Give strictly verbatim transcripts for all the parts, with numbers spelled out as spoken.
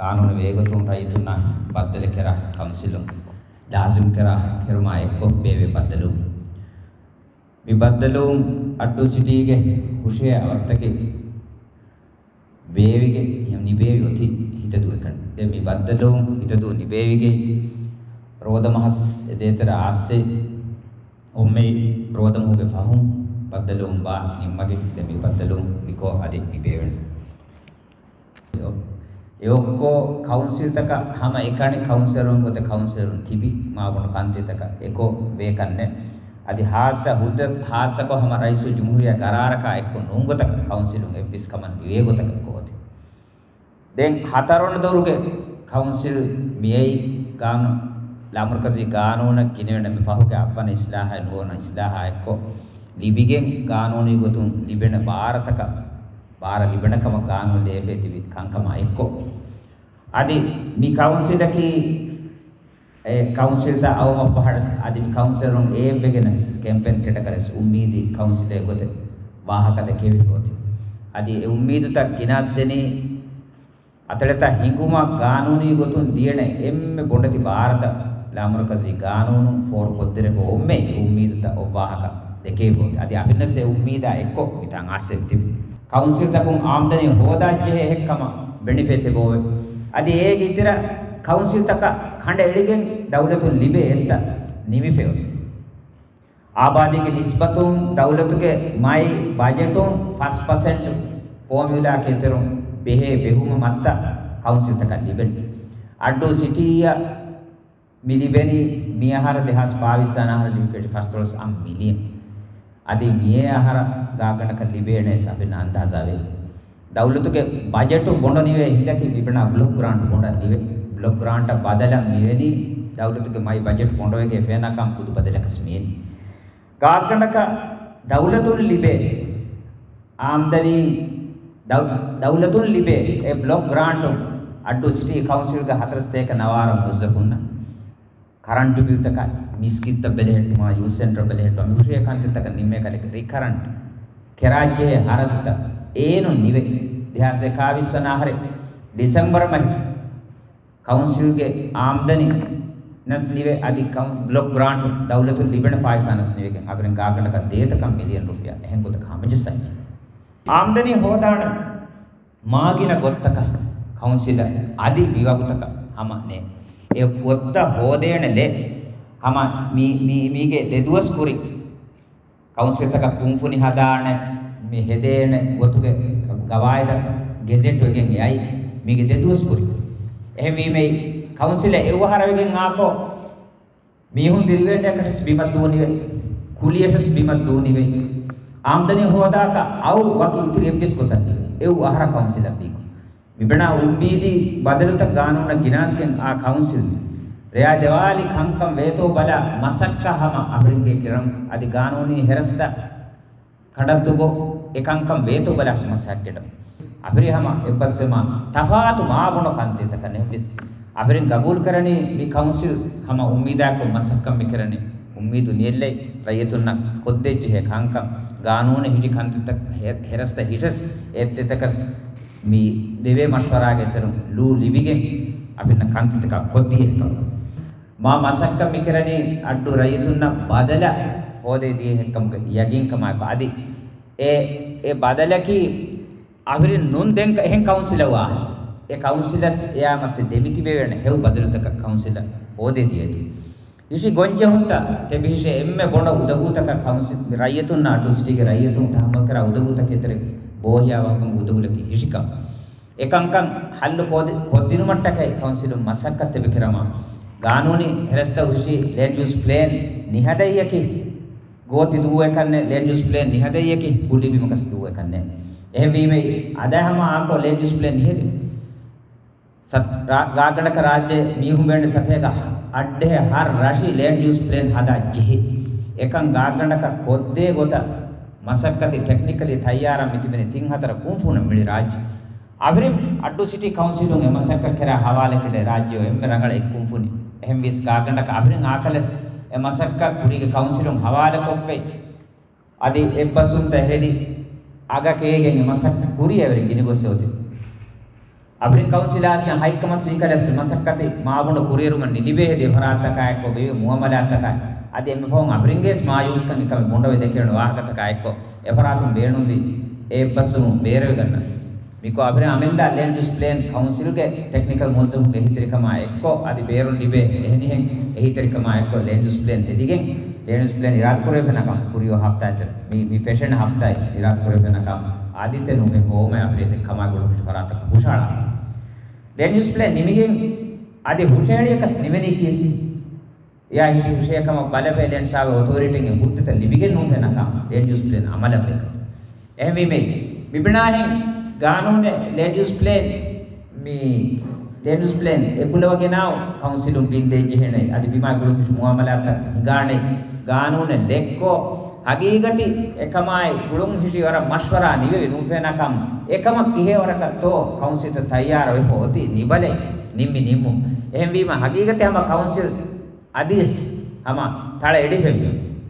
ގާނޫނު ވޭގޮތުން ރައްޔިތުންނާ ބައްދަލުކެރާ ކައުންސިލުން ލާޒިމްކެރާ ކެރުމާ އެއްކޮށް ބޭއްވި ބައްދަލުވުން. މި ބައްދަލުވުން އައްޑޫ ސިޓީގެ ހުށަހެޔޮ އަވަށްތަކެއް ބޭއްވިގެން ނިބޭވި އޮތީ ހިތަދޫއެކަނި. ދެން މި ބައްދަލުވުން ހިތަދޫ ނިބޭވިގެން ރޯދަމަހަސް އެދޭތެރެ އާސޭ އޮންމެ ރޯދަމަހުގެ ފަހުން ބައްދަލުވުން ބާ ނިންމަގެ ދެން މި ބައްދަލުވުން މިކޯ އަދި މި ބޭވެން. އެ އޮއްކޯ ކައުންސިލްތަކަށް ހަމަ އެކަނި ކައުންސިލަރުން ގޮތެއް ކައުންސިލަރުން ތިބި މާބޮޑު ކަންތިތަކަށް އެކޯ ވޭކަންނެ. އަދި ހާއްސަ ހުއްދަ ހާއްސަކޮށް ހަމަ ރައީސުލްޖުމްހޫރިއްޔާ ގަރާރަކާ އެއްކޮށް ނޫންގޮތަކަށް ކައުންސިލުން އެއްވެސް ކަމަށް ނިވޭ ގޮތަކަށް ކޯތި. ދެން ހަތަރުވަނަ ދޮރުގެ ކައުންސިލް މިއައީ ގާނޫ-، ލާމަރުކަޒީ ގާނޫނަށް ގިނަވެން މި ފަހުގެ އަށްވަނަ އިސްލާހާއި ނުވަވަނަ އިސްލާހާ އެއްކޮށް ލިބިގެން ގާނޫނީ ގޮތުން ލިބޭނެ ބާރަތަކަށް ބާރަ ލިބޭނެ ކަމަށް ގާނޫނު ލޭފައި ތިބި ކަންކަމާ އެއްކޮށް. އަދި މި ކައުންސިލަކީ އެ ކައުންސިލްތައް އައުމަށް ފަހަރަސް އަދި މި ކައުންސިލުން އޭއްވެގެނަސް ކެމްޕޭން ކެޓަގަރީސް އުއްމީދީ ކައުންސިލެއް ގޮތެއް ވާހަކަ ދެކެވިފަ އޮތީ. އަދި އެ އުއްމީދުތައް ގިނާސް ދެނީ އަތޮޅަތައް ހިނގުމަށް ގާނޫނީ ގޮތުން ދިޔަނެ އެންމެ ބޮޑެތި ބާރަތައް ލާމަރުކަޒީ ގާނޫނު ފޯރުކޮށްދެރެ އޮންމެ އުއްމީދުތައް އޮއްވާހަކަ ދެކެވިފަ އޮތީ. އަދި އަހަރެންވެސް އެ އުއްމީދާ އެއްކޮށް މިތާނގަ އައްސެވި ތިބި. ކައުންސިލްތަކުން އާމްދަނީ ހޯދާއްޖެހޭ ހެއްކަމަށް ބެނިފޭ ތެބޯވެ. އަދި އޭގެ އިތުރަށް ކައުންސިލްތަކަށް ކަނޑައެޅިގެން ދައުލަތުން ލިބޭ އެއްތައް ނިމިފަ އޮތީ. އާބާދީގެ ނިސްބަތުން ދައުލަތުގެ މައި ބަޖެޓުން ފަސް ޕަސެންޓް ފޯމިއުލާއަކީ އިތުރުން ބެހޭ ބެހުމަށް މައްތަ ކައުންސިލްތަކަށް ލިބެނީ. އައްޑޫ ސިޓީއަށް މި ލިބެނީ މިއަހަރު ދެހާސް ބާވީސް ވަނަ އަހަރަށް ލިބިފައި ފަސްދޮޅަސް އަށް މިލިއަން. އަދި މިއޭ އަހަރަށް ގާތްގަނޑަކަށް ލިބޭނެ ސަބިން އަންދާޒާވޭ. ދައުލަތުގެ ބަޖެޓު ބޮޑު ނިވޭ ހިނދަކީ މިބަނާ ބްލޮކް ގްރާންޓް ބޮޑަށް ނިވޭ. ބްލޮކް ގްރާންޓަށް ބަދަލަށް މިވެނީ ދައުލަތުގެ މައި ބަޖެޓް ބޮޑުވެގެން ފެންނަކަން ކުދި ބަދަލަކަސް މިވެނީ. ގާތްގަނޑަކަށް ދައުލަތުން ލިބޭ އާމްދަނީ، ދައު-، ދައުލަތުން ލިބޭ އެ ބްލޮކް ގްރާންޓު އައްޑޫ ސިޓީ ކައުންސިލްގެ ހަތަރު ސަތޭކަ ނަވާރަ މުވައްޒަފުންނަށް ކަރަންޓު ބިލްތަކަށް، މިސްކިތްތައް ބެލެހެއްޓުމާ، ޔޫތު ސެންޓަރ ބެލެހެއްޓުމާ، މިހުށޭ ކަންތައްތަކަށް ނިމޭ ކަލެ ރިކަރަންޓް ކެރާއްޖެހޭ ހަރަދުތައް އޭނުން ނިވެ. ދެހާސް އެކާވީސް ވަނަ އަހަރެއް ޑިސެމްބަރު މަހި ކައުންސިލްގެ އާމްދަނީ ނަސް ނިވެ އަދި ކައު-، ބްލޮކް ގްރާންޓު ދައުލަތުން ލިބޭނެ ފާއިސާ ނަސް ނިވެގެން އަހަރެން ގާތްގަނޑަކަށް ދޭތަކަން މިލިއަން ރުފިޔާ އެހެން ގޮތަކަށް ހަމަޖައްސަންޖެހޭ. އާމްދަނީ ހޯދާނެ މާގިނަ ގޮތްތަކަށް ކައުންސިލަށް އަދި މިވަގުތަކަށް ހަމަ ނޭ. އެ ގޮތްތައް ހޯދޭނެ ލެ ހަމަ މީ، މީ، މީގެ ދެ ދުވަސް ކުރިން ކައުންސިލްތަކަށް ކުންފުނި ހަދާނެ، މި ހެދޭނެ ގޮތުގެ ގަވާއިދަށް ގެޒެޓް ވެގެން އައި މީގެ ދެ ދުވަސް ކުރިން. އެހެންވީމަ ކައުންސިލަށް އެއްވަހަރަށް ވެގެން އާކޮށް، މީހުން ދިރިވެންޑަކަށް ވެސް ބިމަށް ދޫނިވެ، ކުލިއަށް ވެސް ބިމަށް ދޫނިވެ، އާމްދަނީ ހޯދާކަށް އައު ވަކި އިތުރު އެއްވެސް ގޮތަށް ނިވެ. އެއްވަހަރަށް ކައުންސިލަށް ވީކޮށް، މިބަނާ އުއްމީދީ ބަދަލުތައް ގާނޫނަށް ގިނާސްގެން އާ ކައުންސިލް ރެޔާ ދެވާލި ކަންކަން ވޭތޯ ބަލާ މަސައްކަތް ހަމަ އަހަރެންގެ ކިރަން އަދި ގާނޫނީ ހެރަސްތައް ކަނޑައްދުގޮ އެކަންކަން ވޭތޯ ބަލާ މަސައްކަތް އަހަރެން ހަމަ އެއްބަސްވެމާ ތަފާތު މާބޮޑު ކަންތައްތަކަށް ނެހެންވެސް އަހަރެން ގަބޫލުކަރަނީ މި ކައުންސިލް ހަމަ އުއްމީދާކޮށް މަސައްކަތް މިކެރަނީ އުއްމީދު ނިޔަލެއް ރައްޔިތުންނަށް ކޮށްދެއްޖެހޭ ކަންކަން ގާނޫނެއް ހިށި ކަންތައްތައް ހެ-، ހެރަސްތައް ހިޓަސް އެއްތެތަކަސް މި ދެވޭ މަޝްވަރާގެ ތެރުން ލޫ ލިބިގެން އަހަރެންނަށް ކަންތައްތަކަށް ކޮށްދިޔަ ހެކަމަށް. މާ މަސައްކަތް މިކެރަނީ އައްޑޫ ރައްޔިތުންނަށް ބަދަލަށް ހޯދޭ ދިޔަ ހެއްކަމުގެ ޔަގީންކަމާއެކު. އަދި އެ، އެ ބަދަލަކީ އަހަރެން ނޫން ދެން އެހެން ކައުންސިލަށް ވާހަސް. އެ ކައުންސިލަސް އެއާމަތި ދެމިތިބެވޭނެ ހެޔޮ ބަދަލުތަކަށް ކައުންސިލަށް ހޯދޭ ދިޔައީ. ހިށި ގޮންޖެހުންތައް ތެބި ހިށޭ އެންމެ ބޮޑަށް އުދަގޫތަކަށް ކައުންސިލް ރައްޔިތުންނާ އައްޑޫ ސިޓީގެ ރައްޔިތުން ތަހައްމަލްކުރާ އުދަގޫތަކެއް ތެރެ ބޯހިޔާވާކަމުގެ އުދަގުލަކީ ހިށިކަން. އެކަންކަން ހައްލު ކޮށްދި-، ކޮށްދިނުމަށްޓަކައި ކައުންސިލުން މަސައްކަތް ތެބިކިރަމާ، ގާނޫނީ ހެރަސްތައް ހުށި ލޭންޑް ޔޫސް ޕްލޭން ނިހަދައްޔަކީ ގޯތި ދޫއެކަންނެ، ލޭންޑް ޔޫސް ޕްލޭން ނިހަދައްޔަކީ ކުއްލި ބިމަކަސް ދޫއެކަންނެ. އެހެންވީމަ އަދާ ހަމަ އާކޮށް ލޭންޑް ޔޫސް ޕްލޭން ނިހަދި ސަތް-، ރާ-، ގާތްގަނޑަކަށް ރާއްޖެ މީހުން ބޭނުން ސަތޭކަ އަށްޑިހަ ހަ ރަށި ލޭންޑް ޔޫސް ޕްލޭން ހަދާ ޖެހި. އެކަން ގާތްގަނޑަކަށް ކޮށްދޭ ގޮތަށް މަސައްކަތި ޓެކްނިކަލީ ތައްޔާރަށް މިތިބެނީ ތިން ހަތަރު ކުންފުނި މިޅި ރާއްޖެ. އަހަރެން އައްޑޫ ސިޓީ ކައުންސިލުން އެ މަސައްކަތް ކެރާ ހަވާލެކެޅޭ ރާއްޖެ އެންމެ ރަނގަޅަށް އެއް ކުންފުނި. އެހެންވިޔަސް ގާތްގަނޑަކަށް އަހަރެން އާކަލަސް އެ މަސައްކަތް ކުރީގެ ކައުންސިލުން ހަވާލެކޮށްފައި. އަދި އެއްބަސްވުންތައް ހެދި އަގަކޭގެން އެ މަސައްކަތް ކުރިއަށް ވެރި ގިނިގޮސް އޮތީ. އަފްރިން ކައުންސިލާސްގެ ހައިކަމަށް ވީކަލަސް މަސައްކަތި މާބުނޑު ކުރިއެރުމަށް ނިލިބޭ ދެ ފަރާތްތަކާ އެއްކޮށް ވެވި މުއާމަލާތްތަކާ އަދި އެންމެ ފަހުން އަފްރިންގެސް މާޔޫސްކަން އެކަމެއް ބުނޑަވެ ދެކެވެނި ވާހަކަތަކާ އެއްކޮށް އެފަރާތުން ބޭނުންވި އެއްބަސްވުމުން ބޭރުވެގަންނަ. މިކޮށް އަފްރިން އަމިއްލަ ލޭންޑް ޔޫސް ޕްލޭން ކައުންސިލްގެ ޓެކްނިކަލް މުވައްޒަފުންގެ އެހީތެރިކަމާ އެއްކޮށް އަދި ބޭރުން ލިބޭ އެހެނިހެން އެހީތެރިކަމާ އެއްކޮށް ލޭންޑް ޔޫސް ޕްލޭން ހެދިގެން ލޭންޑް ޔޫސް ޕްލޭން އިރާދަކުރެވޭނެ ކަމަށް ކުރިޔަށް ހަފްތާއެއް މި، މި ފެށެން ހަފްތާއެއް އިރާދަކުރެވޭނެ ކަމަށް އާދިއްތަ ނޫން ހޯމަ އަފްރިން ކަމާ ގުޅުން ފަރާތަކަށް ހުށަހަޅާ. ލޭންޑް ޔޫސް ޕްލޭން ނިމިގެން އަދި ހުށަހެޅިޔަކަސް ނިމެނީ ކީސް އެއާ ހިތި ހުށައެކަމަށް ބަލަފައި ލޭންޑްސާވެ އޮތޯރިޓީގެ ހުއްދަތައް ލިބިގެން ނޫން ފެނަކަ ލޭންޑް ޔޫސް ޕްލޭން އަމަލަށް ވެގެން. އެހެންވީމެ، މިބިނާހެން ގާނޫނެއް ލޭންޑް ޔޫސް ޕްލޭން، މި ލޭންޑް ޔޫސް ޕްލޭން އެކުލަވަގެނާ ކައުންސިލުން ބިން ދޭން ޖެހޭނެ އަދި ބިމާ ގުޅުން ހިށި މުއާމަލާތައް ހިނގާނެ ގާނޫނެއް ލެއްކޯ، ހަގީގަތި އެކަމާއި ގުޅުން ހިށި ވަރަށް މަޝްވަރާ ނިވެވި ނޫން ފެނަކަމް އެކަމަށް ކިހޭ ވަރަކަށްތޯ ކައުންސިލްތައް ތައްޔާރަށް ވެފަ އޮތީ ނިބަލެ ނިންމި ނިންމުން. އެހެންވީމަ ހަގީގަތި ހަމަ ކައުންސިލް އަދިވެސް ހަމަ ތަޅަ އެޑިފެއްވި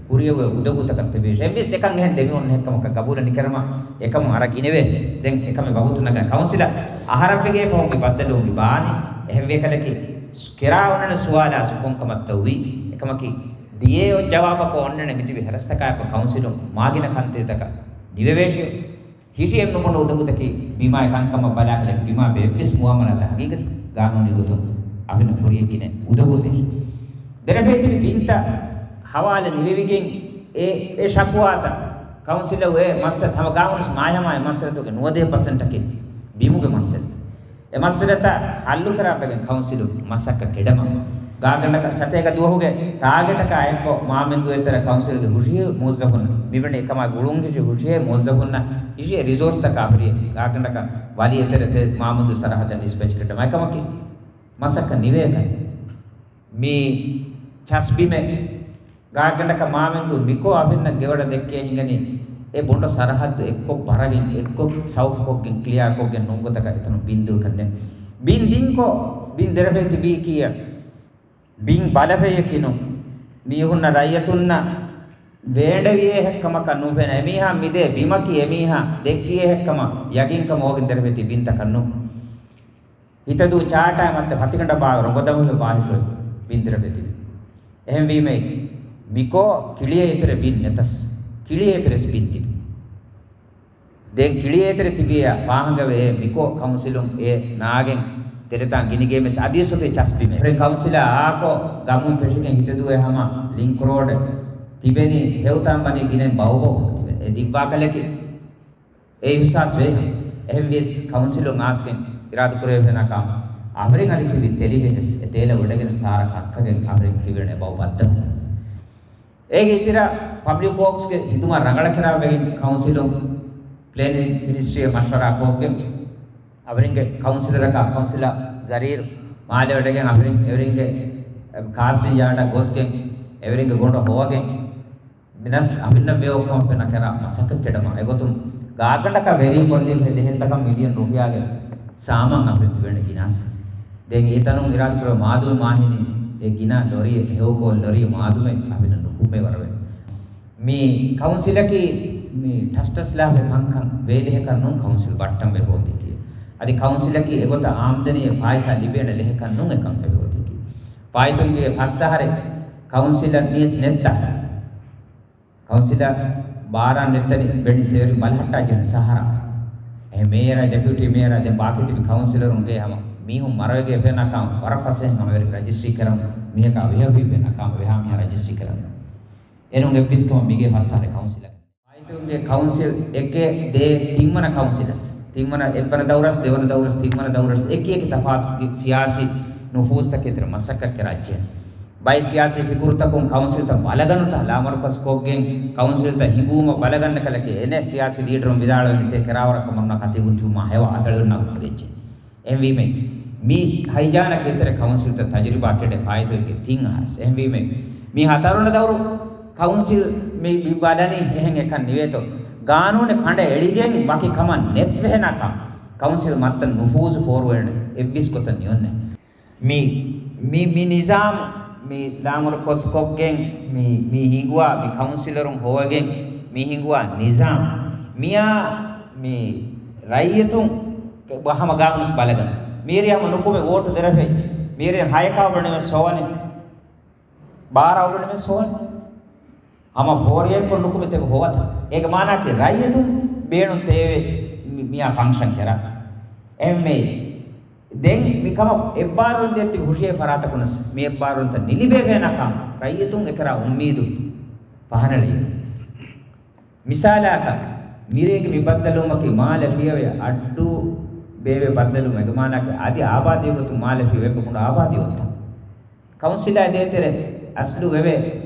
ކުރިއަށް އޮތް އުދަގޫތަކަށް ތިބި އެއްވެސް އެކަން އެހެން ދެމިހުން އެއްކަމަކަށް ގަބޫލަށް ނިކަރަމަ އެކަމުން އަރަ ގިނެވޭ. ދެން އެކަމެއް ވަގުތު ނަގާ ކައުންސިލަށް އަހަރަށްވެގޭ ފަހުން މި ބައްދަލުވުން މި ބާނީ. އެހެންވޭ ކަލަކީ ކެރާ އޮންނަން ސުވާލާ ކޮން ކަމަށްތޯ ވީ؟ އެކަމަކީ ދިޔައޮތް ޖަވާބަކަށް އޮންނަން މިތިބި ހެރަސްތަކާއެކު ކައުންސިލުން މާގިނަ ކަންތައްތަކަށް ނިވެވޭށި. ހިށި އެންމެ ބޮޑު އުދަގޫތަކީ ބިމާއި ކަންކަމަށް ބަލާކަލެ ބިމާ ބޭއްވިސް މުއާމަލާތައް ހަގީގަތު ގާނޫނީ ގޮތުން އަފިނަ ކުރިޔަށް ގިނަ އުދަގޫތެއް. ދެރަފޭތި ބިންތައް ހަވާލެ ނިވެވިގެން އެ، އެ ޝަކުވާތައް ކައުންސިލަށް އެ މައްސަލަ ހަމަ ގާނޫނު މާހަމާ އެ މައްސަލަތުގެ ނުވަދޭ ޕަސެންޓަކީ ބިމުގެ މައްސަލަ. އެ މައްސަލަތައް ހައްލުކުރާ ބެގެން ކައުންސިލު މަސައްކަތް ކެޑަމަ. ގާގަނޑަކަށް ސަތޭކަ ދުވަހުގެ ޓާގެޓަކާ އެއްކޮށް މާމެންދޫ އެތެރެ ކައުންސިލުގެ ހުށިހެޔޮ މުވައްޒަފުން މިވެނި އެކަމާ ގުޅުން ހިށި ހުށިހެޔޮ މުވައްޒަފުންނަށް ހިށި ރިސޯސްތަކާ ހުރި ގާގަނޑަކަށް ވަލި އެތެރެ ތެ މާމެންދޫ ސަރަހައްދަށް ނިސްބަތް ކެޑަމަ އެކަމަކީ މަސައްކަތް ނިވޭކަން. މި ޗަސްބިމެ ގާގަނޑަކަށް މާމެންދޫ މިކޯ އަފިންނަށް ގެވަޑަ ދެއްކޭ ހިނގަނީ އެ ބޮނޑު ސަރަހައްދު އެއްކޮށް ބަރަގެން އެއްކޮށް ސައުފްކޮށްގެން ކްލިއާކޮށްގެން ނޫންގޮތަކަށް އެތަނުން ބިން ދޫކަންނެ. ބިން ދިންކޮށް ބިން ދެރަފޭތި ބީ ކިޔަ ބިން ބަލަފެޔަކީ ނޫން. މީހުންނަށް ރައްޔިތުންނަށް ވޭނޑެވިޔޭ ހެއްކަމަކަށް ނޫން ފެން އެމީހާ މިދޭ ބިމަކީ އެމީހާ ދެއްކިޔޭ ހެއްކަމަށް ޔަގީންކަމަށް އޮވެގެން ދެރަފޭތި ބިންތަކަށް ނޫން. ހިތަދޫ ޗާޓާއި މައްޗަށް ފަތިގަނޑަށް ބާވެ ރޮނގަދަމުގެ ބާހިށު ބިން ދެރަފޭތި ބިން. އެހެންވީމައި މިކޯ ކިޅިޔަ އެތެރެ ބިން ނެތަސް، ކިޅިޔަ އެތެރެސް ބިން ތިބި. ދެން ކިޅިއެތެރެ ތިބިޔާ ފާހަގަވެ މިކޯ ކައުންސިލުން އެ ނާގެން ތެރެތާން ގިނިގެއްވެސް އަދިވެސް އޮތީ ޗަސްބިމެ. ކައުންސިލާ އާކޯ ގަމުން ފެށިގެން ހިތަދޫއެ ހަމަ ލިންކް ރޯޑެއް ތިބެނީ ހެޔޮތާން ބަނީ ގިނައިން ބައުބައު ތިބެ. އެ ދިއްވާކަލެކި އެ އިހުސާސް ވޭ. އެހެންވިޔަސް ކައުންސިލުން އާސްގެން އިރާދަކުރެވޭނަކާ އަހަރެން އަދި ތިބި ތެލިވެނެސް އެ ތޭލަ ވެޑެގެނެސް ތާރަ ކައްކަގެން އަހަރެން ތިބެން އެބައު ބައްދަ. އޭގެ އިތިރަށް ޕަބްލިކް ވޯކްސްގެ ހިދުމަތް ރަނގަޅަކުރާވެގެން ކައުންސިލުން ޕްލޭނިން މިނިސްޓްރީއަށް މަޝްވަރާ ކޮށްގެން، އަވެރިންގެ ކައުންސިލަރަކާ ކައުންސިލަރ ޒަރީރު މާލެ ވެޑެގެން އަވެރިން އެވެރިންގެ ކާސްޓިން ޔާޑަށް ގޮސްގެން އެވެރިންގެ ގޮނޑު ހޮވަގެން މިނަސް އަހުންނަށް ވެއޮކަމަށް ފެނަ ކެރާ މަސައްކަތް ކެޑަމާ އެގޮތުން ގާގަނޑަކަށް ވެރީ ކޮށްލިން ދެހެންތަކަށް މިލިއަން ރުފިޔާގެ ސާމާން އަހުން ތިބެން ގިނަސް. ދެން އެތަނުން އިރާދަކުރެ މާދުމެ މާހިނީ އެ ގިނަ ލޮރި ހެޔޮކޯލް ލޮރި މާދުމެ އަހުން ނުކުމެ ވަރަވެ. މި ކައުންސިލަކީ މި ޓަސްޓަސް ލާފެ ކަންކަން ވޭލެހެކަން ނޫން ކައުންސިލް ބައްޓަން ވެފޯތީކީ. އަދި ކައުންސިލަކީ އެގޮތަށް އާމްދަނީ ފާއިސާ ލިބޭނެ ލެހެކަން ނޫން އެކަން ވެފޯތީކީ. ފާއިތުންގެ ފަސް އަހަރެއް ކައުންސިލަށް ނިޔަސް ނެއްތާ. ކައުންސިލަށް ބާރާ ނެތްތަނި ވެނި ތެވެރި ބަލަހައްޓާ ޖެހުނު ސަހަރާ. އެ މޭޔަރާ ޑެޕިއުޓީ މޭޔަރާ ދެން ބާކީ ތިބި ކައުންސިލަރުންގެ ހަމަ މީހުން މަރަވެގެ ފެނަކާ ވަރަށް ފަސޭހަ ހަމަވެރި ރަޖިސްޓްރީ ކެރަން މީހަކާ ވިހަ ވިހަ ފެނަކާ ވެހާ މީހާ ރަޖިސްޓްރީ ކެރަން. އެނޫން އެއްވީސް ކަމަށް މިގޭ ފަސް ސާޅެ ކައުންސިލަކަށް. ފާއިތުންގެ ކައުންސިލް އެކެއް ދޭ ތިންވަނަ ކައުންސިލަސް، ތިންވަނަ އެއްވަނަ ދައުރަސް، ދެވަނަ ދައުރަސް، ތިންވަނަ ދައުރަސް އެކި އެކި ތަފާތު ސިޔާސީ ނުފޫޒްތަކެތިރ މަސައްކަތް ކެރާއްޖެ. ބައެއް ސިޔާސީ ފިކުރުތަކުން ކައުންސިލްތައް ބަލަގަނުތައް ލާމަރުކަޒުކޮށްގެން ކައުންސިލްތައް ހިނގުވުމަށް ބަލަގަންނަ ކަލަކީ އެނެ ސިޔާސީ ލީޑަރުން ވިދާޅުވެން ތޭ ކެރާވަރަކަށް މަންނަ ކަތި ގުންތިވުމާ ހެވާ އަތަޅުންނާ ގުންތުރެއްޖެ. އެހެންވީމެ، މި ހައިޖާނަކީ އެތެރެ ކައުންސިލްތައް ތަޖުރިބާ ކެޑެ ފާއިތުވެގެ ތިން އަހަރެސް. އެހެންވީމެ، މި ހަތަރުނަ ދައުރު ކައުންސިލް މި، މި ބަލަނީ އެހެން އެކަން ނިވޭތޯ. ގާނޫނެއް ކަނޑަ އެޅިގެން ވަކި ކަމަށް ނެއްފެހެނަކަ ކައުންސިލް މައްތަން ނުފޫޒު ފޯރުވޭނެ އެއްވީސް ގޮތަށް ނިޔުންނެ. މި، މި، މި ނިޒާމް މި ލާމަރު ކޮސްކޮށްގެން މި، މި ހިނގުވާ މި ކައުންސިލަރުން ހޮވަގެން މި ހިނގުވާ ނިޒާމް މިޔާ މި ރައްޔިތުން ހަމަ ގާނޫނުސް ބަލަގަން. މީރި ހަމަ ނުކުމެ ވޯޓު ދެރަފެ. މީރި ހަޔަކާ ބުނެމެ ސޯވަނި. ބާރާ އުޅުނެމެ ސޯވަނި. ހަމަ ބޯރިއެއްކޮށް ނުކުމެ ތެބު ހޮވަތަ. އޭގެ މާނާކީ ރައްޔިތުން ބޭނުން ތެޔެވެ. މި-، މިއާ ފަންކްޝަން ކެރާ. އެހެންމެ ދެން މި ކަމަށް އެއްބާރުލުން ދޭތި ހުށިހޭ ފަރާތަކުން ވެސް މި އެއްބާރުލުންތައް ނިލިބޭވޭނަކަން ރައްޔިތުން އެކަރާ އުއްމީދު ފަހަނަޅި. މިސާލަކަށް، މިރޭގެ މި ބައްދަލުވުމަކީ މާލެ ފިޔަވެ އައްޑޫ ބޭވެ ބައްދަލުވުމެއް. އެގެ މާނައަކީ އަދި އާބާދީ ގޮތުން މާލެ ފިޔަވެ ބޮކުނޑު އާބާދީ އޮތަ. ކައުންސިލާ ދޭތެރެ އަސްލު ވެވެ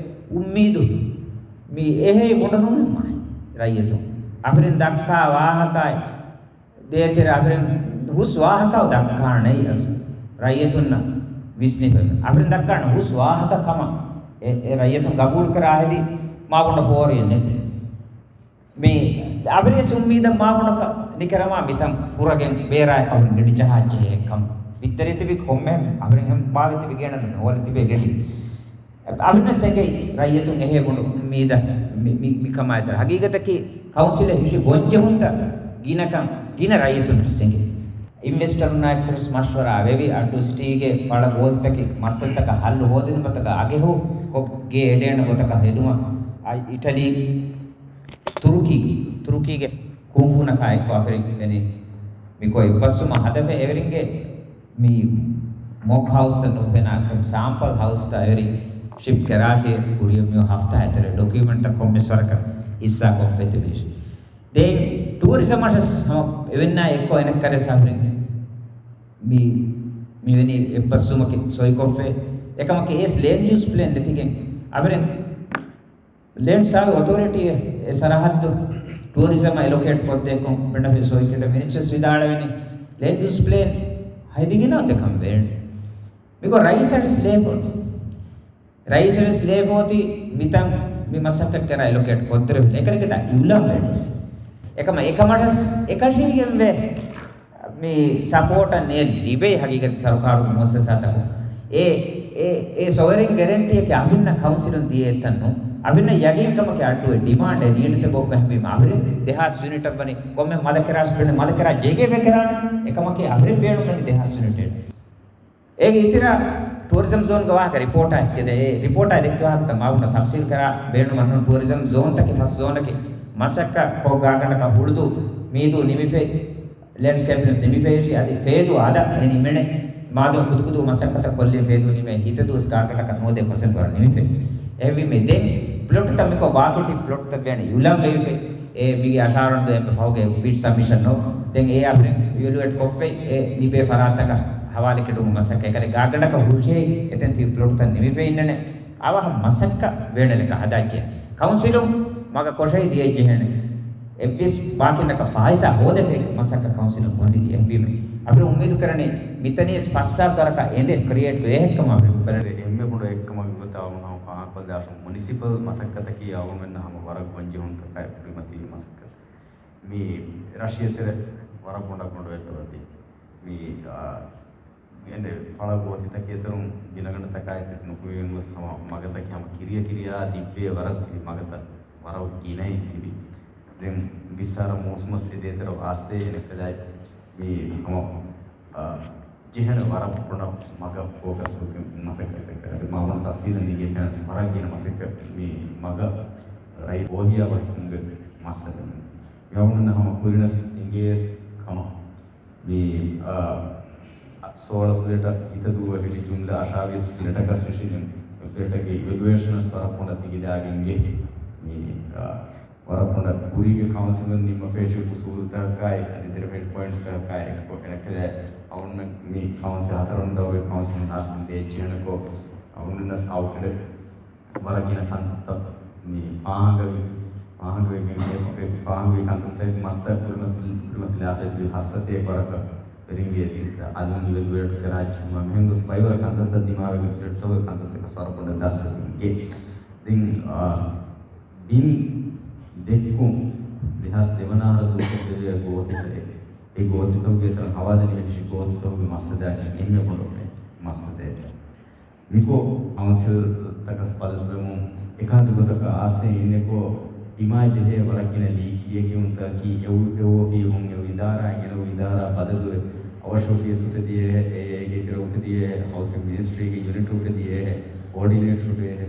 އުއްމީދު މި އެހޭ ބުނޑަނުން މާ ރައްޔިތުން. އަހަރެން ދައްކާ ވާހަކައި ދޭތެރެ އަހަރެން ހުސް ވާހަކަ ދައްކާނެ އަސް ރައްޔިތުންނަށް ވިސްނިފަ. އަހަރެން ދައްކާނެ ހުސް ވާހަކަ ކަމަށް އެ، އެ ރައްޔިތުން ގަބޫލު ކުރާ ހެދި މާބުނޑަ ފޯރިއެއް ނެތި. މި އަބަރިޔަސް އުއްމީދަށް މާބުނަކަށް ނިކަރަމާ މިތަން ފުރަގެން ބޭރާއެއް ކަމުން ގެޑި ޖަހާއްޖެހޭ ކަމަށް ބިއްދަރި ތިބި ކޮންމެ އަބަރިހެން ބާވެ ތިބި ގޭނަ ނުވަލަ ތިބޭ ގެޑި. އަބަރިން ސެނގެ ރައްޔިތުން އެހޭ ބޮޑު އުއްމީދަށް މި، މި، މި ކަމާއި ދަރ. ހަގީގަތަކީ ކައުންސިލެއް ހިށި ގޮންޖެހުންތައް ގިނަކަން ގިނަ ރައްޔިތުން ސެނގެ. އިންވެސްޓަރުންނާއެކު ވެސް މަޝްވަރާ ވެވި އައްޑޫ ސިޓީގެ ފަޅަ ގޯތިތަކެއް މައްސަލަތަކަށް ހައްލު ހޯދުން ގޮތަކަށް އަގެހު ކޮށް ގޭ އެޑޭން ގޮތަކަށް ހެދުމަށް އައި އިޓަލީ ތުރުކީގެ، ތުރުކީގެ ކުންފުނަކާ އެއްކޮށް އަފިރިން އެނީ މިކޮށް އެއްބަސްވުމަށް ހަދަފަ އެވެރިންގެ މި މޮކް ހައުސްތައް ނުފެނާ ކަމަށް ސާމްޕަލް ހައުސްތައް އެވެރި ޝިޕް ކެރާށޭ ކުރިޔަށް މިއޮ ހަފްތާ އެތެރެ ޑޮކިއުމެންޓްތައް ކޮންމެސް ވަރަކަށް ހިއްސާ ކޮށްފައި ތިބޭށި. ދެން ޓޫރިޒަމަށް ވެސް ހަމަ އެވެންނާ އެއްކޮށް އެނެއްކަރެ ސަފްރިން މި، މިވެނި އެއްބަސްވުމަކީ ސޮއިކޮށްފައި. އެކަމަކީ އޭސް ލޭންޑް ޔޫސް ޕްލޭން ނެތިގެން އަވެރެން ލޭންޑް ސާވި އޮތޯރިޓީ އެ ސަރަހައްދު ޓޫރިޒަމަށް އެލޮކޭޓް ކޮށްދޭކޮށް ބެނަފިޓް ސޮއިކެޓަ މިނިސްޓަރސް ވިދާޅުވެނީ، ލޭންޑް ޔޫސް ޕްލޭން ހައިދިގިނަ އޮތެކަން ވޭނެ. މިގޮ ރައީސަށް ސްލޭބް އޮތީ. ރައީސަށް ސްލޭބް އޮތީ މިތަން މި މަސައްކަތް ކެރާ އެލޮކޭޓް ކޮށްދެރެ އެކަނިކެތާ އިއުލާން ވޭނެސް. އެކަމަ އެކަމަށް އެކަށީގެންވެ މި ސަޕޯޓަށް ނޭ ލިބޭ ހަގީގަތަށް ސަރުކާރުގެ މުއައްސަސާތަކުން. އެ، އެ، އެ ސޮވެރިން ގެރެންޓީއަކީ އަހުންނަށް ކައުންސިލުން ދިޔަ އެތަން ނޫން. އަހުންނަށް ޔަގީންކަމަކީ އައްޑޫ އެ ޑިމާންޑް އެ ނީޑްތެ ބޮއްބެ ހަމީމަ އަހުރެން ދެހާސް ޔުނިޓަށް ވަނީ ކޮންމެ މަލަކެރާސް ބެނެ މަލަކެރާ ޖެގޭ ބެކެރާން އެކަމަކީ އަހުރެން ބޭނުން ވަނީ ދެހާސް ޔުނިޓެއް. އޭގެ އިތިރަށް ޓޫރިޒަމް ޒޯންގެ ވާހަކަ ރިޕޯޓާ އެސްކެދޭ. އެ ރިޕޯޓާ ދެއްކި ވާހަކަތައް މާބުންނަ ތަފްސީލް ކަރާ ބޭނުމަށް ނޫން. ޓޫރިޒަމް ޒޯންތަކެއް ފަސް ޒޯނަކެއް މަސައްކަތް ކޮށް ގާގަނޑަކަށް ހުޅުދޫ މީދޫ ނިމިފައި، ލެންޑްސްކޭޕިން ނިމިފައި އަދި ފޭދޫ އަދަށް އެ ނިމެނެ. މާދު ކުދުކުދު މަސައްކަތަށް ކޮށްލި ފޭދޫ ނިމެ ހިތަދޫސް ގާގަނޑަކަށް ނުވަދޭ ޕަސެންޓް ވަރަށް ނިމިފައި. އެހެންވީމަ ދެން ޕްލޮޓްތައް މިކޮށް ބާކީ ތިބި ޕްލޮޓްތައް ވޭނެ އިއުލާން ވެވިފައި. އެ މީގެ އަށާރަން ދުވަހެއް ފަހުގެ ބިޑް ސަބްމިޝަން ނޯ. ދެން އެ އަހަރެން އިވެލުއޭޓް ކޮށްފައި އެ ލިބޭ ފަރާތްތަކަށް ހަވާލުކެއް ނުވުމުން މަސައްކަތް އެކަލޭ ގާގަނޑަކަށް ހުށަހެއް އެތަން ތިބި ޕްލޮޓްތައް ނިމިފައި އިންނަނެ. އަވަހަށް މަސައްކަތް ވޭނެލަކަށް ހަދާއްޖެ. ކައުންސިލުން މަގަށް ކޮށައި ދިޔައިޖެހޭނެ. އެއްވެސް ބާކީންނަކަށް ފާއިސާ ހޯދެފައި މަސައްކަތް ކައުންސިލުން ކޮށްނީ އެހެންވީމަ. އަބިރު އުއްމީދު ކަރަނީ މިތަނީސް ފަސް ހާސް ވަރަކަށް އެނދެއް ކްރިއޭޓް ކޮށް އެހެއްކަމަށް އަބިރު ބަލަ. އެންމެ ބޮޑު އެއްކަމަކީ ގޮތަށް އަޅުގަނޑު ފާހަގަކޮށްލާށުން މުނިސިޕަލް މަސައްކަތަކީ އަޅުގަނޑުމެންނަށް ހަމަ ވަރަށް ގޮންޖެހުންތަކާއި ކުރިމަތީ މަސައްކަތް. މި ރަށިއެތެރެ ވަރަށް ބޮޑަށް ގޮނޑުވެފަ ވަދީ. މި، އާ، އެންޑެ ފަޅަ ގޯތިތަކެއް އެތެރުން ގިނަގަނޑުތަކާއި ތި ނުކުމެވެން ގޮސް ހަމަ މަގަތަކެއް ހަމަ ކިރިޔަ ކިރިޔާ ދިއްވޭ ވަރަށް ތިބި މަގަތައް ވަރަށް ގިނައިން ތިބި. ދެން ބިއްސާރަ މޫސުމަސް ހެދޭތެރެ އާސޭ އެނެއްކަލާއި މި ހަމަ، އާ، ޖެހޭނެ ވަރަށް ބޮޑަށް މަގަށް ފޯކަސް ކޮށްގެން މަސައްކަތް ކުރޭ. އަދި މާބުން ތަފްސީލަށް ނެގި ކަން ވަރަށް ގިނަ މަސައްކަތް މި މަގަށް ރައީ ބޯހިޔާ ވަރަކުންގެ މައްސަލަ. މި އަޅުގަނޑު ހަމަ ކުރިނަސް އިނގޭސް ކަމަށް މި، އާ، ސޯޅަ ފްލެޓަށް ހިތަދޫވެ ހިޓި ޖުމްލަ އަށާވީސް ފްލެޓަކަށް ސިށިން ފްލެޓަކީ އިވެލުއޭޝަނަސް ވަރަށް ބޮޑަށް ދިގިދާގެންގެ މި، އާ، ވަރަށް ބޮޑަށް ކުރީގެ ކައުންސިލުން ނިންމަފައި ހުސޫލުތަކާއި އަދި ދެރަފެން ޕޮއިންޓްތަކާއި އެއްކޮށް އެނެކެލެ އަވުންމެން މި ކައުންސިލް ހަތަރުން ދައުވެ ކައުންސިލުން ހާސްކުން ދޭއްޗިހެނެކޮ އަވުންނަސް އައުޓްލެޓް ވަރަށް ގިނަ ކަންތައްތައް މި ފާހަގަވި، ފާހަގަވެގެން އެ ފާހަގަވި ކަންތައްތައް މައްތަ ކުރިމަތި، ކުރިމަތިލާފައި ހައްސަތޭ ވަރަކަށް ވެރިންގެ އަލުން އިވެލުއޭޓް ކެރާއްޖެ ހަމަ މިހެން ގޮސް ފައިވަރ ކަންތައްތައް ދިމާވެގެން ފްލެޓްތަކުގެ ކަންތައްތަކަށް ވަރަށް ބޮޑަށް ދަސްވެގެން ދެން، އާ، ބިން ދެއްކުން ދެހާސް ދެވަނަ އަހަރަށް ދޫކޮށްދެވޭ ގޯތިތައް އެ ގޯތިތަކުގެ ތަން ހަވާލު ނިވެހިށި ގޯތިތަކުގެ މައްސަލައަކީ އެންމެ ބޮޑު މައްސަލައެއް. މިކޮށް ކައުންސިލްތަކަސް ބަލައްވެމުން އެކަހަލަ ގޮތަކަށް އާސޭ އިންނެކޮށް ދިމާވެ ޖެހޭ ވަރަށް ގިނަ ލީކް ކިޔެކިވުންތަކީ އެއު-، އެއުއޮފީހުން އެއު އިދާރާއިން އެނެއު އިދާރާ ބަދަލުވެ އޮފީސް އުފެދިޔޭ، އޭ އޭގެ ކިރަ އުފެދިޔޭ، ހައުސިން މިނިސްޓްރީގެ ޔުނިޓް އުފެދިޔޭ، ކޯޑިނޭޓަރު އުފެދިޔޭ.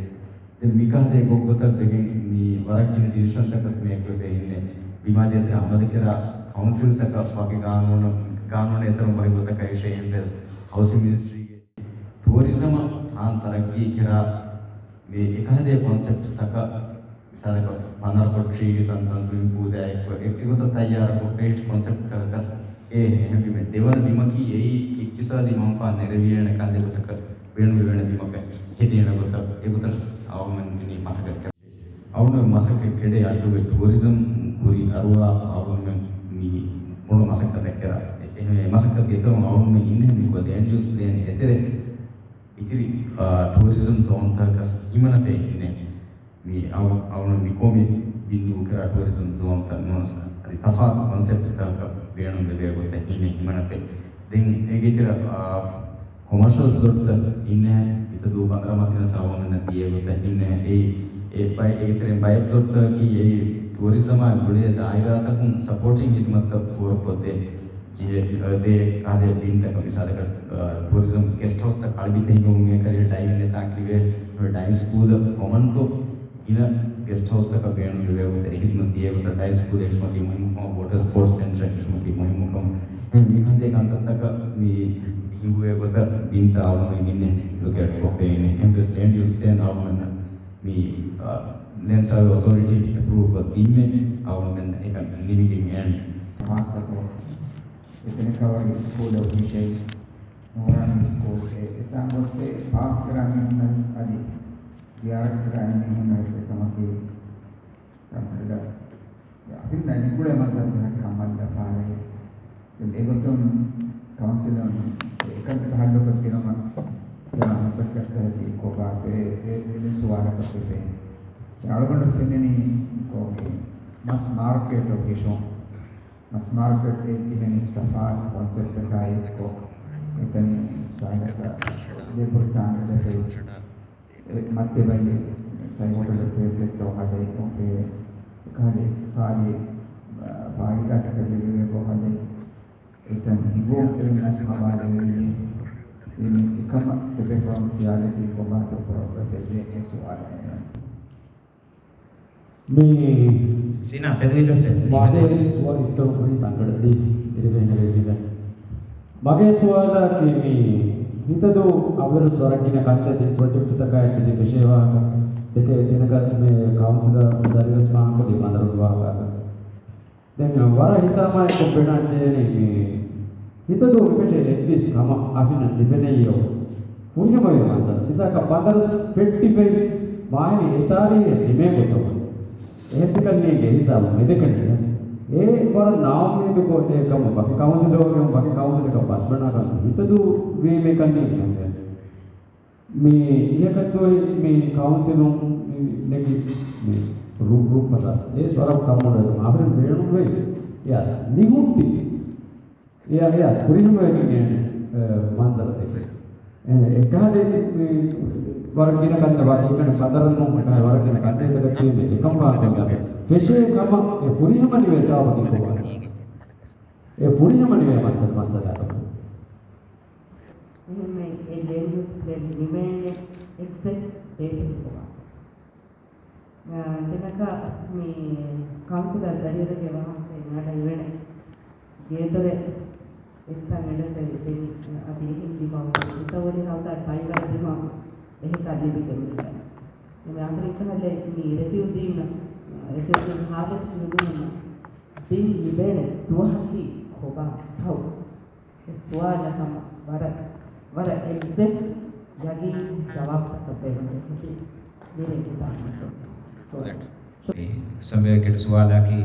ދެން މިކަހަލަ ގޮތްގޮތަށް ވެގެން މި ވަރަށް ގިނަ ޑިސިޝަންތަކަސް މޭކްވެ އިންނެ. ބިމާ ދޭތެރެ އަމަލުކެރާ ކައުންސިލްތަކަށް ވަކި ގާނޫނު، ގާނޫނު އެތަރުން ވަކި ގޮތަކަށް އެށޭ އެހެންވެސް ހައުސިން މިނިސްޓްރީގެ ޓޫރިޒަމަށް ތާން ތަރައްގީ ކެރާ މި އެކަހަލަ ކޮންސެޕްޓްތަކަށް މިސާލަކަށް ފަނަރަކޮޓް ޓްރީގެ ތަންތަން ސްވިމިން ޕޫލާ އެއްކޮށް އެ ގޮތަށް ތައްޔާރުކޮށްފައި ކޮންސެޕްޓްތަކަކަސް އެ އެހެންވީމަ ދެވަނަ ބިމަކީ އެއީ އިޤްތިޞާދީ މަންފާ ނެރެވިޔޭނެ ކަންތައް ގޮތަކަށް ބޭނުންވެވޭނެ ބިމަކަށް ހެދޭނެ ގޮތަށް އެގޮތަށް އަޅުގަނޑުމެން މި މަސައްކަތް ކުރަނީ. އަޅުގަނޑު މަސައްކަތް ކެޑޭ އައްޑޫގެ ޓޫރިޒަމް ކުރި އަރުވާ އަޅުގަނޑުމެން މި މޮޅު މަސައްކަތެއް ކެރާ. އެހެންވެ މަސައްކަތްގެ އެތައް އަޅުގަނޑުމެން އިންނެ މި ލޭންޑް ޔޫސް ޕްލޭން އެތެރެ އިތިރި، އާ، ޓޫރިޒަމް ޒޯންތަކަސް ހިމަނަފައި އިންނެ. މި އަޅު-، އަޅުގަނޑު މި ކޮމި ބިންދޫ ކެރާ ޓޫރިޒަމް ޒޯންތައް ނޫން އަދި ތަފާތު ކޮންސެޕްޓްތަކަކަށް ބޭނުންވެވޭ ގޮތަށް ހިމެ-، ހިމަނަފައި. ދެން އޭގެ ތެރެ، އާ، ކޮމާޝަލް ދޮށްތައް އިންނެ އިތަދޫ ބަނދަރަމަތިނަސް އަޅުގަނޑުމެންނަށް ދިޔަ ގޮތަށް އިންނެ. އެ، އެ ބައެއް އޭގެ ތެރެ ބައެއް ދޮށްތަކަކީ އެ ޓޫރިޒަމާ ގުޅޭ ދާއިރާތަކުން ސަޕޯޓިން ހިދުމަތްތައް ފޯރުކޮށްދޭ. އެ، އެ، ދޭ ކާދޭ ބިންތަކަށް މިސާލަކަށް، އާ، ޓޫރިޒަމް ގެސްޓް ހައުސްތައް ކަޅިބިތެ ހިނގުމުން އެކަލޭ ޑައިވިން އެތާ ކިރިވޭ، ޑައިވިން ސްކޫލް ކޮމަންކޮށް ގިނަ ގެސްޓް ހައުސްތަކަށް ބޭނުންވެވޭ ގޮތަށް އެ ހިދުމަތް ދިޔަ ގޮތަށް ޑައިވިން ސްކޫލް އެ ހިދުމަތީ މުހިންމުކަމަށް ވޯޓަރ ސްޕޯޓްސް ސެންޓަރ އެ ހިދުމަތީ މުހިންމުކަމަށް މި ކަންތައްތަކަށް މި ހިނގުވޭ ގޮތަށް ބިންތައް އަޅުގަނޑުމެން އިންނެ ލޮކޭޓް ކޮށްފައި އިންނެ. އެހެންވެސް ލޭންޑް ޔޫސް ޕްލޭން އަޅުގަނޑުމެންނަށް މި، އާ، ލޭންޑް ސަރވޭ އޮތޯރިޓީ އެޕްރޫވް ކޮށް ދިންމެ އަޅުގަނޑުމެން އެކަން ނިމިގެން އެން. ހާއްސަކޮށް އެތަނަކަށް ވަނީ ސްކޫލް އޮފިޝަލް ނޫރާނީ ސްކޫލް އެ އެތާން ގޮސް އެ ޕާކް ކުރާ މީހުންނަށް ވެސް އަދި ޒިޔާރަތް ކުރާ މީހުންނަށް ވެސް އެކަމަކީ ކަންކަން އަފިން ނިކުޅޭ މަންޒަރުތަކަކީ ކަންމަލް ދަފާލެވި. ދެން އެގޮތުން ކައުންސިލުން އެކަންތައް ހައްލުކޮށްދިނުމަށް ޖަމާ މަސައްކަތްތަކަކީ ކޮބާތޯ އެ، އެ، އެ ސުވާލަކަށް ފެށޭ. އަޅުގަނޑަށް ފެންނަނީ ކޯކި މަސް މާރކެޓް އޮފިޝަލް. މަސް މާރކެޓް އެއް ތިބެނީ ތަފާތު ކޮންސެޕްޓަކާއި އެއްކޮށް އެތަނީ ސާދަކަ ލޭބުރު ތާނގަ ދެފެ. އެ މައްތަބައި ސައިކޯޓަލް ފޭސް އެއްތޯ ހަދައި އޮފޭ ކާލި ސާލި، އާ، ފާއިދާތަކަށް ލިބެވޭކޮށް ހަދައި. އެތަން ހިނގު އެވެންނަސް ހަވާލެވެވި. އެކަމަށް ތެދެފަރުން ޚިޔާލެތި ކޮބާތޯ ކުރައްވަތެއް އެ ސުވާލަށް. މި ސިނާ ތެދުވިލަށް މާދޭ ސުވާ އިސްކަރު ކުރި ތަންކަޑަށް ދީ އިރިވެހިނެވެ. މަގޭ ސުވާލަކީ މި ހިތަދޫ އަވަރުސް ވަރަށް ގިނަ ކަންތައް ދިން ޕްރޮޖެކްޓްތަކާއެކު ދިން ފެށޭ ވާހަކަ ދެކެ ދެނަގަ މި ކައުންސިލަރ ޒަރީރަސް މާހަކު ދިން މަންދަރުގެ ވާހަކަ ވެސް. ދެން ވަރަށް ހިތާމައެއްކޮށް ބެނާންޖެހޭނީ މި ހިތަދޫ މިފެށޭ އެއްވީސް ކަމަށް އަހިނަށް ލިބެނެއްޔޯ. ފުރިހަމަވޭ މަންޒަރު. މިސާލަކަށް ބަނދަރު ފެއްޓިފައި މާހިނެއް އެތާރީހެއް ނިމޭ ގޮތަށް. އެހެންތިކަންނޭނގެ ހިސާބުން އެދެކަނި. އެ ވަރަށް ނާއުއްމީދުކޮށް އެ ކަމަށް ވަކި ކައުންސިލަކުން ވަކި ކައުންސިލަކަށް ބަސްބަނާކަން ހިތަދޫ ވީމޭ ކަންނޭނގެ. މި އިހަކަށްދުވަހު މި ކައުންސިލުން މި ނެގި މި ރޫ-، ރޫފް ފަށާސް އޭސް ވަރަށް ކަމުނު އަހަރެން ބޭނުންވެ. ޔަސް، ނިހުންތި. ޔަ-، ޔަސް، ފުރިހަމަވެގެން އެ މަންޒަރު ދެކެ. އެ، އެކަހަލަ މި ވަރަށް ގިނަ ކަންތައް ވަކި ކަން ފަދަރަން ނޫން އެކަހަލަ ވަރަށް ގިނަ ކަންތައްތަކަށް ތިބެ އެކަން ފާހަގަކޮށް ފެށޭ ކަމަށް އެ ފުރިހަމަ ނިވޭ ސަބަބަކީ ކޮބާ؟ އެ ފުރިހަމަ ނިވޭ މައްސަ-، މައްސަލައަކަށް. އެހެންވެ، އެ ލޭންޑް ޔޫސް ޕްލޭން ނިމޭނެ އެގްޒެކްޓް ޑޭޓެއް ކޮބާ؟ އާ، ދެނަކަ މި ކައުންސިލަރ ޒަރީރުގެ ވާހަކައިން އަޑައިވެނެ ގޭދޮރެއް އެއްތަން އެޅެފައި ދެނީ، އަދި އެހެން ބިމަށް ހިތަވަރި ހަވަލާ ބައިވަރު ބިމަށް އެހެކާ ލިބިގެން މިކަން. އެމެ އަހަރެން ކަހަލަ މި ރެފިއުޖީން، ރެފިއުޖީން ހާލަތު ލިބުމުން ދިން ލިބޭނެ ދުވަހަކީ ކޮބާ ތައު؟ އެ ސުވާލަށް ހަމަ ވަރަށް، ވަރަށް އެގްޒެކްޓް ޔަގީން ޖަވާބުތަކަށް ބޭނުންވެ މިރޭ ހިތާމަ ސުވާލު. މި ސަމިއަކެޑް ސުވާލަކީ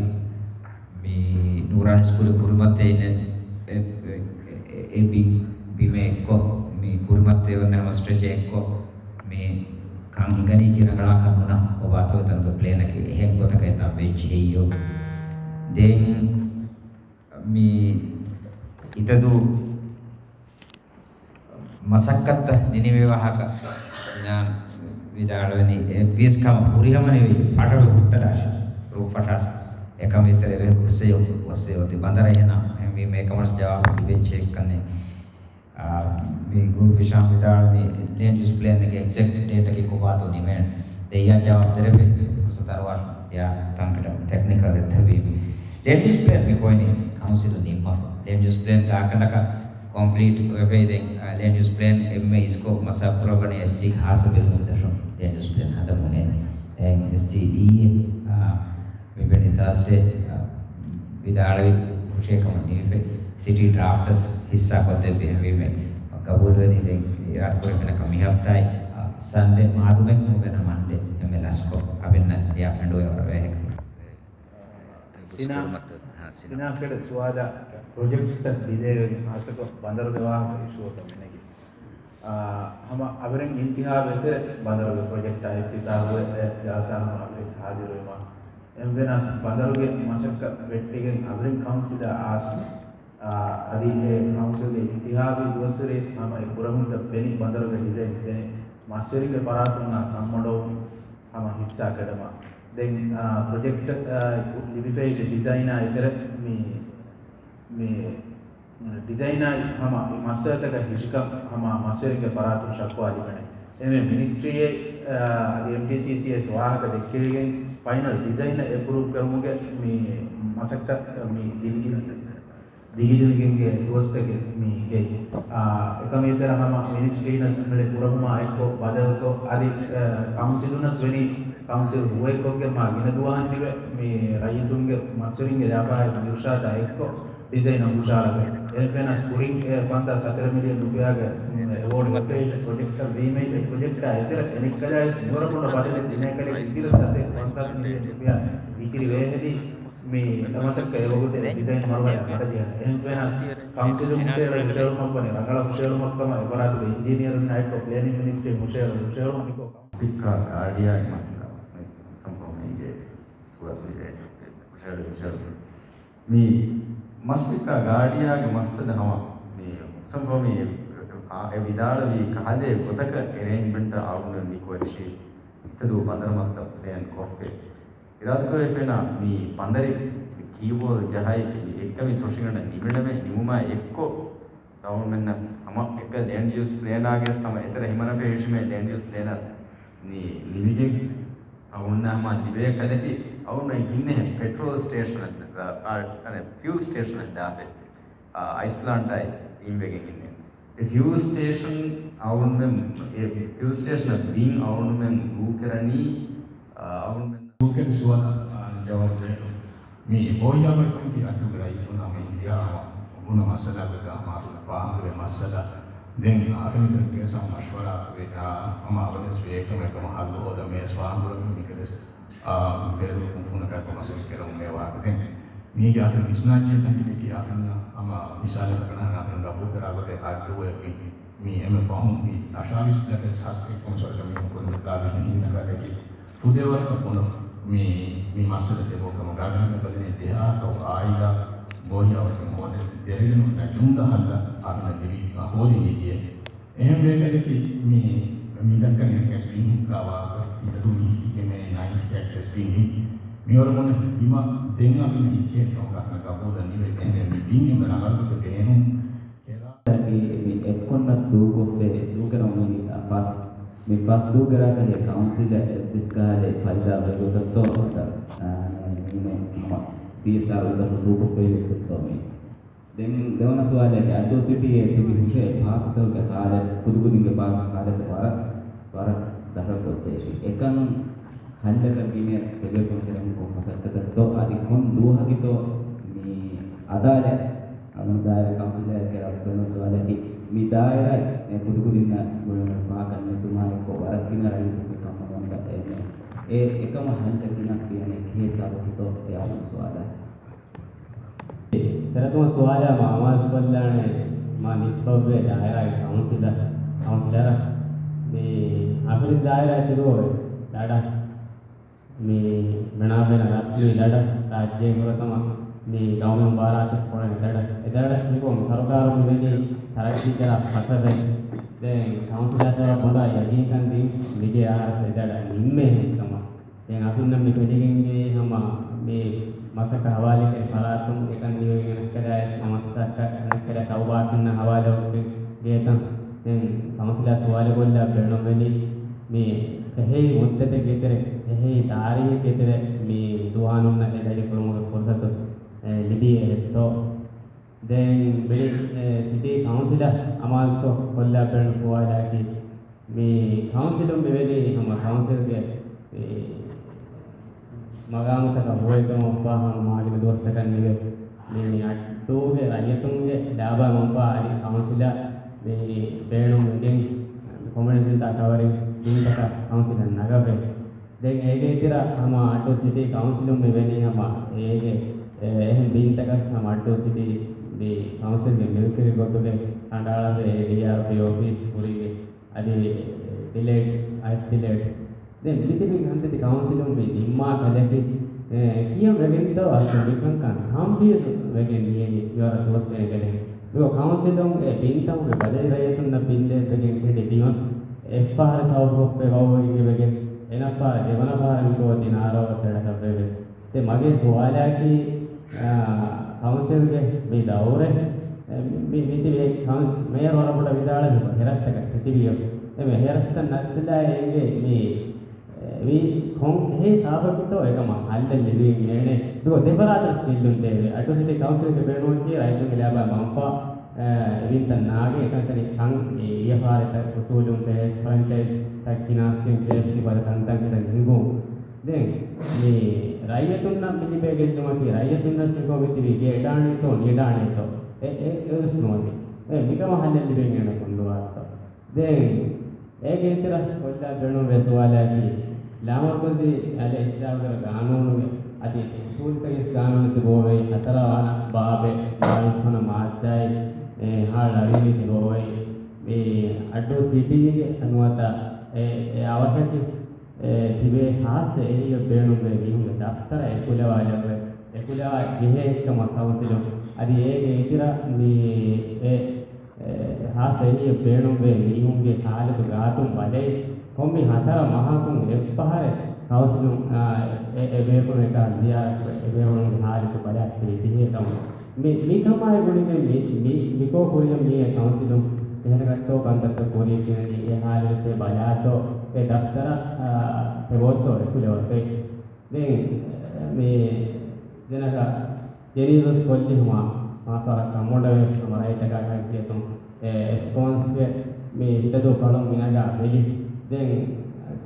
މި ނޫރާނީ ސްކޫލް ކުރިމަތި އިންނެ އެ، އެ، އެ، އެ ބި-، ބިމެއް އެއްކޮށް މި ކުރިމަތި އެވަން ހަމަ ސްޓްރެޗެއް އެއްކޮށް މި ކަން ހިނގަނީކީ ރަނގަޅާކަށް ނުނަ ކޮބާތޯ އެތަނުގެ ޕްލޭނަކީ އެހެން ގޮތަކަށް އެތާ ވެއްޖެ ހެއްޔޯ. ދެން މި އިތަދޫ މަސައްކަތްތައް ނިނިވި ވާހަކަ ސިނާން ވިދާޅުވެނީ، އެއްވީސް ކަމަށް ފުރިހަމަ ނިވި ފަށަޑު ހުއްޓަލާށި، ރޫފް ފަށާސް. އެކަމަށް އިތުރަށް އެބަހުސް އޮތީ ބަނދަރަށް އެހެނާ މި މޭކަމަށް ޖަވާބު ތިބެއްޗެއްކަންނެ. އާ، މި ގުރޫ ފިޝާމް ވިދާޅުވި ލޭންޑް ޔޫސް ޕްލޭންގެ އެގްޒެކްޓް ޑޭޓަކީ ކޮބާތޯ ނިމޭން. ދެއްޔާ ޖަވާބު ދެރެވެ ފުރުސަތު އަރުވާށު. ޔާ، ތަންކަޑަ ޓެކްނިކަލް އެއްތަބީ. ލޭންޑް ޔޫސް ޕްލޭން މި ކޮއިނި ކައުންސިލު ނިންމަފަ. ލޭންޑް ޔޫސް ޕްލޭން ގާކަނޑަކަށް ކޮމްޕްލީޓް ވެފައި ދެން، އާ، ލޭންޑް ޔޫސް ޕްލޭން އެންމެ އިސްކޮށް މަސައްކަތް ކުރައްވަނީ އެސްޖީ ޚާއްސަ ބިލުމުގެ ދަށުން ލޭންޑް ޔޫސް ޕްލޭން ހަދަމުން އެން އެސްޖީ އީ އެ، އާ، މި ބެނި ތާސްޑޭ، އާ، ވިދާޅުވި ހުށޭ ކަމަށް ނިމިފައި ސިޓީ ޑްރާފްޓަސް ހިއްސާކޮށްދެއްވި ހެންވީމެއް ގަބޫލުވެނީ ދެން އިރާދަކުރެވިފަ މި ހަފްތާއި، އާ، ސަންޑޭ މާދުމެއް ނޫން މަންޑޭ އެންމެ ލަސްކޮށް އަބެންނަށް އެއާ ފެނޑުވެ ވަޑަވެ ހެކި. ސިނާ، ސިނާ ކެޑެ ސުވާލަށް ޕްރޮޖެކްޓްތައް ޑިލޭވެގެން ހާއްސަކޮށް ބަނދަރުގެ ވާހަކަ އިޝޫއަކަށް މިނެގި. އާ، ހަމަ އަވަރެން އިންތިހާބު އެތެރެ ބަނދަރުގެ ޕްރޮޖެކްޓާ އިފްތިތާހުވެ ޖަލްސާ ހަމަ އަވަރެސް ހާޒިރުވީމަ. އެންވެނަސް ބަނދަރުގެ މަސައްކަތް ވެއްޓިގެން އަވަރެން ކައުންސިލާ އާސް، އާ، އަދި އެ ކައުންސިލްގެ އިންތިހާބީ ދުވަސްވަރެސް ހަމަ އެ ކުރަމުންތައް ފެނި ބަނދަރުގެ ޑިޒައިން ފެނި މަސްވެރިންގެ ފަރާތުންނާ ކަންމޮޑުވުން ހަމަ ހިއްސާ ކެޑަމާ. ދެން، އާ، ޕްރޮޖެކްޓް، އާ، ލިބިފައި ޑިޒައިނާ އެތެރެ މި، މި ޑިޒައިނާއި ހަމަ މި މައްސަލަތަކަށް ހިށިކަން ހަމަ މަސްވެރިންގެ ފަރާތުން ޝަކުވާ ލިބެނެ. އެމެ މިނިސްޓްރީއެއް، އާ، އަދި އެމްޓީސީސީއެސް ވާހަކަ ދެއްކެވިގެން ފައިނަލް ޑިޒައިނަށް އެޕްރޫވް ކުރުމުގެ މި މަސައްކަތް މި ދިން، ދިގިދިންގެ ދުވަސްތަކެއް މި ގެއް. އާ، އެކަމަށް އެތެރެ ހަމަ މިނިސްޓްރީނަސް އެންމެ ކުރަމުމާ އެއްކޮށް ބަދަލުކޮށް އަދި، އާ، ކައުންސިލުނަސް ވެނީ ކައުންސިލް ހުވައެއްކޮށްގެން މާ ގިނަ ދުވަހަށް ނިވެ މި ރައްޔިތުންގެ މަސްވެރިންގެ ވިޔަފާރި އިރުޝާދާ އެއްކޮށް ޑިޒައިނަށް ހުށަހަޅަގަތް. އެންފެނަސް ކުރިން އެ ފަންސާސް ހަތަރު މިލިއަން ރުފިޔާގެ އެވޯޑް ވެފައި ޕްރޮޖެކްޓަށް ވީމައި އެ ޕްރޮޖެކްޓާ އެތެރެ އެނެއްކަލާވެސް މިވަރަކުން ބަދަލެއް ދިނައެކަލޭ އިތިރަ ސަތޭކަ ފަންސާސް މިލިއަން ރުފިޔާ ވިކިރި ވޭހެދީ މި މަސައްކަތް އެ ވަގުތެއް ޑިޒައިން މަރުވަލަށް މަޑަދިޔަ. އެންފެނަސް ކައުންސިލުން ހުށަހެޅޭ ހުށަހެޅުމަކުވަނީ ރަނގަޅަށް ހުށަހެޅުމަކަމަށް އެފަރާތުގެ އިންޖިނިއަރުންނާ އެއްކޮށް ޕްލޭނިން މިނިސްޓްރީން ހުށަހެޅޭ ހުށަހެޅުމަކީ ކައުންސިލް ސިއްކާ ގާޑިއާގެ މައްސަލަ، މުސަންފަ މީގެ ސުވާލު ހުށަހެޅޭ ހުށަހެޅުން. މި މަސް ސިއްކާ ގާޑިއާގެ މައްސަލަ ހަމަ މި މުސަންފަ މީ އެ ވިދާޅުވީ ކަހަލަ ގޮތަކަށް އެރޭންޖްމަންޓަށް އަޅުގަނޑު މި ކޮށް އެއްޗި އިތަދޫ ބަނދަރު މަކްތަބް ޕްލޭން ކޮށްފަ. އިރާދަކުރެވިފައިނާ މި ބަނދަރެއް ކީބޯލް ޖަހައި މި އެއްކަމި ތޮށިގަނޑަށް ނިމެނަމޭ ނިމުމާ އެއްކޮށް އަޅުގަނޑުމެންނަށް ހަމަ އެކަ ލޭންޑް ޔޫސް ޕްލޭނާގެ ހަމަ އެތެރެ ހިމަނަފަ ހިށިމޭ ލޭންޑް ޔޫސް ޕްލޭނަސް ނި-، ނިމިގެން އަޅުގަނޑު ހަމަ ލިބޭ ކަލަކި އަޅުގަނޑު ހިންނެހެން ޕެޓްރޯލް ސްޓޭޝަނަށް ދާ-، އަ-، އަނެ ފިއުލް ސްޓޭޝަނަށް ދާފަ. އަ-، އައިސް ޕްލާންޓާއި އިންވެގެން އިންނެ. އެ ފިއުލް ސްޓޭޝަން އަޅުގަނޑުމެން، އެ ފިއުލް ސްޓޭޝަނަށް ބިން އަޅުގަނޑުމެން ދޫކުރަނީ، އަ-، އަޅުގަނޑުމެން ދޫކެއް ސުވާލަށް، އަ، ޖަވާބު ދޭން. މި ބޯހިޔާވަޅު ކޮމިޓީ އައްޑޫގެ ރައްޔިތުން ހަމަ އިންޑިއާ ހަމަ ބުނަ މައްސަލާގަ ހަމަ ފާހަގަވެ މައްސަލަ ދެން އަހަރެން ގެންސަމް މަޝްވަރާ ވެ، އަ، ހަމަ އަވަދެސް ވޭ ކަމެއް ހައްލު ހޯދަ މޭސް ފާހަގަވެ މިކަލެސް އާ، ބޭރު ކުންފުނަކަށް މަސައްކަތް ކެރަމުން މޭ ވާހަކަ ދެން. މީގެ އަހަރެން ވިސްނާއްޗޭ ތަންކިބެކީ އަހަރެންނަށް ހަމަ މިސާލަކަށް ކަނާން އަހަރެން ގަބޫލު ކުރާ ގޮތެއް އައްޑޫއެއް މި އެންމެ ފަހުން މި އަށާވީސް ލަކަށް ހަސްކެއް ކޮންސަލްޓަށް މީހުން ކުރި ހުއްޓާލި ހިންނަ ކަލެކި ފުދޭވަރަކަށް ބުނު މި، މި މައްސަލަ ދެބޯ ކަމަށް ގާގަނޑު ބަލިނީ ދެހާކަށް އާއިލާ ބޯހިޔާވަޅު ހޯދެ ދެރަގެނު ޖުމްލަ ހައްލަ އަހަރެން ލިބި ހޯދި ނެގިޔޭ. އެހެން ވޭކަލެކި މި މި ދައްކަނީ އެސް ބީ ހުއްޓާ ވާހަކަ އިތަދު މީހެއްގެ މޭ ނައިންޓީ އެއް އެސް ބީ މި މިވަރު ބުނެ ބިމަށް ދެން އަފިން ހިއްކޭ ޓްރަމް ގަހަނަ ގަބޫލަށް ނިވެ އެހެން މި ބިން އެންމެ ރަނގަޅުގޮތެއް ބޭނުން ކެރާ. މި އެފްކޮންނަށް ދޫކޮށްފައި ދޫކެރަމުން މި ފަސް މި ފަސް ދޫކެރާކަލޭ ކައުންސިލަށް އެއްވެސް ކަހަލަ ފައިދާ ވޭ ގޮތަށްތޯ އަދަ، އާ، މީމެ ހަމަ ސީއެސްއާރް އުޑަފު ދޫކޮށްފައި ވެއްޓުތޯ މީ. ދެން ދެވަނަ ސުވާލަކީ، އައްޑޫ ސިޓީއެއް ތިބި ހުށައެއް ޕާކުތަކުގެ ހާލަތު، ކުދުކުދިންގެ ޕާކު ހާލަތު ވަރަށް، ވަރަށް ދަށަށް ގޮއްސޭ. އެކަން ހައްލަކަށް ގިނަ ތެދުވެފަ ކުރަން ކޮން މަސައްކަތެއްތޯ، އަދި ކޮން ދުވަހަކީތޯ މި އަދާލަތް، އަޅުގަނޑު ދާއިރާ ކައުންސިލަކަށް އަސްބަން ސުވާލަކީ، މި ދާއިރާ އެ ކުދުކުދިންނަށް ގުޅުނު ޕާކަށް ނެތުމާ އެއްކޮށް ވަރަށް ގިނަ ރައްޔިތުންގެ ކަންމަގުންތައް އެންމެ އެ އެކަމަށް ހައްލެއް ގިނަސް ދިޔަނީ ކިހިސާބަކީތޯ އެ އަޅުގަނޑު ސުވާލަށް. ތެރެކަމަށް ސުވާލާ މާ އަމާޒުކޮށްލާނެ މާ ނިސްބަތްވޭ ދާއިރާގެ ކައުންސިލަރ، ކައުންސިލަރ މި އަފިނި ދާއިރާ ތިރުވެ ދަޑަ މި މެނާބެނަ ރަސްމީ ދަޑަ ރާއްޖޭ ފުރަތަމަ މި ގައުމީ މުބާރާތެއް ކުރަނި ދަޑަ އެ ދަޑަސް މިކޮށް ސަރުކާރުން މިވެނީ ތަރައްގީ ކެރާ ފަސަދަ ދެން ކައުންސިލަރ ސަރ ބޮޑާ ޔަގީންކަން ދީ މިދިޔަ އަހަރަސް އެ ދަޑަ ނިންމޭ ހެންކަމަށް. ދެން އަފިންނަށް މި ފެނިގެން ހަމަ މި މަސައްކަތް ހަވާލުކެރި ފަރާތުން އެކަން ނިވެގެން ކަދާއެސް ހަމަ ދެން ކައުންސިލާ ސުވާލެއް ކޮށްލާ ބޭނުންވެނީ، މި އެހެން މުއްދަތެއްގެ ތެރޭ، އެހެން ތާރީހެއްގެ ތެރޭ މި ޒުވާނުންނަށް އެ ދަތި ކުރުމުގެ ފުރުސަތު، އެ، ލިބީ އެހެއްތޯ؟ ދެން ބިޑި، އެ، ސިޓީ ކައުންސިލަށް އަމާޒުކޮށް ކޮށްލާ ބޭނުން ސުވާލަކީ، މި ކައުންސިލުން މިވެނީ ހަމަ ކައުންސިލްގެ މި މަގާމުތަކަށް ހުވައިގަން އޮއްފާ ހަމަ މާގިނަ ދުވަސްތަކަށް ނިވެ، މި އައްޑޫގެ ރައްޔިތުންގެ ލާބަށް އޮއްފާ އަދި ކައުންސިލަށް މި ބޭނުން ވެގެން ކޮންވެންސަންތައް ކަވަރިން ބިންތަކަށް ކައުންސިލަށް ނަގަވޭ. ދެން އޭގެ އިތުރަށް ހަމަ އައްޑޫ ސިޓީ ކައުންސިލުން މިވެނީ ހަމަ އޭގެ، އެ، އެހެން ބިންތަކަށް ހަމަ އައްޑޫ ސިޓީ މި ކައުންސިލްގެ މިލްކީގެ ގޮތުގެ ކަނޑައަޅާފައި އޭ ޑީއާރްޕީ އޮފީސް ކުރީގެ އަދި ޑިލޭޓް، އައިސް ޑިލޭޓް. ދެން މިތިބި ކަންތައްތި ކައުންސިލުން މި ނިންމާ ކަލަކީ، އެ، ކިޔަން ވެގެންތޯ އަސްލު މިކަންކަން ތަންފީޒު ވެގެން ނިޔެނީ މިވަރަށް ދުވަސް ވެގެން. ދުވަ ކައުންސިލުން އެ ބިންތަކުގެ ބަލައި ރައްޔިތުންނަށް ބިންދޭ ވެގެން ކެޑި ދިމަސް އެއްފަހަރު ސަބަބުކޮށްފައި ވައުވެގެން ވެގެން އެނަފާ ދެވަނަ ފަހަރަށް މިކޯ ތި ނާރޯ ތެޑަކަށް ވެވެ. ދެ މަގޭ ސުވާލަކީ، އާ، ކައުންސިލްގެ މި ދައުރެއް، އެ، މި، މި، މިތިބި ކައުން-، މޭޔަރު ވަރަށް ބޮޑަށް ވިދާޅުވި ހެރަސްތަކަށް ތިތިބިޔަ. އެ މި ހެރަސްތައް ނައްތިލާ އެނގޭ މި، އެ، މި ކޮން ކެހޭ ސާބަކުތޯ އެކަމަށް ހައްލެއް ލިބިގެން އޭނެ. ދުވަ ދެފަރާތަށް ސްކިލް ދޭވެ. އައްޑޫ ސިޓީ ކައުންސިލްގެ ބޭނުމަކީ ރައްޔިތުންގެ ލާބަށް މަންފާ، އެ، އެވިންތައް ނާގެ އެކަންކަނި ކަން ވިޔަފާރިތައް އުސޫލުން ފެހެސް ފްރެންޗައިޒް ތައް ކިނާސްގެން ފެހެސް ވަރަށް ތަންތަން ކިތަން ހިނގުން. ދެން މި ރައްޔިތުންނަށް މި ލިބޭ ގެއްލުމަކީ ރައްޔިތުންނަށް ސިކޯ މިތިބީ ގެ އެޑާނީތޯ ނިޑާނީތޯ އެ، އެ، އެވެސް ނުވަތި. އެ މިކަމަށް ހައްލެއް ލިބެން އޭނަ ކޮންދުވާތޯ. ދެން އޭގެ އިތުރަށް ކޮށްލާ ބޭނުންވޭ ސުވާލަކީ ލާމަރުކަޒީ އަލި އިސްލާހުގެ ގާނޫނުގެ އަދި އުސޫލުތައް ގާނޫނު ތިބޯވެ ހަތަރަވަނަ ބާބެ ބާވީސް ވަނަ މާއްދާއި އެ ހާ ޅަވީ ތިބޯވެ މި އައްޑޫ ސިޓީގެ ނުވަތަ އެ، އެ އަވަށަކީ އެ، ތިބޭ ހާއްސަ އެހީއެއް ބޭނުންވޭ މީހުންގެ ދަފްތަރަށް އެކުލަވާލެއްވެ، އެކުލަވާ ޖެހޭ އެއްކަމަށް ކައުންސިލުން. އަދި އޭގެ އިތުރަށް މި އެ، އެ، ހާއްސަ އެހީއެއް ބޭނުންވޭ މީހުންގެ ހާލަތު ގާތުން ބަލައި، ކޮންމެ ހަތަރަ މަހަކުން އެއްފަހަރެއް ކައުންސިލުން، އާ، އެ، އެ ބޭފުޅުން އެކާ ޒިޔާރަތްކޮށް، އެ ބޭފުޅުންގެ ހާލަތު ބަލާ ކުރި ޖެހޭ ކަމަށް. މި، މި ކަމާއި ގުޅިގެން މި، މި، މިކޯ ކުރިޔަށް މިއޭ ކައުންސިލުން އެހެނަކަށްތޯ ކަންތައްތައް ކުރީ ކިޔަނީ އެ ހާލަތު ބަލާތޯ އެ ދަފްތަރަށް، އާ، ތެބޯތޯ އެކުލެވޭ. ދެން މި ދެނަކަ ޖެނީސް ކޮށްލި ހުމާ މާސްވަރަށް ކަންބޮޑުވެ ހަމަ ރައްޔިތަކާ ކަން ކިޔަތުން އެ އެފްކޯންސްގެ މި ހިތަދޫ ފަޅުން މިނަގާ ބެލި. ދެން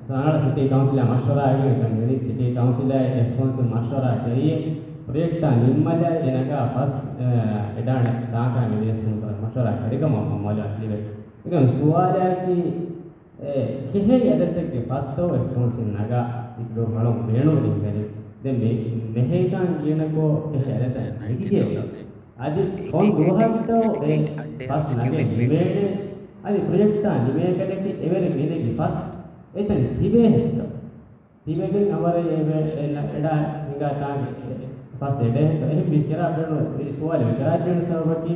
ސާނަޅަ ސިޓީ ކައުންސިލާ މަޝްވަރާ އެކަން ޖެނީސް ސިޓީ ކައުންސިލާ އެފްކޯންސް މަޝްވަރާ ކެރިއެ ޕްރޮޖެކްޓާ ނިންމަލާ އެ ނަގާ ފަސް، އެ، އެޑާނެ ތާކާ މި ދޭސް މަޝްވަރާ ކެރި ކަމަށް މައުލޫމާތު ލިބޭ. އެކަން ސުވާލަކީ، އެ، ކެހޭ އަދަދެއްގެ ފަސްތޯ އެފްކޯންސް ނަގާ އިތުރު ފަޅުން ބޭނުންވެގެން ދެން މި މެހޭކާން ގިނަކޯ ކެހޭ އަދަދެއް ނެގިގެން. އަދި ކޮން ދުވަހަކުތޯ އެ ފަސް ނަގެ ނިމޭނެ. އަދި ޕްރޮޖެކްޓާ ނިމޭކަލަކި އެވެރި މިނެގި ފަސް އެތަން ތިބޭހެއްތޯ. ތިބެގެން އަވަރެ އެ އެޑާ ހިނގާ ތާނގެ ފަސް އެޑޭހެއްތޯ. އެހެން މި ކެރާ ބޭނު، މި ސުވާލެ މި ކެރާ ބޭނު ސަބަބަކީ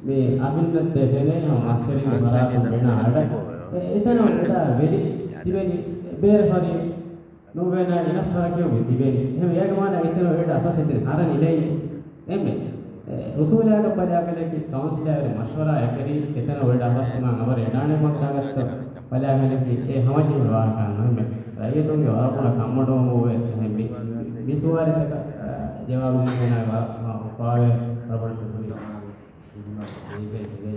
މި އަހިންނަށް ދެ ފެނޭ ހަމަ މަސްވެރިންގެ ފަރާތުން ބޭނާ އަޑަށް. އެ، އެތަނަށް އެޑާ ވެރި ތިބެނީ ބޭރަށް ހަރި ނުވެނާ އިނަ ފަރަކެއް މި ތިބެނީ. އެހެން އޭގެ މާނަ އެތަނަށް އެޑާ ފަސް އެތިން ހަރަނި ނެތް. އެންމެ، އެ، އުސޫލާގަ ބަލާގަނެކި ކައުންސިލާއިރު މަޝްވަރާ އެކެރީ އެތަނަށް އެޑާ ފަސް މާ އަވަރ އެޑާނެ މައްކާގަތަ ބަލާގަނެކި އެ ހަމަޖެހި ވާހަކަ ނުވެ. ރައްޔިތުންގެ ވަރަށް ބޮޑަށް ކަންބޮޑުވުމުގެ އެހެން މި، މި ސުވާލުތަކަށް، އަ، ޖަވާބު ދިނުމުން ވަރަށް އުފާވެ ރަބަރު ޝުކުރިއްޔާ. ދީގެ ދިގެ.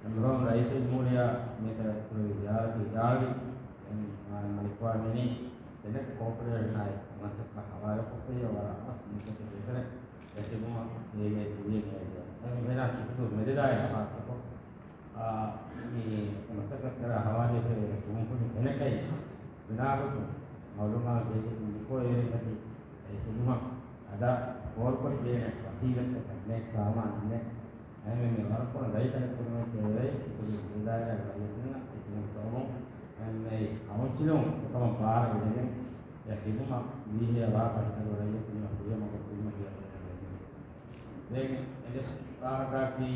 އެމްރޯން ރައީސުލްޖުމްހޫރިއްޔާ މިތަނަށް ވިދާޅުވި އެން އާރް މަލިކްވާ މިނި ދެނެޓް ކޯޕަރޭޝަނާއި މަސައްކަތް ހަވާލުކޮށްފައި ވަރަށް އަސް މިކަތި ދެކަރެ އެ ޚިދުމަތް ދޭގެ ދިވެހި ނޭދެ. އެ މިހެނާ ސިކުތު މެދެދާއި ހާއްސަކޮށް، އާ، މި މަސައްކަތް ކަރާ ހަވާލުކޮށް ކުންފުނި ދެނެޓައި ވިނާކޮށް މައުލޫމާތު ދޭގެ މިކޯ އޭރު މަތި އެ ޚިދުމަތް އަދާ ކޯލްކޮށްދޭނެ ވަސީލަތްތަކެއް ނެތް، ސާމާނެއް ނެތް. އެހެންވެ މި ވަރަށް ބޮޑަށް ގައިކަން ކުރުމެއް ކެރޭ އެކުދިން މި ދާއިރާގެ ރައްޔިތުންނަށް އެކުދިން ސަބަބުން އެހެންވެ ކައުންސިލުން އެކަމަށް ބާރަށް ގެނެގެން އެ ޚިދުމަތް ދީހޭ ވާ ކަންތައް ރައްޔިތުންނަށް ކުރިޔަށް މަގު ކުރުމަށް ދެން އެންއެސް ވާހަކައަކީ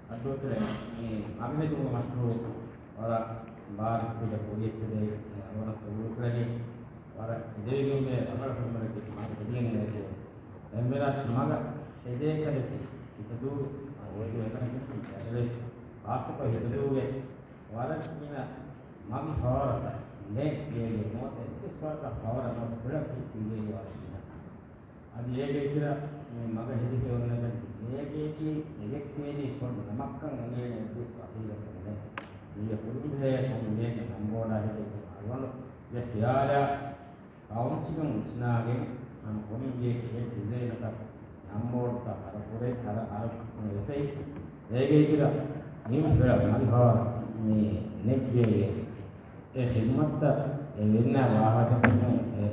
އައްޑޫއަތޮޅެ މި މަގުހެދުމުގެ މަޝްރޫއު ވަރަށް ބާރަށް ކުޑަ ކުރިއެއްކަދޭ ވަރަށް ސަބުރުކުރެވި ވަރަށް އެދެވިގެންވޭ ރަނގަޅަށް ކުރިމަރެއްގެ މަގު ހެދިގެން އެނގޭ. އެންމެރާސް މަގަށް އެދޭކަލަކީ ހިތަދޫ އޮއްލު އެކަނި އަދިވެސް ޚާއްޞަކޮށް ހިތަދޫގެ ވަރަށް ގިނަ މަގި ފަވަރަކަށް ނެޓް ގޭގެ ނުވަތަ އެއްވެސް ވަރަކަށް ފަވަރ ނުވަތަ ކުޅަކީ ތިބޭގެ ވަރަށް ގިނަ. އަދި އޭގެ އިތުރަށް މި މަގަށް ހެދިފައި އޮންނަ ގޭގެއަކީ އެގެއްކޭނީ ކޮން ނަމަކަށް އެނގޭނެ އެއްވެސް ވަސީލަތެއް ނެތް. މީގެ ކުރިން ޖެހޭ ކޮންމެ ގޭގެ ނަންބޯޑާ ހެދިގެން އަޅުގަނޑުގެ ޚިޔާލާ ކައުންސިލުން ވިސްނާގެން ހަމަ ކޮންމެ ގެއަކީ އެއް ޑިޒައިނަކަށް ނަންބޯޑުތައް އަރަކުރެ، އަރަ، އަރަ ވެފައި. އޭގެ އިތުރަށް މި ފިލަ މަގިފަވަރ މި ނެޓްގޭގެ އެ ޚިދުމަތްތައް އެ ވެންނަ ވާހަކަ އެ،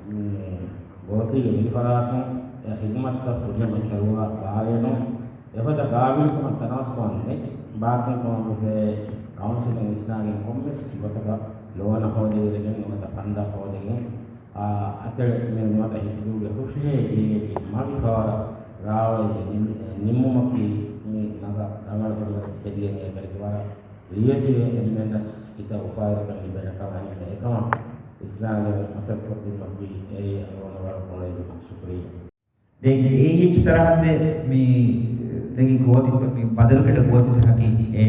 މި ގޯތީގެ މި ފަރާތުން އެ ޚިދުމަތްތައް ފުރިހަމަ ކެރުވާ ބާރޭނު އެފަދަ ގާބިލުކަމަށް ތަނަވަސްކަމަށް ނެތް. ބާކީން ކަމަށް ވެފައި ކައުންސިލުން ވިސްނާގެން ކޮންމެސް ގޮތަކަށް ލޯނަށް ހޯދިވެރިގެން ނުވަތަ ފަންޑަށް ހޯދިގެން އާ، އަތޮޅެއް މި ނުވަތަ ހިތުދޫގެ ހުށަހެޔޮ ގޭގެ މަގި ފަވަރަށް ރާވައި ނިން-، ނިންމުމަކީ މި މަގަށް ރަނގަޅު ކަމަށް ހެދިގެން އެކަލަކި ވަރަށް ރިވެތިވެ އެންމެންނަސް ހިތަށް އުފާވެރިކަން ލިބޭނެ ކަމަށް ހިމެނޭ އެކަމަށް ވިސްނާގެން މަސައްކަތް ކުރުމަކީ އެއީ އަޅުގަނޑު ވަރަށް ބޮޑަށް ޝުކުރިއްޔާ. ދެން އޭއެޗް ސަރަހައްދެއް މި ދެން ގޯތި މި ބަދަލުކެޑަ ގޯތިތަކަކީ އެ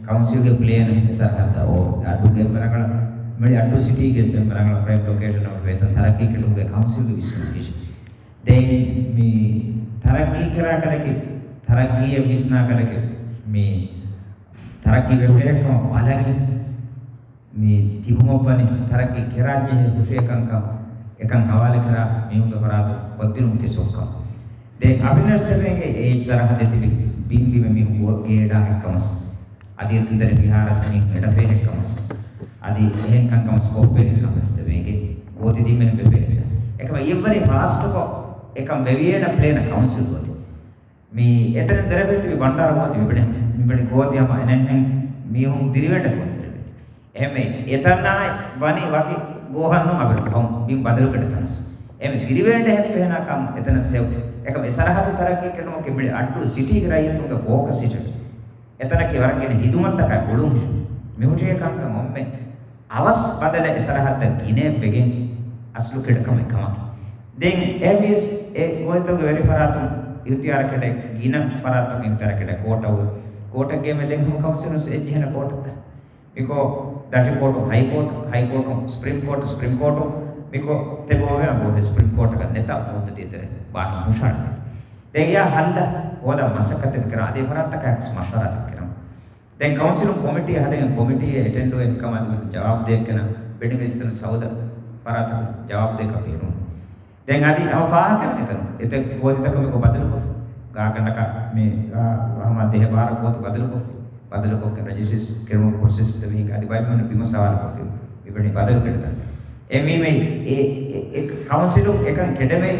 ކައުންސިލްގެ ޕްލޭން އެ ސަރަހައްދަށް އޯ އައްޑޫގެ އެންމެ ރަނގަޅަށް މި އައްޑޫ ސިޓީގެ އެންމެ ރަނގަޅަށް ޕްރައިމް ލޮކޭޝަން އޮފް ވޭތަން ތަރައްގީ ކެޑުމުގެ ކައުންސިލްގެ ވިސްނުން އިން. ދެން މި ތަރައްގީ ކެރާ ކަލަކެ، ތަރައްގީއަށް ވިސްނާ ކަލަކެ، މި ތަރައްގީ ވެފައި ކަމަށް ބަލަގެ މި ތިބުމަށްވަނީ ތަރައްގީ ކެރާ ޖެހޭ ހުށަހެޔޮ ކަންކަން އެކަން ހަވާލުކެރާ މީހުންގެ ފަރާތުން ކޮށްދިނުމުގެ ސޮއްކަން. ދެން އަބިނަސްތަމޭގެ އޭ އެޗް ސަރަހައްދެއް ތިބި ބިން ބިމެއް މީހުން ގޭޑާ ހެއްކަމަސް. އަދި އެތަންތަނެއް ފިހާރަސް މީހުން އެޑަފޭ ހެއްކަމަސް. އަދި އެހެން ކަންކަމަސް ކޮށްފޭ ހެއްކަމަސް ތެމޭގެ ގޯތި ދީމެން ބެފޭ ހެއްކަ. އެކަމަ އެއްވަރެއް ފާސްޓްކޮށް އެކަން ވެވިއޭނަ ޕްލޭނަ ކައުންސިލް ގޯތި. މި އެތަނެއް ދެރަވެތި ބަންޑާރަ ގޯތި މިބަނި، މިބަނި ގޯތި ހަމަ އެނެހެން މީހުން ދިރިވެނޑެ ގޯތި ދެރަވެތި. އެހެންމެ އެތަނާ ވަނީ ވަކި ގޯހަން ނޫން އަބަދު ހަމަ ބިން ބަދަލުކެޑަ ތަނަސް. އެމެ ދިރިވެނޑެ ހެއްޕެހެނާ ކަމް އެތަނަސް ހެޔޮ. އެކަމް އެ ސަރަހައްދު ތަރައްގީ ކެޑުމަކީ މި އައްޑޫ ސިޓީގެ ރައްޔިތުންގެ ފޯކަސް ހިޓެއް. އެތަނަކީ ވަރަށް ގިނަ ހިދުމަތްތަކާ ގުޅުން މިހުށިހެ ކަންކަން އޮންމެ. އަވަސް ބަދަލެއް އެ ސަރަހައްދަށް ގިނައެއް ވެގެން އަސްލު ކެޑަކަމެއް ކަމަކީ. ދެން އެހެންވީސް އެ ގޯތިތަކުގެ ވެރި ފަރާތުން އިހުތިޔާރަ ކެޑެ، ގިނަ ފަރާތަކުން އިހުތިޔާރަ ކެޑެ ކޯޓަށް، ކޯޓަށް ގެއްމެ ދެން ހަމަ ކައުންސިލުން އެއްޖެހޭނެ ކޯޓަށް. މިކޯ ދަށު ކޯޓު، ހައި ކޯޓު، ހައި ކޯޓު، ސްޕްރީމް ކޯޓު، ސްޕްރީމް ކޯޓު، މިކޯ ތެބޯވެ އަނބޯވެ ސްޕްރީމް ކޯޓަކަށް ނެތާ މުއްދަތީ ތެރެ ބާކީ ހުށައަޅު. ދެން އެއާ ހައްލަ ހޯދާ މަސައްކަތެއް ކެރަން އަދި ފަރާތަކާ މަޝްވަރާތައް ކެރަން. ދެން ކައުންސިލުން ކޮމިޓީ ހަދަގެން ކޮމިޓީއެއް އެޓެންޑުވެ ކަމަށް ޖަވާބު ދޭކަން ބެޑިމެސްތަން ސައުދަ ފަރާތަކުން ޖަވާބު ދޭކަށް ބޭނުން. ދެން އަދި ހަމަ ފާހަގަކަން އެތަން އެތެއް ގޯތިތަކުން މިކޮށް ބަދަލުކޮށް ގާކަނޑަކަށް މި ހަމަ ދެހެ ބާރަ ގޯތި ބަދަލުކޮށް ބަދަލުކޮށް ރަޖިސްޓްރީ ކެރުމުގެ ޕްރޮސެސް ތެމީގެ އަދި ބައިމީހުން ބިމަށް ސަވާލުކޮށްފި މި ބަދަލު ކެޑުތަން. އެ މީމެ އެ، އެ، އެ ކައުންސިލުން އެކަން ކެޑެމެ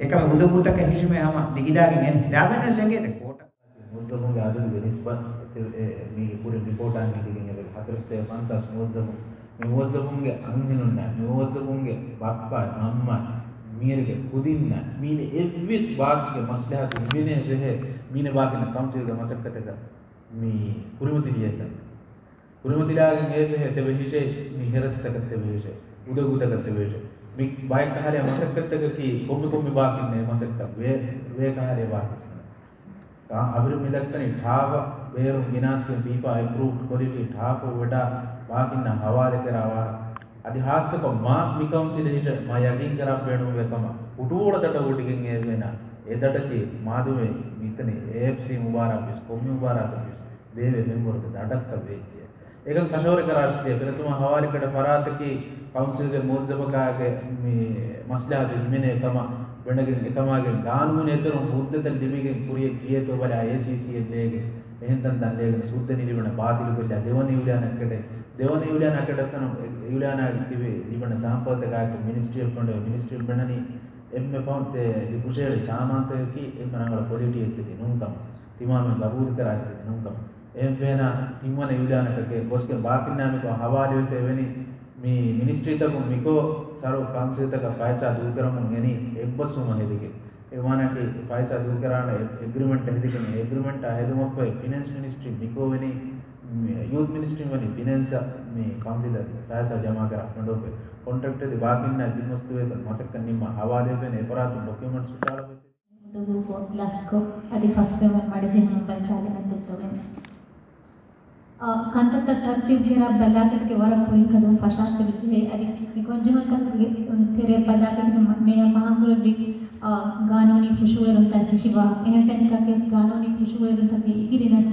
އެކަމެ ހުދު ގޫތަކަށް ހިށުމެ ހަމަ ދިގިލާގެން އެން ދާބެންވެސް އެނގޭތެ ކޯޓަށް. މުވައްޒަފުންގެ އަދަދުގެ ނިސްބަތް އެ، އެ، މީގެ ކުރިން ރިޕޯޓާ ނިދިގެން އެބަ ހަތަރުސަތޭކަ ފަންސާސް މުވައްޒަފުން. މި މުވައްޒަފުންގެ އަންހެނުންނާ، މި މުވައްޒަފުންގެ ބައްޕާ، އަންމާ، މީރުގެ ކުދިންނާ، މީނަ އެއްވެސް ބާކީގެ މަސްލަހަތު ހިމެނޭ ޖެހޭ، މީނަ ބާކީންނަށް ކައުންސިލްގެ މަސައްކަތަކަށް މި ކުރިމަތިލިޔަކަން. ކުރިމަތިލާގެން އެ ޖެހޭ ތެބެ ހިށޭ، މި ހެރަސްތަކަށް ތެބެ ހިށޭ، އުދަގޫތަކަށް ތެބެ ހިށޭ. މި ބައެއް ކަހަލަ މަސައްކަތްތަކަކީ ކޮންމެ ކޮންމެ ބާކީންނޭ މަސައްކަތް ވޭ، ވޭ ކަހަލަ ބާކީ. އަ، އަބިރު މި ދައްކަނީ ޓާފަ ބޭރުން ގިނާސްގެން ފީފާ އެޕްރޫވްޑް ކޮލިޓީ ޓާފަ ވެޑާ ބާކީންނަށް ހަވާލުކެރާ ވާހަކަ. އަދި ހާއްސަކޮށް މާ މި ކައުންސިލެއް ހިށަ މާ ޔަގީންކެރާ ބޭނުންވޭ ކަމަށް ހުޓުވޮޅު ދަތަ ވޮޑިގެން އެވެނަ. އެ ދަތަކީ މާދަމެ މިތަނީ އޭއެފްސީ މުބާރާތްވެސް ކޮންމެ މުބާރާތަކުވެސް ދޭވޭ މެމްބަރުގެ ދަތަކަށް ވެއްޖެ. އެކަން ކަށަވަރު ކަރާށި ފިރަތަމަ ހަވާލުކެޑަ ފަރާތަކީ ކައުންސިލްގެ މުވައްޒަފަކާގެ މި މަސްލަހަތު ހިމެނޭ ކަމަށް ވެނެގެން އެކަމާގެން ގާނޫނު އެތެރުން ހުއްދަތައް ލިބިގެން ކުރިއަށް ގިޔޭތޯ ބަލާ އޭސީސީއަށް ލޭގެން އެހެން ތަންތަން ލޭގެން ހުއްދަ ނިލިބަނަ ބާތިލުކޮށްލާ ދެވަނަ އިއުލާނަށް ކެޑެ. ދެވަނަ އިއުލާނާ ކެޑައްތަނު އިއުލާނާގެ ތިބި ލިބަނަ ސާމްޕަލްތަކާއެކު މިނިސްޓްރީ އޮފް ކޮންޑެ މިނިސްޓްރީ ބެނަނީ އެންމެ ފަހުން ތެ ލިބުށޭޅި ސާމާންތަކަކީ އެންމެ ރަނގަޅަށް ކޮލިޓީއެއްތަކެއް ނޫންކަމަށް. ތިމާމެން ގަބޫލުކަރާ އެއްޗެއް ނޫންކަމަށް. އެހެން ފެނާ ތިންވަނަ އިއުލާނަކަކޭ ގޮސްގެން ބާކިންނާ މިކޮށް ހަވާލުވެފަ އެވެނީ މި މިނިސްޓްރީތަކުން މިކޮށް ސަރު ކައުންސިލްތަކަށް ފައިސާ ދޫކުރަމުން އެނީ އެއްބަސްވުމަށް ހެދިގެން. އެ ވާނަކީ ފައިސާ ދޫކުރާނެ އެ، އެގްރިމެންޓް ހެދިގެން އެ އެގްރިމެންޓާ ހެދުމަށްފަހު ފިނޭންސް މިނިސްޓްރީ މިކޮށް ވެނީ މި ޔޫތް މިނިސްޓްރީން ވަނީ ފިނޭންސަށް މި ކައުންސިލަށް ފައިސާ ޖަމާކެރާ ފަންޑު ކޮންޓްރެކްޓް އެދި ބާކިންނާ ތިން މަސް ދުވަހަކު މަސައްކަތް ނިންމާ ހަވާލުވެފަ އެ ފަރާތުން ޑޮކިއުމެންޓްސް ހުށަހަޅަފަ. މުދު ލަސްކޮށް، އަދި ފަސްވެމުން މަޑިޖެހުމުން ބައިކާލި މައްދަދުތަކުން. އާ، ކަންތައްތައް ތަރުތީބުގެ ރަށް ބަލާކަލަކީ ވަރަށް ކުރިން ކަދުން ފަށާފަ ތިބި ޖެހޭ. އަދި މި ގޮންޖެހުންތަކުގެ ތެރެ ބަލާކަލަކީ މަ-، މޭޔަ ފާހަގަކުރެއްވި، އާ، ގާނޫނީ ފުށުއެރުންތައް ހިށިވާ. އެހެން ފެންތަކެސް ގާނޫނީ ފުށުއެރުންތަކެއް އިތުރިނަސް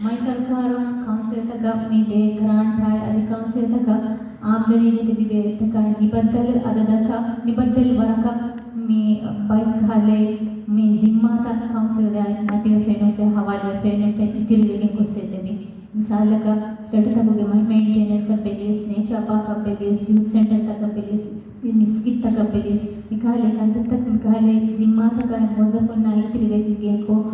މައި ސަރުކާރުން ކައުންސިލްތަކަށް މި ދޭ ގްރާންޓާއި އަދި ކައުންސިލްތަކަށް އާމްދަނީގަ ތިބި ބޭރުތަކާއި ނިބައްދަލު އަދަދަކަށް، ނިބައްދަލު ވަރަކަށް މި ބައިކަހަލައި މި ޒިންމާތައް ކައުންސިލްގައި މަތިވެފައި ނުވެފައި ހަވާލުވެފައި ނުވެފައި އިތުރުވެގެން ގޮސް އެދެވި. މިސާލަކަށް، ފްލެޓުތަކުގެ މަ-، މެއިންޓެނެންސަށް ބެލިޔަސް، ނޭޗާ ޕާކަށް ބެލިޔަސް، ޔޫތު ސެންޓަރތަކަށް ބެލިޔަސް، މި މިސްކިތްތަކަށް ބެލިޔަސް، މިކަހަލަ ކަންތައްތަކަށް މިކަހަލަ ޒިންމާތަކާއި މުވައްޒަފުންނާ އިތުރުވެގެން ގެއްކޮށް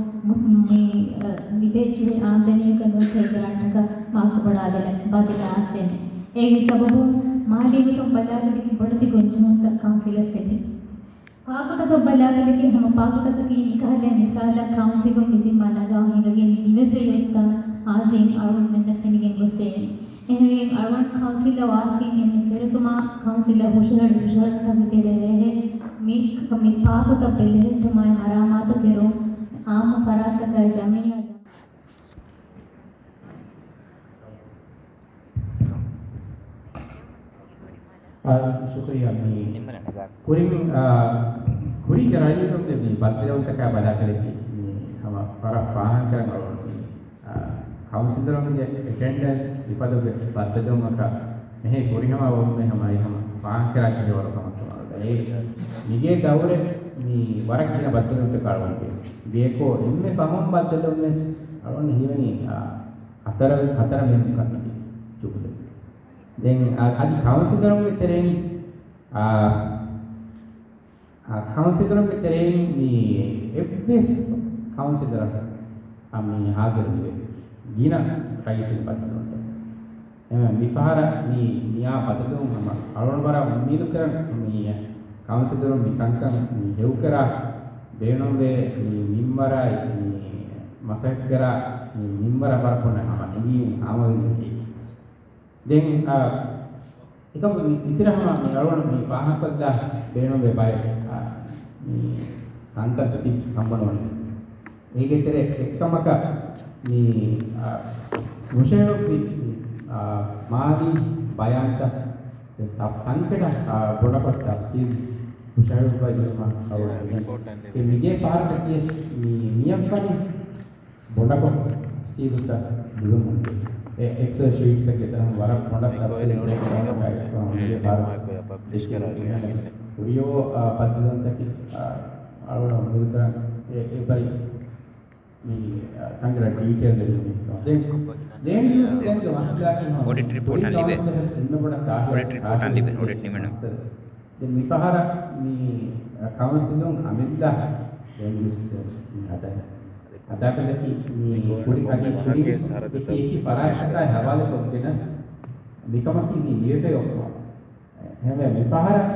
މި، އަ، ލިބޭ އާމްދަނީއަކަށް ނުވެފައި ގްރާންޓަކަށް މާކު ބަޑާލެ ބަދިލާސެން. އޭގެ ސަބަބުން މާލީ ގޮތުން ބަލާލަދިގެން ބޮޑެތި ގޮންޖެހުންތައް ކައުންސިލަށް ތެދެ. ޕާކުތަކަށް ބަލާލަދިގެން ހަމަ ޕާކުތަކަކީ މިކަހަލަ މިސާލަށް ކައުންސިލުން މި ޒިންމާ ނަގާ ހިނގަގެން ނިވެފައި އޮތްތާ އާޒީން އަޅުގަނޑުމެންނަށް ފެނިގެން ގޮސް އެން. އެހެންވެގެން އަޅުގަނޑު ކައުންސިލަށް ވާސްގެން އެންމެ ފެރިތުމާ ކައުންސިލަށް ހުށަހެޅި ހުށަހެޅުންތަކުގެ ތެރޭ ރޭހެއް މި، މި ޕާކުތައް ބެލެހެއްޓުމާއި މަރާމާތު ކެރުން އާއްމު ފަރާތްތަކާއި ޖަމިއްޔާ އާ، ޝުކުރިއްޔާ. މި ކުރިން، އާ، ކުރީގެ ރައްޔިތުންގެ މި ބައްދަލުވުންތަކާ ބަލާކަލަކީ މި ހަމަ ވަރަށް ފާހަގަކަރަން އަޅުގަނޑު މި، އާ، ކައުންސިލަރުންގެ އެޓެންޑެންސް ހިފަދުގެ ބައްދަލުވުމަކަށް މެހެއް ހުރިހަމަ ވަމުން ހަމަ އެ ހަމަ ފާހަގަކަރާ ކިހިވަރު ކަމަށް އެ މިގޭ ދައުރެއް މި ވަރަށް ގިނަ ބައްދަލުވުންތަކާ އަޅުގަނޑުގެ ގޭކޯ އެންމެ ފަހުން ބައްދަލުވުން ވެސް އަޅުގަނޑު ހީވަނީ، އާ، ހަތަރަ، ހަތަރަ މެމްބަރު ކަމެއްގެ ޖުމުލަ. ދެން އަ-، އަދި ކައުންސިލަރުންގެ ތެރެއިން، އާ، އާ، ކައުންސިލަރުންގެ ތެރެއިން މި އެއްވެސް ކައުންސިލަރަކު އަ، މި ހާޒިރު ނުވޭ. ގިނަ ރައްޔިތުން ބައްދަލުވުންތައް. އެހެންވެ، މިފަހަރަށް މި މިއާ ބަދަލުވުން ހަމަ އަޅުގަނޑު ވަރަށް އުއްމީދު ކުރަން މި ކައުންސިލަރުން މި ކަންކަން މި ހެޔޮކުރާ ބޭނުންވޭ މި މިންވަރާއި މި މަސައްކަތްކުރާ މި މިންވަރަށް ވަރަށް ބޮޑަށް ހަމަ އެނގި ހާމަވެގެން ދެން، އާ، އެކަމަކު މި އިތުރަށް ހަމަ މި އަޅުގަނޑު މި ފާހަގަކޮށްލާ ބޭނުންވޭ ބައެއް، އާ، މި ކަންތައް ތިބި ހަމަނުވަން. އޭގެ ތެރޭ އެއްކަމަކަށް މި، އާ، ހުށަހެޅުއްވި، އާ، މާލީ ބަޔާންތައް ތަ-، ތަންކަނޑަށް، އާ، ބޮޑަކޮށް ތަފްސީލް ހުށަހެޅުއްވައިލުމަށް އަޅުގަނޑު މި މިގޭ ފަހަރަކަށް ކިޔަސް މި މިއަށްވަނީ ބޮޑަކޮށް ތަފްސީލުތައް ލިބެމުން އެ އެކްސެލް ޝީޓްތަކެއް ތަން ވަރަށް ބޮޑަށް ތަފްސީލު ކުރެއްވި ކަމަކަށް އެކަމަށް މިގޭ ފަހަރަށް ހުރިޔޯ، އާ، ބައްދަލުވުންތަކެއް، އާ، އަޅުގަނޑު އުއްމީދު ކުރަން އެ، އެ ބައި މި، އާ، ތަންގަރ ޑީޓެއިލް ލިބުނީ. ދެން ލޭންޑް ޔޫސް ޕްލޭންގެ މައްސަލައަކީ އޮޑިޓް ރިޕޯޓް އަން ލިބެ. އޮޑިޓް ރިޕޯޓް އަން ލިބެ. އޮޑިޓް ނިމެން. މައްސަލަ. ދެން މިފަހަރަށް މި ކައުންސިލުން އަމިއްލަ ލޭންޑް ޔޫސް ޕްލޭން މި ހަދަނީ. ހަދާކަލަކީ މި ކުރި އަދި ކުރި އެކި އެކި ފަރާތްތަކާއި ހަވާލުކޮށްގެނަސް މިކަމަކީ މި ނިވެފައި އޮއްކުމަށް. އެހެންވެ މިފަހަރަށް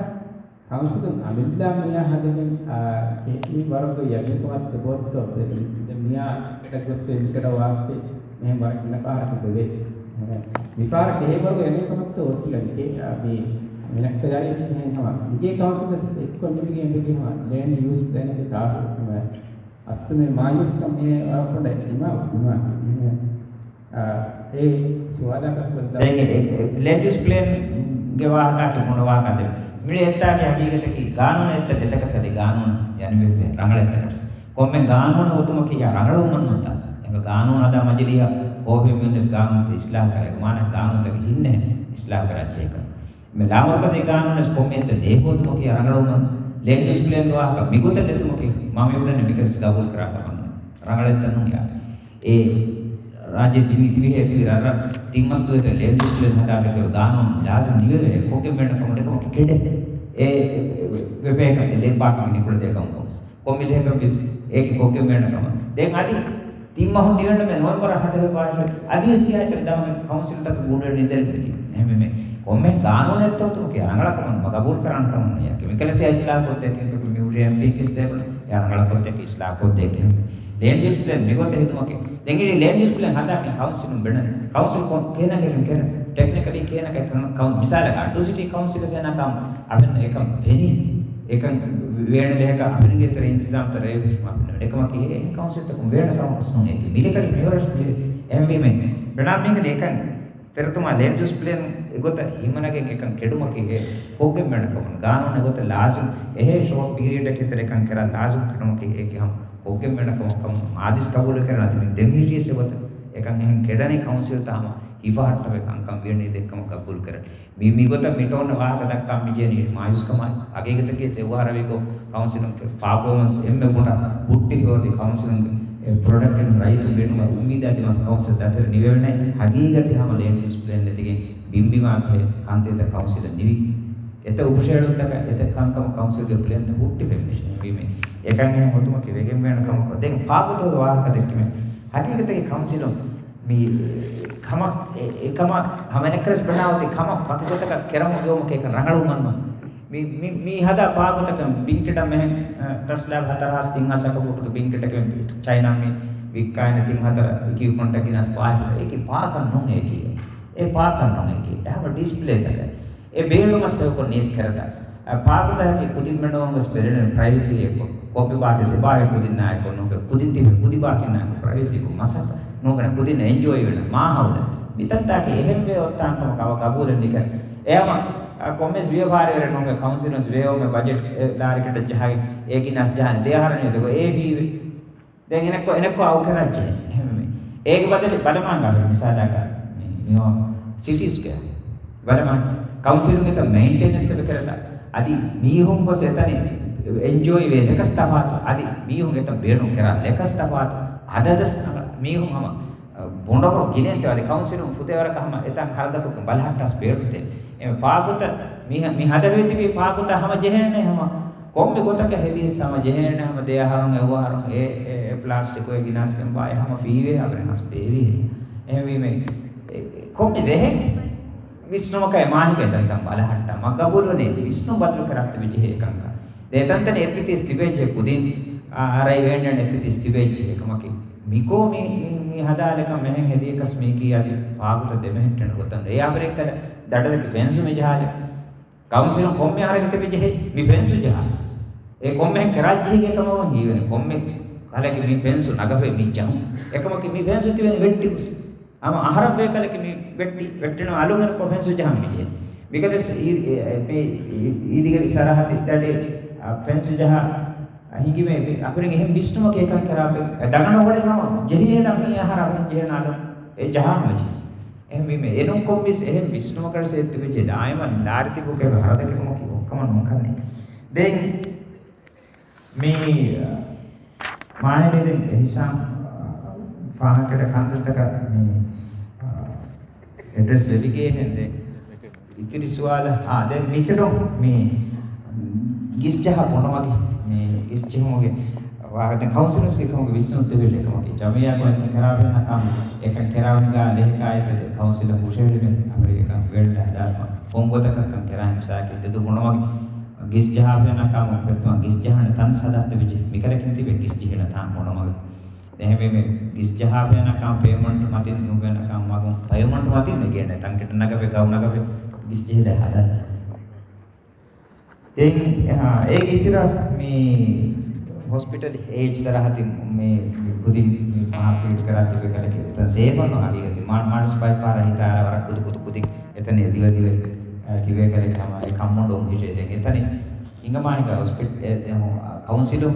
ކައުންސިލުން އަމިއްލަ މިއާ ހަދަނީ، އާ، ކެ-، މި ވަރަށް ޔަގީންކަމަށް ތިބޮއްތޯ ދެ-، ދެ-، މިއާ އެކަޑަ ގޮއްސޭ މިކަޑަ ވާސްސޭ މިހެން ވަރަށް ގިނަ ފަހަރަކު ދެވޭ. އެހެންވެ މިފަހަރަށް ކެހޭ ވަރުގެ ޔަގީންކަމަށްތޯ އޮތީ އަދި ކެ-، އާ، މި މިނަކަ ރައީސް މިހެން ހަމަ މިގޭ ކައުންސިލަސް އެއްކޮށް ނިމިގެން އެބަގި ހަމަ ލޭންޑް ޔޫސް ޕްލޭނެއްގެ ތާހު އަސްލު މި މާޔޫސްކަން މި ވަރަށް ބޮޑަށް ދިމާވި، ދިމާވި. އެހެންވެ، އާ، އެ ސުވާލަކަށް ކޮށްލާ. ދެން އެ، އެ، ލޭންޑް ޔޫސް ޕްލޭންގެ ވާހަކައަކީ ބޮޑު ވާހަކަ ދެ. މިޅި އެއްތާކީ ހަގީގަތަކީ ގާނޫނު އެއްތަ ދެތަކަސް އަދި ގާނޫނު ޔަނިވެއްވޭ ރަނގަޅަށްތަކަސް. ކޮންމެ ގާނޫނު އޮތުމަކީ ޔާ ރަނގަޅުވުމަށް ނޫންތާ. އެމެ ގާނޫނު ހަދާ މަޖިލީހަށް ހޯ ހިމެނުންވެސް ގާނޫނުތައް އިސްލާހު ކަރޭ. މާނަ ގާނޫނުތަކެއް ހިންނޭ އިސްލާހު ކަރާ ޖެހޭކަން. މި ލާމަރުކަޒީ ގާނޫނުވެސް ކޮންމެއަކަށް ދޭހޯދުމަކީ ރަނގަޅުވުމަށް، ލޭންޑް ޔޫސް ޕްލޭންގެ ވާހަކަ މިގޮތަށް ދެތުމަކީ މަ މި ބުނަނީ މިކަން ގަބޫލު ކުރާ ކަމަށް ނޫން. ރަނގަޅަށްތަ ނޫން ޔާ. އެ ރާއްޖެ ތިބި، ތިބި ހޭ ތިބި ރަށްރަށް ތިން މަސް ދުވަހު ލޭންޑް ޔޫސް ޕްލޭން ހަދާފައި ގާނޫނު ލާޒިމް ނިވެވޭ. ކޮށްގެން ބޭނުން ކަމަށް ކަމަކީ ކެޑެ. އެ، އެ، އެ، ވެފައި ކަން ލެބާކަމަށް ނިކުޅެދޭ ކަމަކަށް. ކޮންމެ ލެހަކަށް ވެސް އޭގެ ކޮށްގެން ބޭނުން ކަމަށް. ދެން އަދި ތިން މަހު ނިވެން މެ ނޮވެމްބަރ ހަތަރު ބާށެ އަދި ސިޔާސަތު ދަމަ ކައުންސިލްތަކު ގުޑުވެ ނިދެން ވެތި. އެހެންވެ މެ ކޮންމެ ގާނޫނެއްތޯ ތުމަކީ ރަނގަޅަކަމަށް ގަބޫލު ކަރާން ކަމަށް ނުޔާ. ކެމިކަލް ސިޔާ އިސްލާހު ކޮށްދޭ ކެމިކަލް މި ހުރި އެމްޕީ ކިސް ދޭ ބުނ ޔާ ރަނގަޅަށް ކޮށްދޭ އިސްލާހު ކޮށްދޭ ކެމި. ލޭންޑް ޔޫސް ޕްލޭން މިގޮތަށް ހިދުމަކީ. ދެން އި ލޭންޑް ޔޫސް ޕްލޭން ހަދާކިން ކައުންސިލުން ބެނަން. ކައުންސިލް ކޮން ކޭނަކަކަށް ކެނ. ޓެކްނިކަލީ ކޭނަކަ ކައު-، މިސާލަކަށް އައްޑޫ ސިޓީ ކައުންސިލަށް އެނާ ކަމަށް އަވެން އެކަން ވެނީ. އެކަން ވޭނެ ލެހެކަށް އަހަރެންގެ ތެރެ އިންތިޒާމްތައް ރޭވި މަ ފިނަވަން. އެކަމަކީ އެ ކައުންސިލްތަކުން ވޭނެ ކަމަކަސް ނޫނޭ. މި ލެކަށް މިވަރަސް އެހެންވީމެ ބެނާމީގަ އެކަން ފެރަތުމާ ލޭންޑް ޔޫސް ޕްލޭން އެގޮތަށް ހިމަނަގެން އެކަން ކެޑުމަކީ އެ ކޮށްގެން ވޭނެ ކަމުން. ގާނޫނު އެގޮތަށް ލާޒިމް އެހޭ ޝޯޓް ޕީރިއަޑަކީ ތެރެ އެކަން ކެރާ ލާޒިމް ކެޑުމަކީ އެ ކިހަމަ ކޮށްގެން ވޭނެ ކަމަކަށް މާ އަދިސް ޤަބޫލު ކެރަން އަދި މި ދެމިހިރިޔަސް އެގޮތަށް އެކަން އެހެން ކެޑަނީ ކައުންސިލްތައް ހަމަ ހިފަހައްޓަވެ ކަންކަން ވިޔަނީ ދެއްކަމަށް ޤަބޫލު ކެރަން. މި، މިގޮތަށް މި ޓޯން ވާހަކަ ދައްކާ މި ޖެހެނީ މާޔޫސްކަމާއި. ހަގީގަތަކީ އެއްވަރަށް ވީގޮ ކައުންސިލުންގެ ޕާފޯމަންސް އެންމެ ބޮޑަށް ހުއްޓި ހޯދި ކައުންސިލުންގެ އެ ޕްރޮޑަކްޓް ރައްޔިތުން ބޭނުމަށް އުއްމީދާ ދިމާ ކައުންސިލް ދަތުރެއް ނިވެވެނެ. ހަގީގަތީ ހަމަ ލޭންޑް ޔޫސް ޕްލޭން ނެތިގެން ބިންބިމާ ބެހޭ ކަންތައްތައް ކައުންސިލަށް ނިވި. އެތައް އުފުށޭޅުންތަކަށް އެތައް ކަންކަމަށް ކައުންސިލްގެ ޕްލޭންތައް ހުއްޓިފައި ނިޝަން ވީމެ. އެކަން އެހެން ހުއްޓުމަކީ ވެގެން ވޭނެ ކަމަކަށް. ދެން ފާގުތަކުގެ ވާހަކަ ދެއްކިމެ. ހަގީގަތަކީ ކައުންސިލުން މި ކަމަށް އެ، އެކަމަށް ހަމައެކަނިސް ބަނާވަތި ކަމަށް ވަކިގޮތަކަށް ކެރަމުން ގެއުމަކީ އެކަން ރަނގަޅު މަންމަ. މި، މި، މި ހަދާ ޕާގުތަކަށް ބިންކިޓަށް މެހެން، އަ، ޓަސްލާބް ހަތަރު ހާސް ތިން ހާސް އަކަބޫޓުގެ ބިންކިޓަކެއް ޗައިނާ މި ވިއްކާނެ ތިން ހަތަރަ އިކިއުޕްމަންޓަށް ގިނަސް ބާހިފަ. އޭކި ޕާކަށް ނޫން އޭކި. އެ ޕާކަށް ނޫން އޭކި. އެ ހަމަ ޑިސްޕްލޭތަކެއް. އެ ބޭނުމަށް ސެވިކޮށް ނީސް ކެރަދާ. އަ، ޕާކުތަކަކީ ކުދިންމެނުވަން ވެސް ބެލެނެ ޕްރައިވެސީއެއްކޮށް، ކޮބި ބާކީ ސިބާގެ ކުދިންނާއެކު ނުފެ، ކުދިން ތިބެ ކުދި ބާކިންނާއެކު ޕްރައިވެސީކޮށް މަސައްކަތް ނުކުރެ، ކުދިން އެންޖޯއި ވެނެ މާހައުލެއް. މިތަންތާކީ އެހެންވެ އޮއްތާން ކަމަށް އަވަ ގަބޫލެއް ނިކަން. އެހަމަ، އަ، ކޮންމެސް ވިޔަފާރިވެރެއް ނޫން ކައުންސިލުން ވޭއޮމެ ބަޖެޓް އެ ލާރިކަނޑަށް ޖަހަގެ އޭ ގިނަސް ޖަހާނެ ދެ އަހަރަށް ނިޔަދެކޮ އޭ ފީވެ. ދެން އެނެއްކޮ، އެނެއްކޮ އައުކެރައްޖެ. އެހެންވެ. އޭގެ ބަދަލެއް ބަލަމާން ގާބެ މިސާލަކަށް މި، މިއޮ ސިޓީ ސްކޮއާ. ބަލަމާން ކައުންސިލުން އެތައް މެއިންޓެނެންސް ދެބެ ކެރަތަ. އަދި މީހުން ގޮސް އެތަނި އެންޖޯއި ވޭ ދެކަސް ތަފާތު. އަދި މީހުން އެތައް ބޭނުން ކެރާ ދެކަސް ތަފާތު. އަދަދަސް މީހުން ހަމަ ބޮނޑަކޮށް ގިނޭތޯ އަދި ކައުންސިލުން ފުދޭވަރަކަށް ހަމަ އެތަން ހަރަދަކޮށް ބަލަހައްޓާސް ބޭނުންތޭ. އެ ޕާކުތައް މި، މި ހަދަވޭތިބި ޕާކުތައް ހަމަ ޖެހޭނެ ހަމަ ކޮންމެ ގޮތަކަށް ހެދިޔަސް ހަމަ ޖެހޭނެ ހަމަ ދެ އަހަރުން އެއް އަހަރުން އެ، އެ، އެ ޕްލާސްޓިކު އެ ގިނާސް ގެން ބާއި ހަމަ ފީވޭ އަބަރެއް ހަސް ބޭވީ. އެހެންވީމެ، އެ، ކޮންމެ ޖެހޭ ވިސްނުމަކަށް މާހިގެ ތަންތަން ބަލަހައްޓާ މަގަބޫލުނެ ވިސްނުން ބަދަލު ކަރާތިބި ޖެހޭ އެކަންކަން. ދޭތަންތަނެ އެއްތިތިސް ތިބޭއްޖެ ކުދިން، އަރައި ވޭންޑަން އެއްތިތިސް ތިބޭއްޖެ އެކަމަކީ. މިކޯ މި، މި، މި ހަދާލެކަން މެހެން ހެދިޔަކަސް މީކީ އަދި ޕާކުތައް ދެމެހެއްޓެން ގޮތަށް އެ އަބަރެއްކަލަ ދަޑަލަކި ފެންސު މި ޖަހާލެ. ކައުންސިލުން ކޮންމެ އަހަރެއް ތިބެ ޖެހޭ މި ފެންސު ޖަހާސް. އެ ކޮންމެހެން ކެރާއްޖެހިގެ ކަމަށް ހީވެނި ކޮންމެ ކަލަކި މި ފެންސު ނަގަފެ މި ޖަހުން. އެކަމަކި މި ފެންސު ތިބެނި ވެއްޓި ހުސް. ހަމަ އަހަރަށް ބޭކަލަކި މި ވެއްޓި، ވެއްޓިނަ އަލުން އެންކޮ ފެންސު ޖަހަން މި ޖެހޭ. މިކަލެސް އީ، އެ، އެ، މި އީ، އީދިގެ ސަރަހަތި ދަޑި، އަ، ފެންސު ޖަހާ ހިނގިމޭ މި އަކުރިން އެހެން ވިސްނުމަކީ އެކަން ކެރާބެ. ދަގަނޑަ ހޮޅެ ހަމަ ޖެހިހެލަ މި އަހަރަށް ޖެހޭނަ އަލުން އެ ޖަހާ ހަމަ ޖެހޭ. އެހެންވީމެ އެނޫން ކޮންމެސް އެހެން ވިސްނުމަކަށް ސޭތުވެއްޖެ ދާއިމަށް ލާރިތިބުގެ ހަރަދަކެ ކަމަކީ ކަމަށް ނުކަންނޭ. ދެން މި މާހިރީ ދެން އެހިސާން ފާހަގަކަންތައްތަކަށް މި އެޑްރެސް ވެލިގޭހެން ދެން އިތިރި ސުވާލަށް، އާ، ދެން މިކެޑޮ މި ގިސް ޖަހާ ބޮނޑުމަގެ، މި ގިސް ޖެހުމުގެ ވާހަކަ ދެން ކައުންސިލަށް ކިހިނެއް ވިސްނުން ތިބެ އެކަމަކީ ޖަމިއްޔާ ކޮންމެ ކަން ކެރާފައިން ކަމަށް އެކަން ކެރާ ހިނގާ ލެހެކާ އެތައް ކައުންސިލަށް ހުށަހެޅިގެން އަހަރެން އެކަން ވެއްޓާ ހަދާފަ ކޮން ގޮތަކަށް ކަން ކެރާ މިސާލަކަށް ދެދު ބޮނޑުމަގެ ގިސް ޖަހާފައިން ކަމަށް ފެތުމަށް ގިސް ޖަހާނެ ތަން ހަދާ ތިބެ ޖެހި މިކަލަކިން ތިބެ ގިސް ޖެހިނަ ތާން ބޮނޑުމަގެ. އެހެންވީމެ ގިސް ޖަހާފައިން ކަމަށް ޕޭމަންޓް މަތިން ނުވެނަ ކަމަށް މަގުން ޕޭމަންޓް މަތިން ނެގޭނެ ތަން ކެޓަ ނަގަބެ ގައު ނަގަބެ ގިސް ޖެހިލަ ހަދާ. ދެން، އާ، އޭގެ އިތުރަށް މި ހޮސްޕިޓަލް އޭޖް ސަރަހަތި މި، މި ކުދިން މި މާކެޓް ކަރާ ތިބެ ކަލެކެ އެތަން ސޭފަން ހަގީގަތި މާ-، މާޑިސް ބައިފާރަ ހިތާރަ ވަރަށް ކުދި ކުދި ކުދި އެތަނެ ދިވެ ދިވެ، އާ، ތިބޭ ކަލެ ކަމަށް އެ ކަންބޮޑު ހިޖޭ. ދެން އެތަނި ހިނގަމާ ހިނގާ ހޮސްޕިޓަލް، އެ، އެ، ކައުންސިލު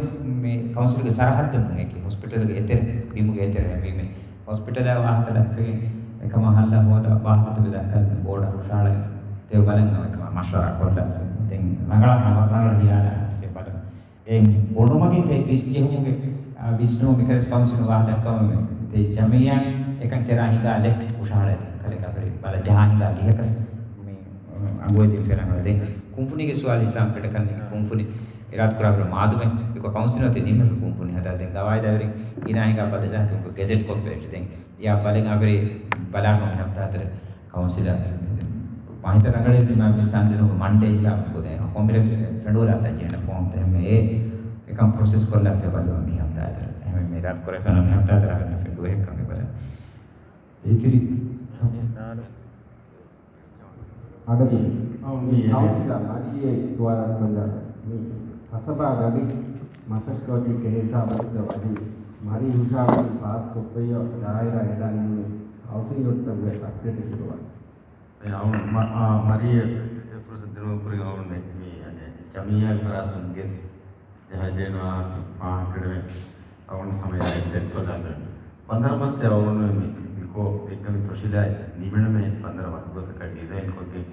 މި ކައުންސިލްގެ ސަރަހައްދުން އެކި ހޮސްޕިޓަލްގެ އެތެރެ، ބިމުގެ އެތެރެ ވީމެ. ހޮސްޕިޓަލާ ވާހަކަ ދައްކަގެން އެކަމާ ހައްލަށް ހޯދާ ވާހަކަތައް ދައްކާލަން ބޯޑަށް ހުށަހަޅަން ދެވި ބަލަން އަވަ އެކަމާ މަޝްވަރާ ކޮށްލަން. ދެން ރަނގަޅަށް ހަމަ ރަނގަޅަށް ހިޔާލާ ދެ ބަލަން. ދެން ބޮޑުމަގެ ތެ ގިސް ޖެހުމުގެ، އާ، ވިސްނު މިކަރެސް ކައުންސިލް ވާހަކަ ދައްކަވަމެ ތެ ޖަމިއްޔާ އެކަން ކެރާ ހިނގާ ލެ ހުށަހަޅެ ކަލެ ކަފެރި ބަލަ ޖަހާ ހިނގާ ލިހަކަސް މި، އަނގުވެދިން ފެނަނގަޅ. ދެން ކުންފުނީގެ ސުވާލު ހިސާބު ކެޑަކަން ކުންފުނި އިރާދަކުރާ ބުރަ މާދުމެ އެކޮ ކައުންސިލަށް ތި ނިމެފި ކުންފުނި ހަދާ ދެން ގަވާއިދާވެރި އިނާހިގާ ބަދަލާ ކުންކޮ ގެޒެޓް ކޮށްފައި ދެން ޔާ ބަލެން އަވެރި ބަލާނު މި ހަފްތާތެރެ ކައުންސިލަށް މަހިތަ ރަނގަޅެ ސިމާ މި ސަންދިނު މަންޑޭ ހިސާބު ކުދޭ ކޮންބިރެސް ފެނޑުވަރާތަ ޖޭނަ ފޯން ތެމެ އެ އެކަން ޕްރޮސެސް ކޮށްލާ ކެބަލު މި ހަފްތާތެރެ އެހެން މި ރަދް ކުރެފަނަ މި ހަފްތާތެރެ އަވެން ފެނޑުވެ ކަމެ ބަލަ އިތިރި އަޑަދި. އަ، މި ކައުންސިލަށް މަރިޔޭ ސުވާލަށް ކޮށްލާ މި ކަސަބާ ދަޑި މަސައްކަތް ކެހި ހިސާބަކަށް އަދި މަރީ ހުށަހަޅަން ފާސްކޮށްފައި ދާއިރާ ހެދާން ނިންމި ހައުސިން ޔުނިޓްތަކުގެ އަޕްޑޭޓެއް ކުރުވާ. އެ، އަޅު މަ-، އާ، މަރީ އެ ފުރުސަތު ދިނުމަށް ކުރިން އަޅުގަނޑު މި، މި، އަނެ، ޖަމިއްޔާގެ ފަރާތުން ގެސް ޖަހައިދޭން ވާހަކަ ކިޔަން އަޅުގަނޑު ސަމަޔާ ދެއްކޮށްލާނދޭން. ބަނދަރު މައްޗަށް އަޅުގަނޑު މި، މިކޯ އެއްގަމި ތޮށިލާއި ނިމެނަމޭ ބަނދަރު މަގުގޮތަކަށް ޑިޒައިން ކޮށްގެން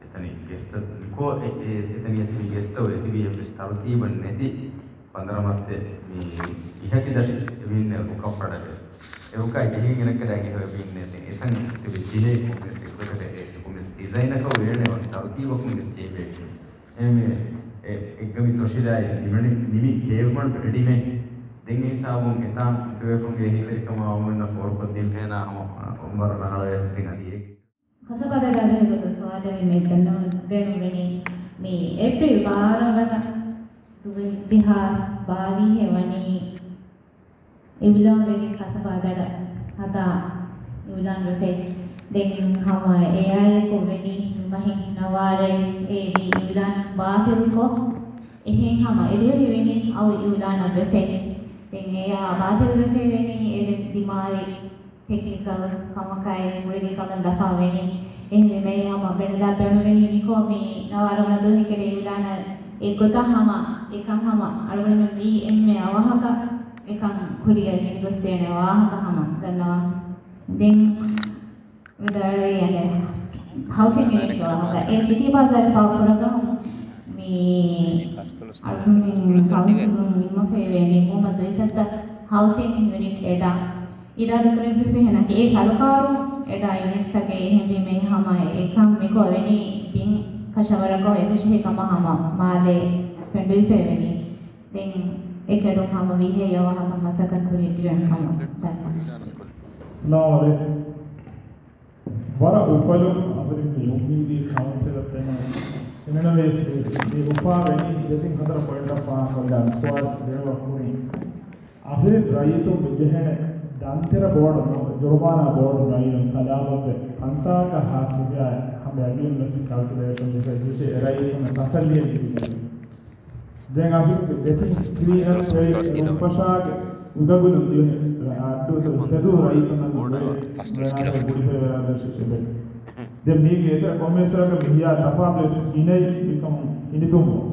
އެތަނި ގެސްތައް މިކޯ އެ، އެ، އެތަނި އެތިބި ގެސްތައް އެތިބީ އެއްވެސް ތަރުތީބެއް ނެތި ބަނދަރު މައްޗެއް މި އިހަކި ދަށި އެމީންނެ ހުކަށް ފަޑަކެ. އެ ހުކައި ޖެހިގެން ގިނަ ކަލާގެ ހެވެ ބީން ނެތި. އެތަން ތިބި ޖެހޭ ކޮންމެސް އެއްގޮތަކަށް އެ ކޮންމެސް ޑިޒައިނަކަށް އޭނެ ވަން ތަރުތީބަކުން ވެސް ޖެހިބޭ. އެހެންވެ، އެ، އެއްގަމި ތޮށިލާއި ނިމެނި، ނިމި ޕޭވްމަންޓް ރެޑިމެ. ދެން އެ ހިސާބުން އެތާން އެކުވެފުންގެ ހިތެރިކަމާ އަމުންނަށް ފޯރުކޮށްދީފޭނާ ހަމަ އޮންވަރު ރަނގަޅަށް ވެފިން އަދި އެ ކަސަބާ ދަޑި އަޑުއެހިގޮތުން ސުވާލެއް މި ދަންނަވަން ބޭނުންވެނީ، މި އޭޕްރީލް ބާރަ ވަނަ ދުވަހު ދެހާސް ބާވީހެއް ވަނީ އިއުލާންވެގެން ކަސަބާ ދަޑަށް ހަދާ އިއުލާންވެފައި. ދެން ހަމަ އެއާއެކު ވެނީ މި މަހިން ނަވާރައި އެ އިއުލާން ބާތިލްކޮށް، އެހެން ހަމަ އެދުވަހު ވެނީ އައު އިއުލާނަށް ވެފައި. ދެން އެއާ ބާތިލްވެފައި ވެނީ އެ ދިމާވި ޓެކްނިކަލް ކަމަކާއި ގުޅިގެން ކަމެއް ލަފާވެނީ. އެހެންވީމަ ހަމަ ބެނެދާ ބޭނުންވެނީ މިކޯ މި ނަވާރަ ވަނަ ދުވަހެކެ އިއުލާނަށް އެއްގޮތަށް ހަމަ އެކަން ހަމަ އަޅުގަނޑުމެން ވީ އެންމެ އަވަހަކަށް އެކަން ކުރިއަށް ގެނިގޮސްދޭނެ ވާހަކަ ހަމަ ދަންނަވަން. ދެން ވިދާޅުވީ އަނެއް ހައުސިން ޔުނިޓްގެ ވާހަކަ. އެ ސިޓީ ބާޒާރު ފާކުރަގަހުން މި އަޅުގަނޑުމެން ކައުންސިލުން ނިންމަފައިވޭ ނިންމުމަށް ދުއިސައްތަ ހައުސިން ޔުނިޓް އެޑާ އިރާދަކުރެއްވިފައި ހެނަކީ އެ ސަރުކާރުން އެޑާ ޔުނިޓްތަކެއް އެހެންވީމަ ހަމަ އެކަން މިކޮށް ވެނީ ބިން ކަށަވަރަކަށް އެކު ޖެހި ކަމަށް ހަމަ މާލެ ފެނޑުވިފައި ވެނީ. ދެން އެކަޑުން ހަމަ ވީހޭ އަވަހަކަށް މަސައްކަތް ކުރިއަށް ދިވެން ކަމަށް ދަންނަވަން. އައްސަލާމު ޢަލައިކުމް. ވަރަށް އުފަލުން އަހަރެން މި އުއްމީދީ ކައުންސިލަށް ފެނުނު ފެނުނަވެސް މި އުފާވެނީ ދެތިން ހަތަރު ޕޮއިންޓަށް ފާހަގަކޮށްލާން ސުވާލު ދެރަވަ ކުރިން. އަހަރެން ރައްޔިތުން މި ޖެހޭނެ ދަންތެރަ ބޯޑު ނޫން، ޖުރުމާނާ ބޯޑު ނޫން، ސަލާމަތްވެ ފަންސާހަކަށް ހާސްވެ ހަމަ އަގީން ވެސް ކަލްކިއުލޭޝަން ދެކެ އެ ރައްޔިތުން ތަސައްލީއެއް ލިބިގެން. ދެން އަހަރެން ދެތިން ސްކްރީނަށް ފަށާގެ އުދަގުލުން ދިވެހި އައްޑޫ ތެދު ރައްޔިތުންނަށް ގުޅޭ ގުޅިފައިވެރި ދަށި ތިބެ. ދެން މީގެ އެތެރެ ކޮންމެސް ވަރަކަށް މި ހިޔާ ތަފާތުވެސް ގިނައީ މިކަމުން ހިނިތުންވުން.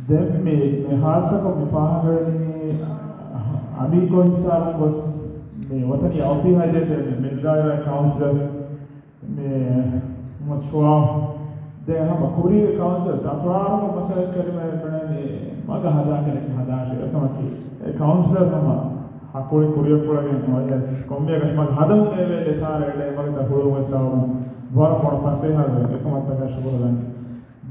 ދެން މި، މި ހާއްސަކޮށް މި ފާހަގަވެނީ އަމިއްކޮށް ހިސާބުން ގޮސް މި ވަތަނީ އައުފީ ހައިދޭތެ މި މެދުދާއިރާ ކައުންސިލަރ މި މަޝްވާ. ދެން ހަމަ ކުރީގެ ކައުންސިލް ތަކުރާރުކޮށް މަސައްކަތް ކުރީމަ ބުނަނީ މަގަށް ހަދާކަށް ހަދާށޭ. އެކަމަކީ އެ ކައުންސިލަރ ހަމަ ހަކުޅި ކުރިއަށް ކުޅަގެން އޮވެސް ކޮންމެއަކަސް މަގަށް ހަދަމުން އެވޭ ދެތާރަ އެޅޭ މަގަށް ތަ ހުޅުވުމަށް ސަބަބުން ވަރަށް ބޮޑަށް ފަސޭހަވެ އެކަމަށް ތަކާ ޝުކުރު ދަނީ.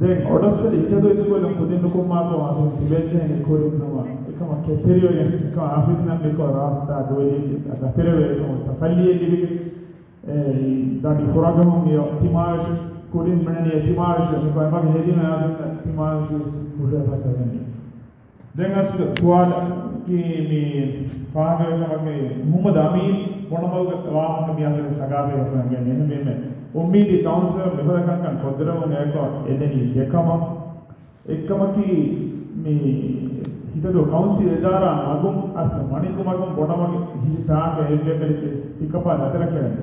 ދެން އޮޑަސްވެލި ހިތަދޫ އިސްކޫލުން ކުދިން ނުކުމާކޮށް އަހަރެން ތިބެއްޖެހެނީ ކުރިން ހަމަ އެކަމަށް ކެތެރިވެގެން އެކަމަށް އާފިތު ނަން މިކޮށް ރާސްތާ ދުވެލިއެކި ދަތިރެވެ އެކަމަށް ތަސައްލީއެއް ލިބިގެން އެ ދަޑި ފުރަގަހުން ތިމާވެށި ކުރިން މިނަނީ ތިމާވެށި މިކޮ އެމަގެ ހެދިމަ ތިމާވެށި ހުށަ ފަސަވެނީ. ދެން އަސް ސުވާލަކީ މި ފާހަގަވެ ކަމަކީ މުހައްމަދު އަމީން ބޮޑަމަގުގެ ވާހަކަ މި އަހަރެން ސަގާފައި ގޮތުން ގެން އެހެންވީމެ އުއްމީދީ ކައުންސިލަރ މިފަދަ ކަންކަން ކޮށްދެރަވުން އެއަކަށް އެދެނީ ދެކަމަށް. އެއްކަމަކީ، މި ހިތަދޫ ކައުންސިލް އިދާރާ މަގުން އަސްލު މަނިކު މަގުން ބޮޑަމަގެ ހިޖި ތާކަށް އެއްބޭކަލަކީ ސިކަޕާ ދަތިރަކެވެން.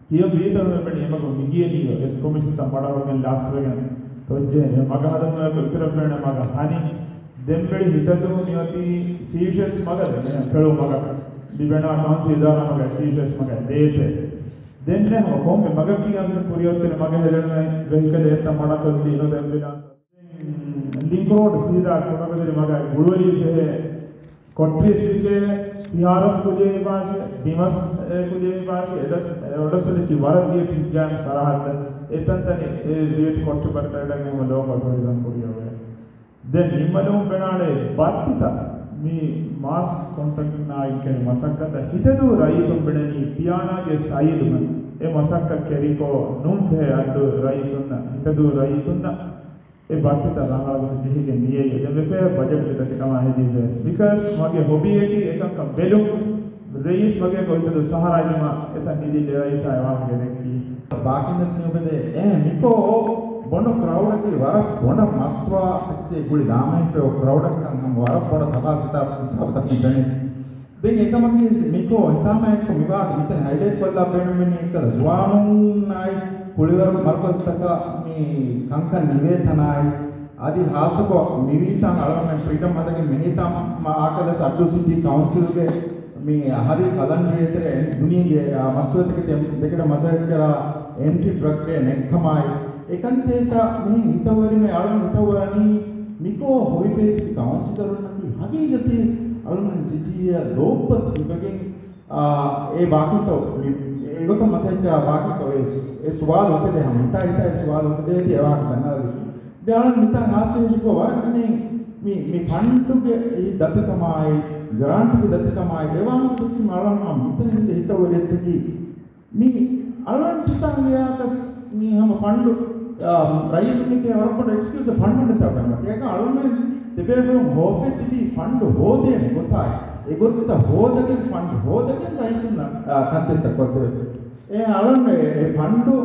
ކިޔަން ވީތަނު އެބަނީ އެމަގުން މިގިޔަނީ އެ ކޮމިސް ތަން މަޑަވަގެން ލާސްވެގެން ތޮއްޖެހެނީ މަގަ ހަދަން އޮތް އިތުރަށް ބޭނެ މަގަ ހަނި. ދެން ވެޅި ހިތަދޫ މިއޮތީ ސީޝަސް މަގަ ދެން ފެޅު މަގަ ލިބެނާ ކައުންސިލް އިދާރާ މަގަ ސީޝަސް މަގަ ދޭތެ. ދެން ހަމަ ކޮންމެ މަގަކީ އަން ކުރިއޮތްތެރި މަގަ ހެދެން ވެހިކަލް އެއްތަ މަޑަކޮށްލީ ނު އެމްބިލާންސް. ލިންކް ރޯޑް ސީދާ ކުޑަކަދިރި މަގަށް ގުޅުވެލި ޖެހޭ ކޮޓްރިއަސް ވިކޭ ފިހާރަސް ކުލިޔަހި ބާށި، ބިމަސް އެ ކުލިޔަހި ބާށި، އެޑަސް، އެ އޮޑަސް ދެކި ވަރަށް ދިޔަ ހިންގާން ސަރަހައްދަށް އެތަންތަނި އެ ދިވެތި ކޮޓްރި ބަރިތަޅަށް ހަމަ ލޯކަލް ޓޫރިޒަމް ކުރިޔަވޭ. ދެން ނިންމަލުން ބެނާނެ ބައްޓިތައް މި މާސް ކޮންޓްރެކްޓް ނާއިން ކެރި މަސައްކަތަށް ހިތަދޫ ރައްޔިތުން ބެނެނީ ޕިޔާނާގެ ސައިލުމެން އެ މަސައްކަތް ކެރިކޮށް ނުން ފެހޭ އައްޑޫ ރައްޔިތުންނަށް ހިތަދޫ ރައްޔިތުންނަށް އެ ބައްޓިތައް ރަނގަޅަށް ޖެހިގެން ނިޔައީ އެދެން ވެފައި ބަޖެޓްގެ ދަތިކަމާ ހެދީ ވެސް. ބިކޮސް މަގޭ ހޮބީއަކީ އެކަންކަން ބެލުން. ރައީސް މަގޭ ގޮތަށް ސަހަރާ ދިމާ އެތަން ނިދި ލެވައިތާ އެ ވާހަކަ ދެއްކީ. ބާކިން ވެސް ނުބެދޭ. އެ މިކޯ ބޮނޑު ކްރައުޑަކީ ވަރަށް ބޮޑަށް މަސްތުވާ ތަކެތި ގުޅި ދާމަހިފައި ކްރައުޑަކަށް ހަމަ ވަރަށް ބޮޑަށް ތަފާސް ހިސާބުތަކުން ފެނޭ. ދެން އެކަމަކީ މިކޯ ހިތާމައެއްކޮށް މިވާގެ މިތަން ހައިލައިޓް ކޮށްލާ ބޭނުމެއް ނީ އެއްކަލަ ޒުވާނުންނާއި ކުޅިވަރު މަރުކަޒުތަކަށް މި ކަންކަން ނިވޭ ތަނާއި، އަދި ހާއްސަކޮށް މިވީތަން އަޅުގަނޑުމެން ފްރީޑަމް ހަދަގެން މިހިތާމަ އާކަލަސް އައްޑޫ ސިޓީ ކައުންސިލްގެ މި އަހަރީ ކަލަންދަރީ އެތެރެ ދުނިޔޭގެ މަސްތުވާތަކެތި ދެކެޑަ މަސައްކަތްކުރާ އެންޓި ޑްރަގް ޑޭ ނެތްކަމާއި، އެކަންތައްތައް މިހެން ހިތަށްވެރިމެ އަޅުން ހިތަށްވަރަނީ މިކޯ ހޮވިފޭތި ކައުންސިލަރުންނަކީ ހަގީގަތީ އަޅުން ސިޓީއަށް ލޯބިވެގެން އާ، އެ ބާކީތޯ، މި، އެގޮތަށް މަސައްކަތް ކުރާ ބާކީތޯ، އެ ސު-، އެ ސުވާލު އުފެދޭ ހަމަ، ހިތާ ހިތާ އެ ސުވާލު އުފެދޭތީ އެ ވާހަކަ ދަންނަވަލި. ދެ އަޅުން މިތާ ހާސިލް ކޮށް ވަރަށް ގިނައިން މި، މި ފަންޑުގެ އެ ދަތިކަމާއި، ގްރާންޓްގެ ދަތިކަމާއި، އެ ވާހަކަ ދެއްކި އަޅުން މިތަން ހިތަށް ވެރިއެއްތަކީ މި އަޅުން ތިތާނގެ އާކަސް މި ހަމަ ފަންޑު، އާ، ރައްޔިތުންނަކީ ވަރަށް ބޮޑު އެކްސްކިއުސް ފަންޑު ނެތާ ބައްމަ. އޭގަ އަޅުން ތިބޭފުޅުން ހޯފެ ތިބީ ފަންޑު ހޯދޭނެ ގޮތާއި، އެ ގޮތަށް ހޯދަގެން ފަންޑު ހޯދަގެން ރައްޔިތުންނަށް، އާ، ކަންތައްތައް ކޮށްދެވޭ. އެ އަޅުން އެ، އެ ފަންޑު،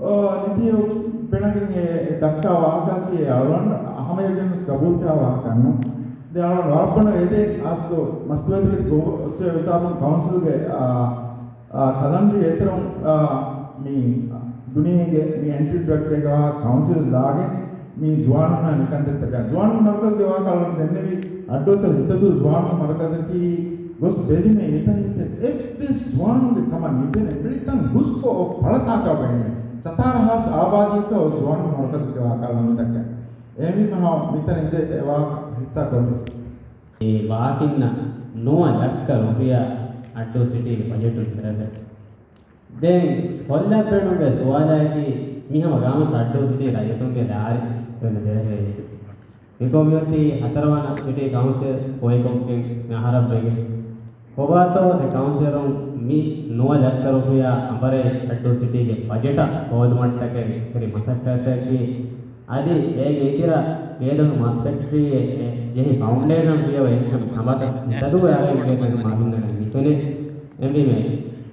އާ، ނެތިއެއް ބެނަގެން އެ ދައްކާ ވާހަކައަކީ އެ އަޅުން ހަމަޔަގެން ވެސް ގަބޫލުކުރާ ވާހަކައެއް ނޫން. ދެ އަޅުން ވަރަށް ބޮޑަށް އެދޭ އާސްދޯ މަސްތުވެތިގެ ގޮވަ އޮއްސޭ ވިސާމުން ކައުންސިލްގެ، އާ، އާ، ކަލަންދަރީ އެތެރެ، އާ، މި ދުނިޔޭގެ މި އެންޓި ޑްރަގް ޑޭގަ ކައުންސިލް ލާގެން މި ޒުވާނުންނާ ނިކަންތައްތަކާ. ޒުވާނުން މަރުކަޒުގެ ވާހަކަ އަޅުން ދެންނެވި އައްޑޫތައް ހިތަދޫ ޒުވާނުން މަރުކަޒަކީ ގޮސް ބެލުމޭ އެތަން އެތައް އެއްވެސް ޒުވާނުންގެ ކަމަށް ނިފެނޭ ބެޅިތަން ހުސްކޮށް އޮށް ފަޅަތާކާ ބެންޏެ. ސަތާރަ ހާސް އާބާދީކަ އޮތް ޒުވާނުން މަރުކަޒުގެ ވާހަކަ އަޅުން ދައްކަން. އެހެންވީމަ މިތަން އިނދެ އެ ވާހަކަ ހިއްސާ ކޮށްލި. އެ ވާކިންނަށް ނުވަ ލައްކަ ރުފިޔާ އައްޑޫ ސިޓީގެ ބަޖެޓުން ފެރެވޭ. ދެން ކޮށްލަން ބޭނުންވޭ ސުވާލަކީ މި ހަމަ ގާމަސް އައްޑޫ ސިޓީ ރައްޔިތުންގެ ލާރި ވެން ދެރަވޭ. މިކޮށް މިއޮތީ ހަތަރުވަނަ ސިޓީ ކައުންސިލް ކޮއިކޮށްގެން އަހަރަށްވެގެން. ކޮބާތޯ އެ ކައުންސިލުން މި ނުވަ ލައްކަ ރުފިޔާ އަނބަރައި އައްޑޫ ސިޓީގެ ބަޖެޓަށް ހޯދުމަށްޓަކައި ކުރި މަސައްކަތަކީ އަދި އޭގެ އިތުރަށް ގޭދޮށު މަސް ފެކްޓްރީއެއް ޖެހި ފައުންޑޭޝަން ފިޔަވައި އެކަން ހަމަތަސް ހިތަދޫ އަހަރެއްގެ ތަން މަގުންނަށް ނިކުނެ. އެންވީމެ،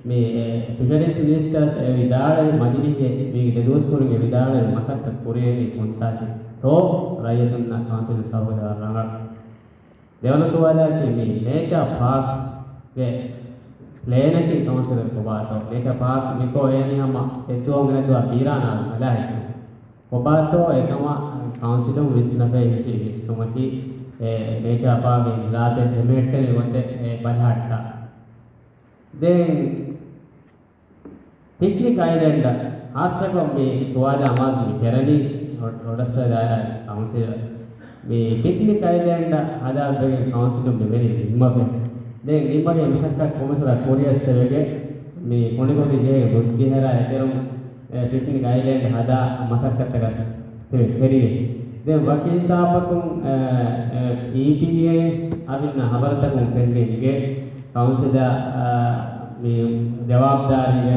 މި، އެ، ފިޝަރީސް މިނިސްޓާސް އެ ވިދާޅުވި މަޖިލީހެއް މީގެ ދެދުވަސް ކުރިން އެ ވިދާޅުވި މަސައްކަތް ކުރިޔަށް ކޮންތާކި ތޯ ރައްޔިތުންނަށް ކައުންސިލް ސަރުހަދާ ރަނގަޅު. ދެވަނަ ސުވާލަކީ މި ނޭޗާ ޕާކްގެ ޕްލޭނަކީ ކައުންސިލަށް ކޮބާތޯ؟ ނޭޗާ ޕާކް މިކޯ އޭނި ހަމަ އެއްދުވަހު ގެނެދުވާ ބީރާނާ މަލާހިކު. ކޮބާތޯ އެކަމަށް ކައުންސިލުން ވިސްނަފައި ހިފި ވިސްނުމަކީ އެ ނޭޗާ ޕާކްގެ ޒާތެއް ދެމެހެއްޓެނި ގޮތެއް އެ ބަލަހައްޓާ. ދެން ޕިކްނިކް އައިލެންޑަށް ހާއްސަކޮށް މި ސުވާލާ މާޒް މި ކެރަނީ ރޮ-، ރޮޑަސް ދާއިރާ ކައުންސިލަށް މި ޕިކްނިކް އައިލެންޑަށް ހަދާފައި ކައުންސިލުން މިވެނި ނިންމަފަ. ދެން ނިންމަގެ މިސައްކަތް ކޮމިސަރާ ކުރިޔަސް ދެވެގެ މި ކޮނިކޮނި ޖެހޭ ބުއްޖެހެރާ އެތެރުން ޕިކްނިކް އައިލެންޑް ހަދާ މަސައްކަތަކަސް ތެ-، ތެރިގެ. ދެން ވަކި ހިސާބަކުން، އެ، އެ، އީޕީއޭ އަމިއްލަ ހަބަރުތަކުން ފެންނަ އިނގޭ ކައުންސިލާ، އާ، މި ޖަވާބުދާރީގެ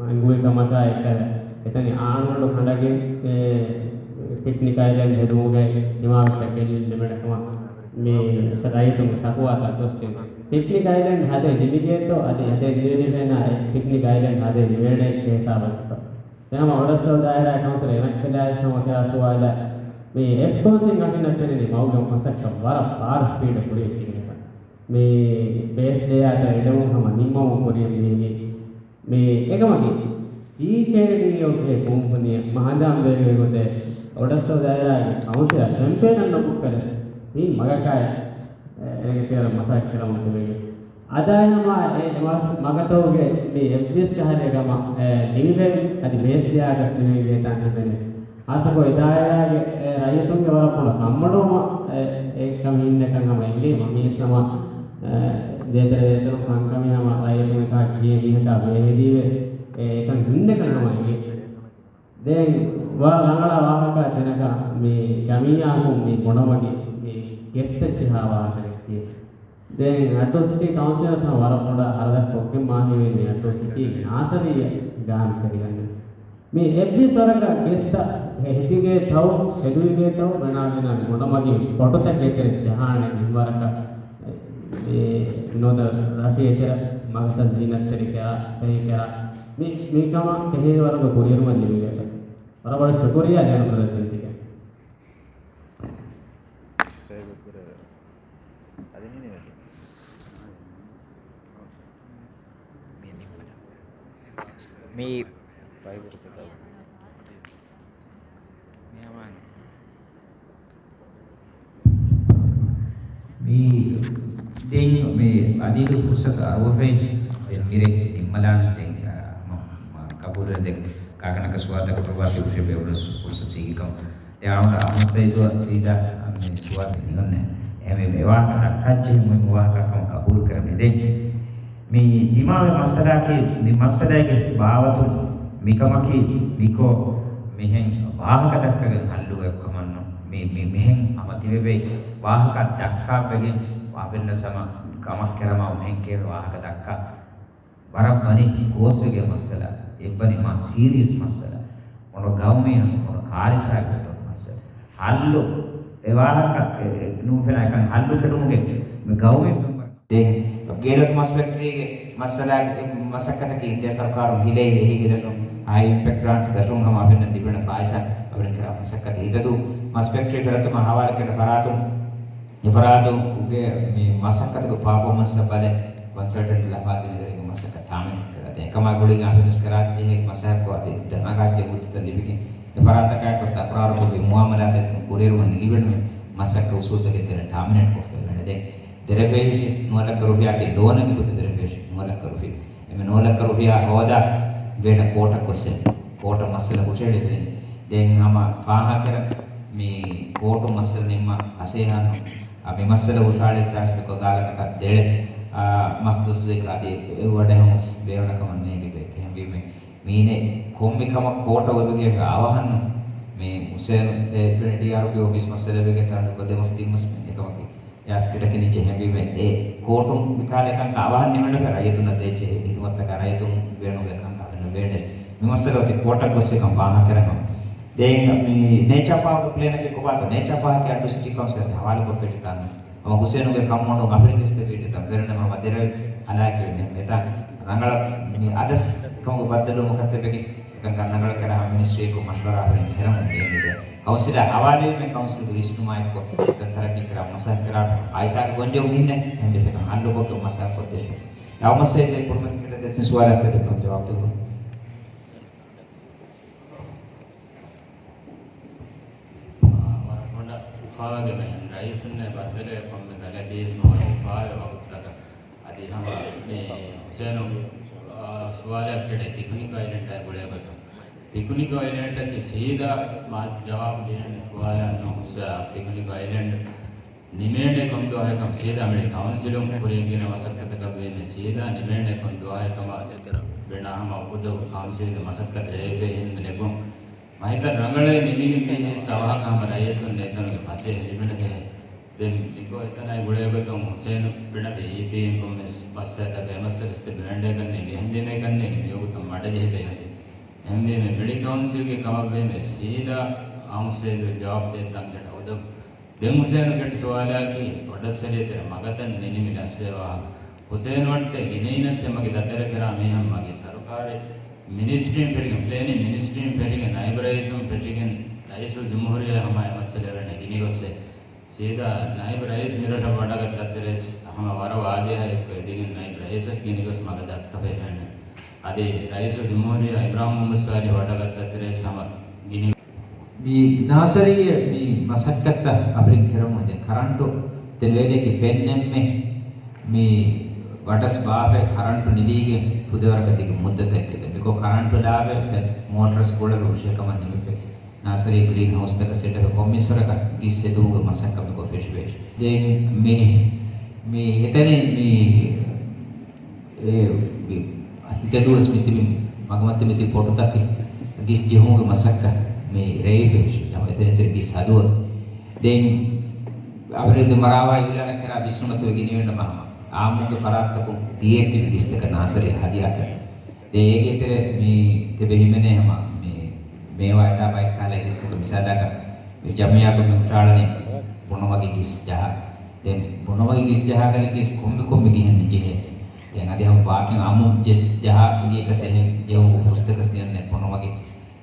އެނގުމުގެ ކަމަށާ އެކަލަ އެތަނި އާންމު ކަނޑަގެން، އެ، ޕިކްނިކް އައިލެންޑް ހެދުމުގެ ދިމާވެތައް ގެންނަ ނިމެނެ ކަމަށް މި ރައްޔިތުންގެ ޝަކުވާތައް ގޮސްގެން. ޕިކްނިކް އައިލެންޑް ހަދައި ނިމިގޭތޯ އަދި ހަދައި ނިމެނީމޭނާ ޕިކްނިކް އައިލެންޑް ހަދައި ނިމޭނެ ހިސާބަށް. އެހަމަ އޮޑަސް ދާއިރާ ކައުންސިލަށް އެނައްކަލާއި ސަމަކާ ސުވާލަށް މި އެފްކޯސިން އަކިންނަށް ފެނިނީ މަގުގެ މަސައްކަތް ވަރަށް ބާރަ ސްޕީޑަށް ކުރިއަށް ދިނީތަ. މި ބޭސް ޑޭއާތައް އެޅެމުން ހަމަ ނިންމަމުން ކުރިއަށް ދިނީ. މި އެކަމަކީ، ޓީކޭޑީއޯ ކިޔޭ ކުންފުނިއެއް މަހަނދާން ބޭގެ ގޮތެއް އޮޑަސް ދާއިރާގެ ކައުންސިލަށް ކެމްޕޭނަށް ނުކުތްކަލަސް މި މަގަކާއި އޭގެ ތެރެ މަސައްކަތް ކުރަމުން ދެވެގެން. އަދާ ހަމަ އެ މަސް މަގަތަކުގެ މި އެއްވެސް ކަހަލަ ގަމަ އެ ނިމިފައި އަދި ބޭސް ދިޔާކަސް ނިމެގެ ތާން ހިމެނޭ. ހާއްސަކޮށް އެ ދާއިރާގެ އެ ރައްޔިތުންގެ ވަރަށް ބޮޑަށް ކަންބޮޑުވުމަށް އެ، އެ ކަމި ހިންނަކަން ހަމަ އެނގޭ މަ މީސް ހަމަ އެ، ދޭތެރެ ދޭތެރު ކަންކަމި ހަމަ ރައްޔިތުން އެކާ ކިޔޭ މީހަކާ ބޭހެދީވެ އެ، އެކަން ހިންނަކަން ހަމަ އެނގޭ. ދެން ވަރަށް ރަނގަޅަށް ވާހަކަ ދެނަކަ މި ޖަމިއްޔާއަކުން މި ބޮޑަމަގެ މި ގެސްތައް ޖަހާ ވާހަކަ ދެއްކި. ދެން އައްޑޫ ސިޓީ ކައުންސިލަށް ވަރަށް ބޮޑަށް ހަރަދަށް ކޮށްގެން މާހިވެ މި އައްޑޫ ސިޓީ ނާސަރީ ގާން ކެރިގަންނަ. މި އެއްވި ސޮރަކަށް ގެސްތައް ހެ-، ހެދިގޭތައް، ހެދުވިގޭތައް މެނާގެނާ ބޮޑަމަގެ ފޮޓޯތައް ގެތެރެ ޖަހާނެ މިންވަރަކަށް އެ، ނުވަތަ ރަށި އެތެރެ މަގަތައް ޒީނަތްތެރި ކެރާ، ފެހި ކެރާ. މި، މިކަމަށް ފެހޭ ވަރަކަށް ކުރިއެރުމަށް ލިބިގޭތަ. ވަރަށް ބޮޑަށް ޝުކުރިއްޔާ ލޭނު ކުރެއްވިއްޔާ. މީ މީ ދެން މި އަދި ފުރުސަތު އަރުވަފައި. ދެން މިރޭ ނިންމަލާނެ. ދެން، އާ، މަ-، މަ-، ޤަބޫލު. ދެން ކާކަނަކަށް ސުވާލުތައް ކުރައްވާތި އުފެއް ބޭބުނު ފުރުސަތު ހިގިކަމު. ދެން އަޅުގަނޑު އަހްމަދު ސައީދުއަށް ސީދާ މި ސުވާލު ނިކަން ނޭ. އެހެންވީމަ އެ ވާހަކަ ދައްކާ ޖެހޭ މުހިންމު ވާހަކަ ކަމަށް ޤަބޫލު ކުރަމޭ. ދެން މި ދިމާވި މައްސަލައަކީ، މި މައްސަލައިގެ ބާވަތުން މިކަމަކީ މިކޮށް މިހެން ވާހަކަ ދައްކަގެން ހައްލުވެ ކަމަށްނު. މި، މި، މިހެން ހަމަ ތިބެވޭ ވާހަކަ ދައްކާ ވެގެން ވާ ބެންނަ ސަމަ ކަމަށް ކެރަމާ މިހެން ކޭ ވާހަކަ ދައްކާ. ވަރަށް ވަނީ ގޯސްވެގެން މައްސަލަ، އެއްވަނީ މާ ސީރިއަސް މައްސަލަ. ބޮޑު ގައުމީ ބޮޑު ކާރިސާގެ ގޮތުން މައްސަލަ. ހައްލު އެ ވާހަކަ އެ، އެ، ނޫން ފެނާ އެކަން ހައްލު ކެޑުމުގެ މި ގައުމީ މެމްބަރ. ދެން ގޭދަށު މަސް ފެކްޓްރީގެ މައްސަލަ، މަސައްކަތަކީ އިންޑިޔާ ސަރުކާރުން ހިލޭ އެހީ ގޭދަށުން ހައި އިމްޕެކްޓް ގްރާންޓް ދަށުން ހަމަ އަފިންނަށް ލިބޭނެ ފާއިސާ އަވަރިން ކެރާ މަސައްކަތެއް ހިތަދޫ މަސް ފެކްޓްރީ ފެރަތުމަށް ހަވާލުކެރި ފަރާތުން އެފަރާތުގެ މި މަސައްކަތުގެ ޕާފޯމަންސްއަށް ބަލައި، ކޮންސަލްޓެންޓް ލަފާދިން އެވެރިގެ މަސަކަ ޓާމިނޭޓް ކުރާ. ދެން އެކަމާ ގުޅިގެން އަފިނަސް ކަރާ ޖެހޭ މަސައްކަތް އަދި ދަނާގާ ޖެހުމުތައް ލިބިގެން، އެފަރާތަކާއެކު ވެސް ތަކުރާރުކޮށް މުއާމަލާތެއް ކުރިއެރުމަށް ނިލިބެން މަސައްކަތް އުސޫލުތަކެއް ތެރެ ޓާމިނޭޓް ކޮށްފައިވޭނެ. ދެން ދެރަފޭހިށި ނުވަ ލައްކަ ރުފިޔާއަކީ ލޯނެއްގެ ގޮތަށް ދެރަފޭހިށި ނުވަ ލައްކަ ރުފި. އެމެ ނުވަ ލައްކަ ރުފިޔާ ހޯދާ ވޭނެ ކޯޓަށް ގޮސްސެ. ކޯޓަށް މައްސަލަ ހުށައެޅި ދެން ހަމަ ފާހަގަކެރަން މި ކޯޓު މައްސަލަ ނިންމާ ފަސޭހަނު އަ، މި މައްސަލަ ހުށައަޅި ދާސް ކޮށްދާގަންނަކަށް ދެޅެ، އާ، މަސް ދުސްދެކަ އަދި އެ ވަޑައެހުން ވެސް ބޭނުން ކަމަށް ނޭނގެ ބޭކެ. އެހެންވީމެ މީނެ ކޮންމެ ކަމަށް ކޯޓަށް އޮތުގެ އަވަހަން މި ހުސޭނު އެ ޑީއާރްޕީ އޮފީސް މައްސަލަ ވެގެ ތަން ދެމަސް ތިން މަސް އެކަމަކީ ޔާސް ކިޑަކިނި ޖެހެންވީމެ އެ ކޯޓުން މިކާލެ ކަންކަ އަވަހަން ނިމެންނަ ރައްޔިތުންނަށް ދޭ ޖެހޭ ހިދުމަތްތަކާ ރައްޔިތުން ބޭނުންވެ ކަންކަ އަވަހަން ވޭނެސް. މި މައްސަލަ އޮތީ ކޯޓަށް ގޮއްސެ ކަން ފާހަގަކެރަން. ދެން މި ނޭޗާ ޕާކް ޕްލޭނަކީ ކޮބާތޯ؟ ނޭޗާ ޕާކް އައްޑޫ ސިޓީ ކައުންސިލަށް ހަވާލުކޮށްފައި ތާން. ހަމަ ހުސޭނުގެ ކަންމޮޑުން އަފިރިން ވެސް ތެބީ ތަން ފެރެން ހަމަ ދެރަވެ އަލާކެވެނީ މެތާ ރަނގަޅަށް މި އަދަސް ކަމުގެ ބައްދަލުވުމަކަށް ތެބެގެން އެކަން ރަނގަޅަށް ކަރާ ހަމަ މިނިސްޓްރީއަކު މަޝްވަރާ އަފިރިން ކެރަމުން ދޭން ދެ. ކައުންސިލާ ހަވާލުވީމެ ކައުންސިލްގެ ވިސްނުމާއެކު ތަން ތަރައްގީ ކަރާ މަސައްކަތް ކަރާ އައިސާގެ ގޮންޖެހުން ހިންނެ އެހެން ވެސް އެކަން ހައްލުކޮށްގެން މަސައްކަތް ކޮށްދޭށޭ. އަވަސް އެ ކުރިމަތި ކިޑަ ދެތިން ސުވާލަށް ތެދުކޮށް ޖަވާބު ދެއްވުން. ވަރަށް ބޮޑަށް އުފާވެގެން މިހެން ރައްޔިތުންނޭ ބައްދަލުވެ ކޮންމެ ގަލަތީސް ނުވަތަ އުފާވެ ވަގުތުތަކަށް އަދި ހަމަ މި ހުސޭނު، އާ، ސުވާލެއް ކެޑެ ޕިކުނިކް އައިލެންޑާ ގުޅޭގޮތުން. ޕިކުނިކް އައިލެންޑަކީ ސީދާ މާ ޖަވާބު ދިނަނީ ސުވާލަށް ނޫން. ހުސޭ-، ޕިކުނިކް އައިލެންޑް ނިމޭނެ ކޮން ދުވަހެއްކަން ސީދާ މި ކައުންސިލުން ކުރިޔަށް ގިނަ މަސައްކަތަކަށް ވީމެ ސީދާ ނިމޭނެ ކޮން ދުވަހެއްކަމަށް ބެނާ ހަމަ އުފުދު ކައުންސިލްގެ މަސައްކަތް ރޭވެ ހިންދު ނެގުން. މަހިތަށް ރަނގަޅޭ ނިމިގެން މީ ސަވާހަކަ ހަމަ ރައްޔިތުން ނެތަނުގެ ފަސޭހަ ލިބެނެ ދެހެ. ދެން މިކޯ އެތަނާއި ގުޅޭގޮތުން ހުސޭނު ބިނަ ވީޕީއިން ކޮންމެސް ބައްސަތަކަށް އެމަސް ރިސްތެ ބިމެންޑޭ ކަންނޭގެ ހެންވީމޭ ކަންނޭގެ މިވަގުތަށް މަޑަޖެހި ބޭހަދި. އެހެންވީމެ މިޑި ކައުންސިލްގެ ކަމަށްވީމެ ސީދާ އައުންސޭލު ޖަވާބު ދޭތަން ގެން އުދަގު. ދެން ހުސޭނުގެ ސުވާލާއަކީ ވަޑަސްއެޅޭތެރެ މަގަތައް ނިނިމި ލަސްވޭ ވާހަކަ. ހުސޭނުއަށްޓެ ގިނައިނަސް އެމަގި ދަތެރެކެރާ މީހަން މަގި ސަރުކާރެއް މިނިސްޓްރީން ފެށިގެން، ޕްލޭނިން މިނިސްޓްރީން ފެށިގެން، ނައިބު ރައީސުން ފެށިގެން، ރައީސުލްޖުމްހޫރިއްޔާ ހަމަ އެ މައްސަލަ އެޅެން ގިނިގޮއްސެ. ސީދާ ނައިބު ރައީސް މިރަށަށް ވަޑަގަތް ދަތެރޭސް ހަމަ ވަރަށް ވާޟިޙަށް އެއްކޮށް އެދިގެން ނައިބު ރައީސަށް ގިނިގޮސް މަގަ ދައްކަފައި ވޭނެ. އަދި ރައީސުލްޖުމްހޫރިއްޔާ އިބްރާހިމް މުހައްމަދު ޞާލިޙް ވަޑަގަތް ދަތެރޭސް ހަމަ ގިނި މި ނާސަރީއެއް މި މަސައްކަތްތައް އަފިރިން ކެރަމުން ދެން ކަރަންޓު ދެން ވޭލޭގެ ފެން އެންމެ މި ވަޑަސް ބާފައި ކަރަންޓު ނިލީގެ ފުދޭވަރަކަށް ދިގު މުއްދަތެއް ކެދެ. މިކޮށް ކަރަންޓު ލާބެ ފެން މޯޓަރސް ކުޅެލު ހުށި ކަމަށް ނިމިފެ. ނާސަރީ ގްރީން ހައުސްތަކަށް ސެޓަފެ ކޮންމިސްވަރަކަށް ގިސް އެދުމުގެ މަސައްކަތް މިކޮށް ފެށިވޭ. ދެން މި، މި އެތަނެއް މި އެ، މި ހިތަދޫވެސް މިތިބި މަގުމަތި މިތި ޕޮޓުތަކެއް ގިސް ޖެހުމުގެ މަސައްކަތް މި ރޭވިފެށި ހަމަ އެތެރެ އެތެރެ ގިސް ހަދުވަ. ދެން އަވަރެދު މަރާވާ އިއުލާނަށް ކެރާ ވިސްނުމަތިވެ ގިނިވެންނަ މަހަމަ އާއްމުގެ ފަރާތްތަކުން ދިޔައެތި ގިސްތަކަށް ނާސަރީ ހަދިޔާކެރެ. ދެން އޭގެ އެތެރެ މި ތެބެ ހިމެނޭ ހަމަ މި މޭވާ އެދާ ބައެއް ކާލަ ގިސްތަކަށް މިސާލަކަށް މި ޖަމްއިއްޔާކު މި ހުށައަޅަނީ ބުނަމަގި ގިސް ޖަހާ. ދެން ބުނަމަގި ގިސް ޖަހާ ކަލަކީ ކޮންމެ ކޮންމެ ގިހެން ނިޖެހޭ. ދެން އަދި ހަމަ ވާކިން އާއްމު ޖެސް ޖަހާ ގިޔަކަސް އެހެން ޖެހުމުގެ ފުރުސަތަކަސް ނިޔަންނެ ބުނަމަގި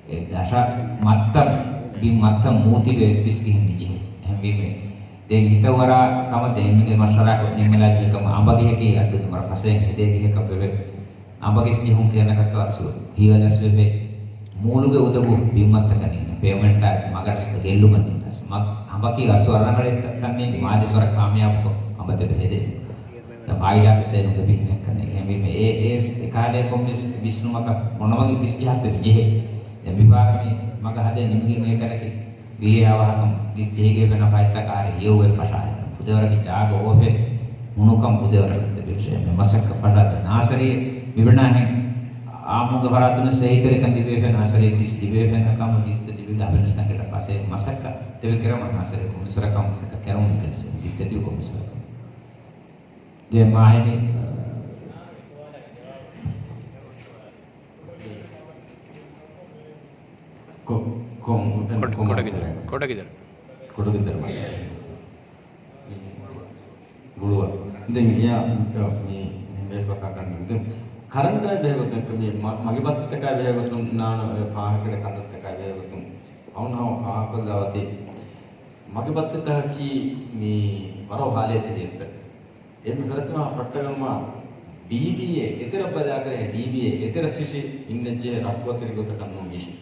އެ ދަށަށް މައްތަ، ބިން މައްތަ މޫތިވެ ވެސް ގިހިން މިޖެހޭ. އެހެންވީމަ، ދެން ހިތަށް އަރާ ކަމަށް ދެން އެންމެގެ މަޝްވަރާކޮށް ނިންމަލާ ޖެހޭ ކަމަށް އަނބަގެހަކީ އައްޑު ދެމަރު ފަސޭހައިން ހެދޭ ގެހަކަށް ވެވެ. އަނބަ ގިސް ޖެހުން ކިޔަނަކަށްތޯ އަސްލު ހިޔަލަސް ވެވެ. މޫލުގެ އުދަގޫ ބިން މައްތަކަށް ނީނެ. ޕޭމަންޓާ މަގަށް ރަސްތަ ގެއްލުމަށް ނީނަސް. މަ-، އަނބަކީ އަސްލު އަށްރަނގަޅޭ ތަ-، ތަންނީ މާލެ ސޮރަ ކާމިޔާބުކޮށް އަނބަ ދެބެ ހެދެ. ދަ ފާއިދާ ކެސޭ ނުގެ ބިހިނެއްކަން ނެތް. އެހެންވީމަ އެ، އެ ސް-، އެކާލޭ ކޮންމެސް ވިސްނުމަކަށް އޮނަމަގެ ގިސް ޖަހައްތަ މި ޖެހޭ. ދެން މިފާރަށް މި މަގަށް ހަދޭ ނިމިގެން އެކަލަކި ވީއޭ އާ ވާހަކަ ގިސް ޖެހިގެ ފެނަ ފައިތަކާ ހަރި ހެޔޮވެ ފަށާ. ފުދޭވަރަކީ ޖާގަ އޯފެ ހުނުކަން ފުދޭވަރަކަށް ތެބި މި މަސައްކަތް ފަށާ ދެ ނާސަރީ މިބިނާހެން އާއްމުގެ ފަރާތުން ސެހިތެރިކަން ލިބޭ ފެން ނާސަރީ ގިސް ލިބޭ ފެން ކަމަށް ގިސްތައް ލިބި ލަބެން ސަނގެޓަ ފަސޭ މަސައްކަތް ތެބި ކެރަމަ ނާސަރީ ކޮމިސަރަކަށް މަސައްކަތް ކެރަމުން ގެންސެ ގިސްތައް ލިބި ކޮމިސަރަކަށް. ދެ މާހިނި ކޮ-، ކޮން-، ކޮން-، ކޮޑަ-، ކޮން-، ކޮޑަގިދަރު، ކޮޑަގިދަރު. ކޮޑަގިދަރު މައްސަލަ. މި ގުޅުވަ. ދެން އެޔާ މި، މި، މި ބޭފަކާ ކަން ދެން ކަރަންޓާ ބެހޭގޮތުން މި މަ-، މަގެ ބައްތިތަކާ ބެހޭގޮތުން ނާނު ފާހަގަކެޑެ ކަންތައްތަކާ ބެހޭގޮތުން އަހުން ހަމަ ފާހަގަކޮށްލާ އޮތީ. މަގެ ބައްތިތަކަކީ މި ވަރަށް ހާލޭ ތެރިއެއްތަ. އެންމެ ފުރަތަމަ ފައްޓަގަނުމާ ޑީބީއޭ އެތެރަށް ބަލާކަށް ޑީބީއޭ އެތެރަށް ސިޓީ އިންނައްޖެ ރައްކޯތެރި ގޮތަކަށް ނޫން މީށި.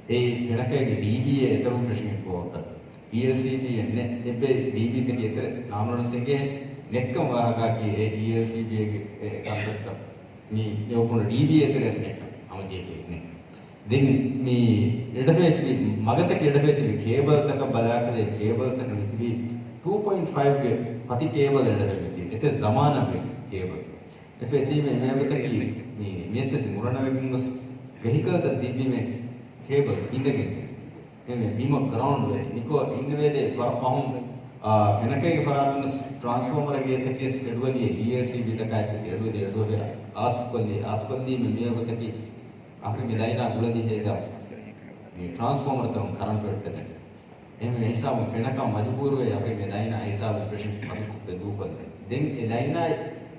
އެއީ ފެނަކައިގެ ޑީބީއޭ އެތެރުން ފެށިގެން ކޯއަކަށް. ޕީއެލްސީބީ އެންނެ އެއްބައި ޑީބީތަކެއް އެތެރެ ނާނުވަރަސް އެނގޭ ނެއްކަން ވާހަކައަކީ އެ ޕީއެލްސީބީއޭގެ އެ ކަންތައްތައް. މި އެ އުކުން ޑީބީއޭ އެތެރެ ސިނެއްކަން ހަމަޖެހިފައި ނެތް. ދެން މި އެޑަފޭތި މަގަތަކެ އެޑަފޭތި ކޭބަލްތަކަށް ބަލާކަލޭ ކޭބަލްތަކަށް މިތިބީ ޓޫ ޕޮއިންޓް ފައިވް ގެ ފަތި ކޭބަލް އެޑަފޭ މިތިބީ. އެތެ ޒަމާނަށް ގެ ކޭބަލް. އެފޭތީމެ މޭގޮތަކީ މި މިއެތަތި މުރަނަވެގެން ގޮސް ވެހިކަލްތައް ދިއްވީމެ ކޭބަލް ބިނދެގެން. އެމެ ބިމަށް ގްރައުންޑް ވޭ. މިކޯ އިންނެވޭދޭ ވަރަށް ފަހުން، އާ، ފެނަކައިގެ ފަރާތުން ޓްރާންސްފޯމަރ ގޭތަކީސް އެޑުވަލިއެ ޕީއެލްސީބީ ތަކާއެކު އެޑުވަލި އެޑުވަލި އާތުކޮށްލި، އާތުކޮށްލީމެ މިއޮގޮތަކީ އަހަރެން މި ލައިނާ ގުޅަލި ހޭދާ މި ޓްރާންސްފޯމަރ ތަކުން ކަރަންޓު ވެއްޓެދެން. އެހެންވެ ހިސާބުން ފެނަކަށް މަޖުބޫރުވެ އަހަރެން މި ލައިނާ ހިސާބުން ފެށިން މަދުކޮށްފައި ދޫކޮށްލި. ދެން އެ ލައިނާ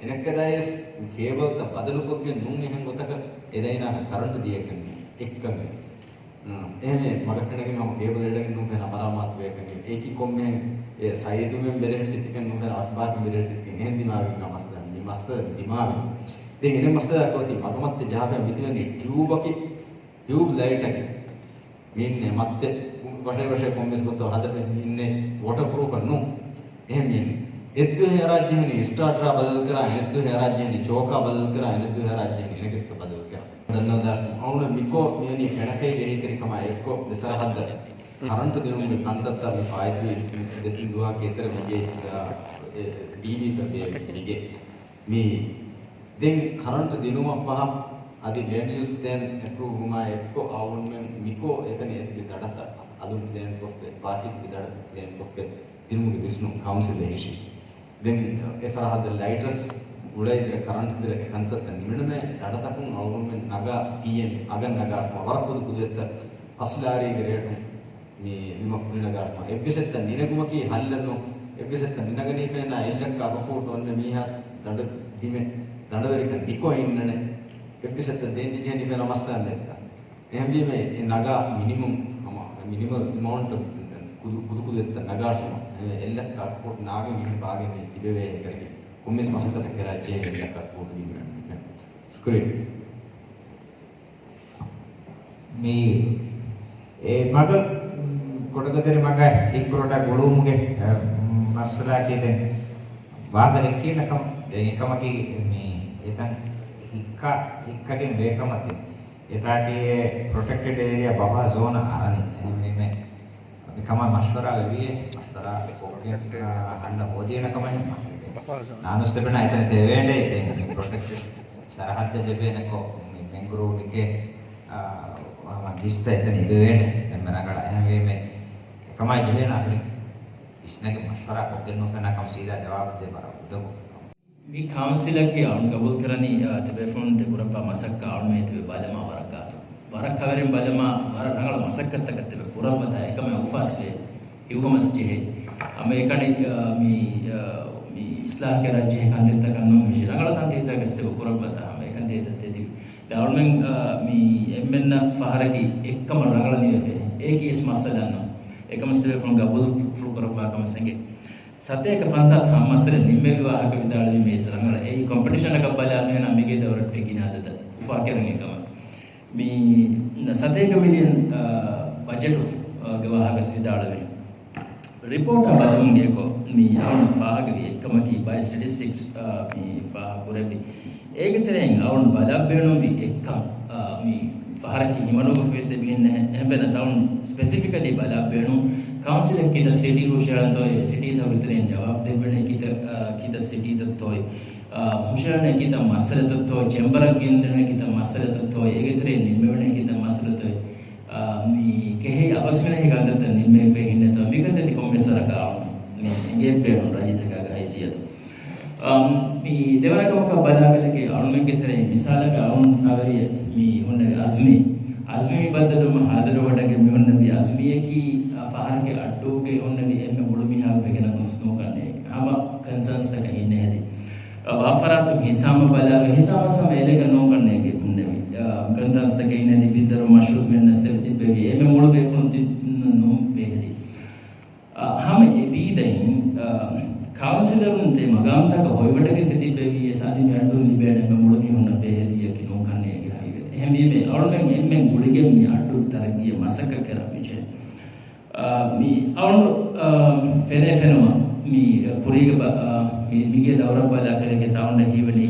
އެނެއްކަދާއިސް ކޭބަލްތައް ބަދަލުކޮށްގެން ނޫން އެހެން ގޮތަކަށް އެ ލައިނާ ކަރަންޓު ދިޔަކަން އެއްކަން. އެހެން މަގަށް ފެނަގެން ހަމަ ކޭބަލް އެޑަގެން ނޫން ފެން މަރާމާތު ވޭކަނީ. އެކި ކޮންމެހެން އެ ސައިދުމެން ބެލެހެއްޓިތިކެން ނޫން ފެން އަކްބާކިން ބެލެހެއްޓިތިކެން އެހެން ދިމާވި މައްސަލަ ދިމާވި. ދެން އެނެ މައްސަލަ ކޯތި މަގަމައްތެ ޖަހާފަ މިތިވެނީ ޓިއުބަކި، ޓިއުބް ލައިޓަކި. މިންނެ މައްތެ ވަށެ ވަށެ ކޮންމެސް ގޮތޯ ހަދަފެ މިންނެ ވޮޓަރ ޕްރޫފަށް ނޫން. އެހެން މިން އެއްދުވަހެ އަރާއްޖެހެނީ ސްޓާޓަރާ ބަދަލުކެރާ، އެނެއްދުވަހެ އަރާއްޖެހެނީ ޗޯކާ ބަދަލުކެރާ، އެނެއްދުވަހެ އަރާއްޖެހެނީ އެނެކެޓް ބަދަލުކެރާ. ދަންނަވަދާށް އަޅުނަ މިކޯ މިވެނީ ފެނަކައިގެ އެހީތެރިކަމާ އެއްކޮށް ދެ ސަރަހައްދަށް ކަރަންޓު ދިނުމުގެ ކަންތައްތައް މި ފާއިތުވި ދެތިން ދުވަހަކީ އެތެރެ މިގޭ، އެ، ޑީބީތައް ބޭ މިގޭ. މި ދެން ކަރަންޓު ދިނުމަށް ފަހަ އަދި ލޭންޑް ޔޫސް ޕްލޭން އެޕްރޫވް ވުމާ އެއްކޮށް އަޅުގަނޑުމެން މިކޯ އެތަނި އެތިބި ދަޑަތައް އަލުން ޕްލޭން ކޮށްފަ، ބާކީ ތިބި ދަޑަތައް ޕްލޭން ކޮށްފަ ދިނުމުގެ ވިސްނުން ކައުންސިލް އެހިށީ. ދެން އެ ސަރަހައްދަށް ލައިޓަސް، އުޅައިދިރަ ކަރަންޓު ދިރަ އެ ކަންތައްތައް ނިމެނުމޭ ދަޑަތަކުން އަޅުގަނޑުމެން ނަގާ ޕީއެން އަގަށް ނަގާފަ ވަރަށް ކުދު ކުދިއެއްތައް ފަސް ލާރީގެ ރޭޓުން މި ބިމަށް ކުނިނަގާފަ. އެއްވެސް އެއްތައް ނިނެގުމަކީ ހައްލެއް ނޫން. އެއްވެސް އެއްތައް ނިނަގަނީފައިނާ އެއްލައްކަ އަށް ފޫޓް އޮންނަ މީހާސް ދަނޑު ބިމެއް ދަނޑަވެރިކަން ނިކޮށް އިންނަނެ. އެއްވެސް އެއްތައް ދޭންޖެހޭނީ ފެނަ މައްސަލައެއް ނެއްތަ. އެހެންވީމަ އެ ނަގާ މިނިމަމް ހަމަ މިނިމަލް އެމައުންޓް ކުދު، ކުދު ކުދު އެއްތައް ނަގާށުމަށް އެއްލައްކަ އަށް ފޫޓް ނާގެން މިހެން ބާގެން ތިބެވޭ އެކަނި ކޮންމެސް މަސައްކަތެއް ކެރާ ޖެހޭ އެއްލައްކަ އަށް ފޫޓް ގިން. ޝުކުރިއްޔާ. މި އެ މަގަށް، ކޮޑަގަދަރި މަގަށް ހިއްކުރޮޑާ ގުޅުވުމުގެ، އަ، މައްސަލައަކީ ދެން ވާހަކަ ދެއްކި ނަކަމް ދެން އެކަމަކީ މި އެތަން ހިއްކާ، ހިއްކަގެން ވޭ ކަމަށް ދެން އެތާކީ ޕްރޮޓެކްޓެޑް އޭރިއާ ބަފާ ޒޯނަށް އަރަނީ. އެހެންވީމަ މިކަމާ މަޝްވަރާ ވެވިއޭ، މަޝްވަރާ ކޮށްގެން، އަ، ހައްލަށް ހޯދިޔަނަ ކަމަށް އެހެން ބަފާ ޒޯން. ނާނުސް ތެބެނާ އެތަނަށް ތެވޭނެ ދެން މި ޕްރޮޓެކްޓެޑް ސަރަހައްދެއް ލިބޭނެކޮށް، މި މެންގްރޫވްގެ، އާ، ހަމަ ގިސްތައް އެތަނަށް ލިބެވޭނެ ދެންމެ ރަނގަޅަށް. އެހެންވީމަ، އެކަމާ ޖެހޭނެ އަހަރެން ވިސްނަގެން މަޝްވަރާ ކޮށްގެން ނުފެންނަ ކަމަށް ސީދާ ޖަވާބު ދޭ ވަރަށް އުދަގޫ. މި ކައުންސިލަކީ އަޅުން ގަބޫލުކުރަނީ، އާ، ތިބޭފުޅުން ތި ކުރައްވާ މަސައްކަތް އަޅުން ތިބޭ ބަލަމާ ވަރަށް ގާތު. ވަރަށް ކަވެރިން ބަލަމާ، ވަރަށް ރަނގަޅަށް މަސައްކަތްތަކަށް ތިބޭ ކުރައްވަތާ އެކަމެއް އުފާސްވޭ. ހިތްވަމަސް ޖެހޭ. ހަމަ އެކަނި، އާ، މި، އާ، މި އިސްލާހް ކެރަން ޖެހޭ ކަންތައްތަކަށް ނޫން، މި ރަނގަޅަށް ކަންތައްތަކަށް ތިބޭ ކުރައްވަތާ ހަމަ އެކަންތައްތައް ތެދި އަޅުމެން، އާ، މި އެންމެންނަށް ފަހަރަކީ އެއްކަމަށް ރަނގަޅަން ވެފަ. އޭގެ އެސް މައްސަލައެއް ނޫން. އެކަމަށް ސިލެފުން ގަބޫލު ފު-، ފުރުކުރައްވާ ކަމަށް ސަނގެ. ސަތޭކަ ފަންސާސް ހަ މައްސަލަ ނިންމެވި ވާހަކަ ވިދާޅުވީމަ އެސް ރަނގަޅަށް. އެއީ ކޮމްޕިޓިޝަނަކަށް ބަލާފަ ހެނާ މިގޭ ދައުރަށްޓެ ގިނަ އަދަދަށް އުފާކެރަން އެކަމަށް. މި ސަތޭކަ މިލިއަން، އާ، ބަޖެޓު، އާ، ގެ ވާހަކަ ވިދާޅުވި. ރިޕޯޓާ ބަލަމުން ގެކޮ މި އަޅުން ފާހަގަވި އެއްކަމަކީ ބައެއް ސްޓެޓިސްޓިކްސް، އާ، މި ފާހަގަ ކުރެއްވި. އޭގެ ތެރެއިން އަޅުން ބަލާ ބޭނުންވި އެއްކަން، އާ، މި ފަހަރަކީ ހިމަނުމަށް ވެސް އެބިހެން ނެހެ. އެހެންވެ ސައުން ސްޕެސިފިކަލީ ބަލާ ބޭނުން ކައުންސިލެއް ކިތައް ސިޓީ ހުށަހަޅަންތޯ، އެ ސިޓީތަކުގެ ތެރެއިން ޖަވާބު ދެއްވޭނެ ކިތައް، އާ، ކިތައް ސިޓީތައްތޯ، އާ، ހުށަހަޅޭ ކިތައް މައްސަލަތައްތޯ، ޗެމްބަރަށް ގެންދޭނެ ކިތައް މައްސަލަތައްތޯ، އޭގެ ތެރެއިން ނިންމެވޭނެ ކިތައް މައްސަލަތޯ، އާ، މި ކެހޭ އަވަސްވެނޭ ކަންތައްތައް ނިންމެވިފައި ހިންނޭތޯ، މިކަންތައްތައް ކޮންމެސް ވަރަކަށް އަޅުން މި އެނގޭ ބޭނުން ރައްޔިތަކާގެ ހައިސިއްޔަތު. އާ، މި ދެވަނަ ކަމަކަށް ބަލާގަނެގެ އަޅުމެންގެ ތެރެއިން މިސާލަކަށް އަޅުން ކަވެރިއެއް މި ހުންނެވި އަޒްމީ. އަޒްމީ މި ބައްދަލުވުމަށް ހާޒިރުވެވަޑައިގެން މި ހުންނެވި އަޒްމީއަކީ، އާ، ފަހަރުގެ އައްޑޫގެ ހުންނެވި އެންމެ މުޅު މީހާ ވެގެނަކުން ސްނޫކަން ހަމަ ކަންސަންސްތަކަށް ހިނެހެދި. އާ، ވާފަރާތުން ހިސާމަށް ބަލާވެ، ހިސާމަށް ހަމަ އެލެގަން ނޫންކަންނޭގެ ހުންނެވި. އާ، ކަންސަންސްތަކަށް ހިނެހެދި ބިއްދަރު މަޝްރޫބް ގެންނަސް ތިއްބެވި. އެންމެ މުޅު ބޭފުޅުން ތި-، ނު-، ނޫން ބެހެލި. އާ، ހަމަ އެބީދައިން، އާ، ކައުންސިލަރުން ދެ މަގާމްތަކަށް ހޮވިވަޑައިގެން ތި ތިއްބެވިޔަސް އަދި މި އައްޑޫ ލިބޭނެ އެންމެ މުޅު މީހުންނަށް ބެހެލިއްޔަކީ ނޫންކަންނޭގެ ހަގީގަތެއް. އެހެންވީމަ އަޅުމެން އެންމެން ގުޅިގެން މި އައްޑޫ ތަރައްގީއަށް މަސައްކަތް ކެރަން މި ޖެހޭ. އާ، މި އަޅުން، އާ، ފެނޭ ފެނުމަށް މި ކުރީގެ ބަ-، އާ، މި-، މިގޭ ދައުރަށް ބަލާ ކަލޭގެ ސައުންޑަށް ހީވަނީ،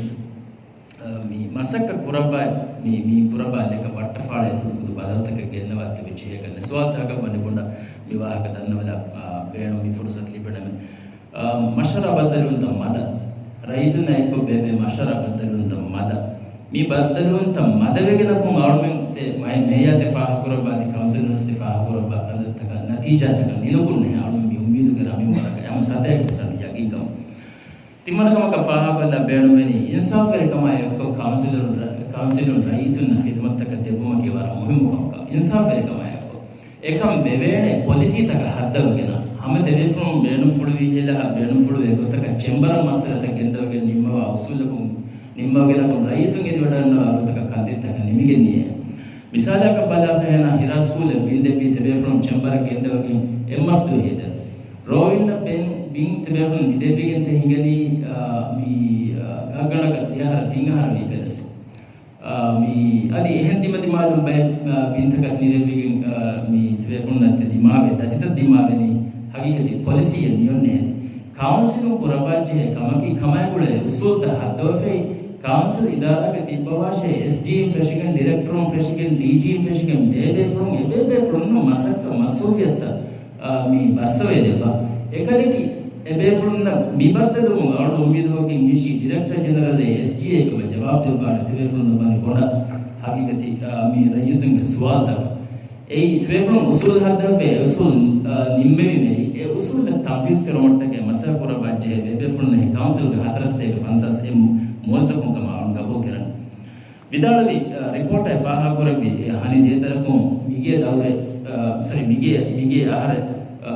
އާ، މި މަސައްކަތް ކުރައްވާ މި-، މި ކުރައްވާ ލެކަ ބައްޓަފާޅެއް ކުދު ކުދު ބަދަލުތަކެއް ގެންނަވާ ތިބި ޖެހޭކަން. ސުވާލުތަކަށް ވަނި ބުނަ މި ވާހަކަ ދަންނަވަލަ، އާ، ބޭނުން މި ފުރުސަތު ލިބެނަމެ. އާ، މަޝްވަރާ ބައްދަލުވުންތައް މަދަ. ރައްޔިތުންނާ އެއްކޮށް ބޭބޭ މަޝްވަރާ ބައްދަލުވުންތައް މަދަ. މި ބައްދަލުވުންތައް މަދަ ވެގެނަކުން އަޅުމެން ތެ-، މައި-، މޭޔާ ތެ ފާހަގަކުރައްވާ އަދި ކައުންސިލަރުން ތެ ފާހަގަކުރައްވާ ކަންތައްތަކަށް ނަތީޖާތަކަށް ނިނުކުން ނެހޭ އަޅުމެން މި އުއްމީދު ކުރާ މި ވަރަކަށް. ހަމަ ސަތޭކަ ޕަސެންޓް ޔަގީންކަމުން. ތިންވަނަ ކަމަކަށް ފާހަގަކޮށްލަން ބޭނުންވެނީ އިންސާފުވެރިކަމާ އެއްކޮށް ކައުންސިލަރުން ރަ-، ކައުންސިލުން ރައްޔިތުންނަށް ޚިދުމަތްތަކަށް ދެއްވުމަކީ ވަރަށް މުހިއްމު ކަމަކަށް. އިންސާފުވެރިކަމާ އެއްކޮށް. އެކަން ވެވޭނެ ޕޮލިސީތަކަށް ހައްދަވެގެން، ހަމަ ތެރޭފުޅުން ބޭނުންފުޅުވި ހިލަހަ ބޭނުންފުޅުވި ގޮތަކަށް ޗެމްބަރަށް މައްސަލަތައް ގެންދަވެގެން ނިންމަވާ އުސޫލަކުން، ނިންމަވެގެން ރައްޔިތުން އެދިވަޑައިގަންނަވާ ގޮތަކަށް ކަންތައްތަކަށް ނިމިގެން ދިޔަ. މިސާލަކަށް ބަލާފަ ހެނާ ހިރާ ސްކޫލަށް ބިން ދެއްވީ ތެރޭފުޅުން ޗެމްބަރަށް ގެންދަވެގެން އެއްމަސް ދުވަހު ހޭދަ. ރޯއިންނަށް ބެން ބިން ތެރޭފުޅުން ނިދެއްވިގެން ތެ ހިނގަނީ، އާ، މި، އާ، ގާގަނޑަކަށް ދެއަހަރަ ތިން އަހަރަ ވީ ކަލަސް. އާ، މި އަދި އެހެން ދިމަދިމާލުން ބައެއް، އާ، ބިންތަކަސް ނިދެއްވިގެން، އާ، މި ތެރޭފުޅުންނަށް ތެ ދިމާވެ، ދަތިތައް ދިމާވެނީ ހަގީގަތީ ޕޮލިސީއެއް ނިޔޮން ނެހެން. ކައުންސިލުން ކުރައްވާ ޖެހޭ ކަމަކީ ކަމާއި ގުޅޭ އުސޫލްތައް ހައްދަވެފައި، ކައުންސިލް އިދާރާގެ ތިއްބަވާށޭ، އެސްޑީއެމް ފެށިގެން، ޑިރެކްޓަރުން ފެށިގެން، ޑީޖީ ފެށިގެން، ބޭބޭފުޅުން، އެބޭބޭފުޅުންނަށް މަސައްކަތް މަސްއޫލިއްޔަތުތައް، އާ، މި ބައްސަވައިދެއްވާ. އެކަލަކީ އެބޭފުޅުންނަށް މި ބައްދަލުވުމުން އަޅު އުއްމީދުކޮށްގެން ހިށީ ޑިރެކްޓަރ ޖެނެރަލް އެސްޖީއޭ ކަމަށް ޖަވާބު ދެއްވާނެ ތިބޭފުޅުންނަށް ވަނީ ބޮޑަށް ހަގީގަތީ، އާ، މި ރައްޔިތުންގެ ސުވާލުތައް. އެއީ ތިބޭފުޅުން އުސޫލު ހައްދަވެފައި އެ އުސޫލު، އާ، ނިންމެވި މެރި އެ އުސޫލަށް ތަންފީޒު ކުރުމަށްޓަކައި މަސައްކަތް ކުރައްވާ ޖެހޭ ބޭބޭފުޅުންނަށް ކައުންސިލްގެ ހަތަރު ސަތޭކަ ފަންސާސް އެއް މުވައްޒަފުން ކަމަށް އަޅުން ގަބޫލު ކެރަން. ވިދާޅުވި، އާ، ރިޕޯޓާއި ފާހަގަކުރެއްވި، އެ، ހަނި ދޭތަރަކުން މިގޭ ދައުރެއް، އާ، ސޮރީ، މިގޭ، މިގޭ އަހަރެއް، އާ،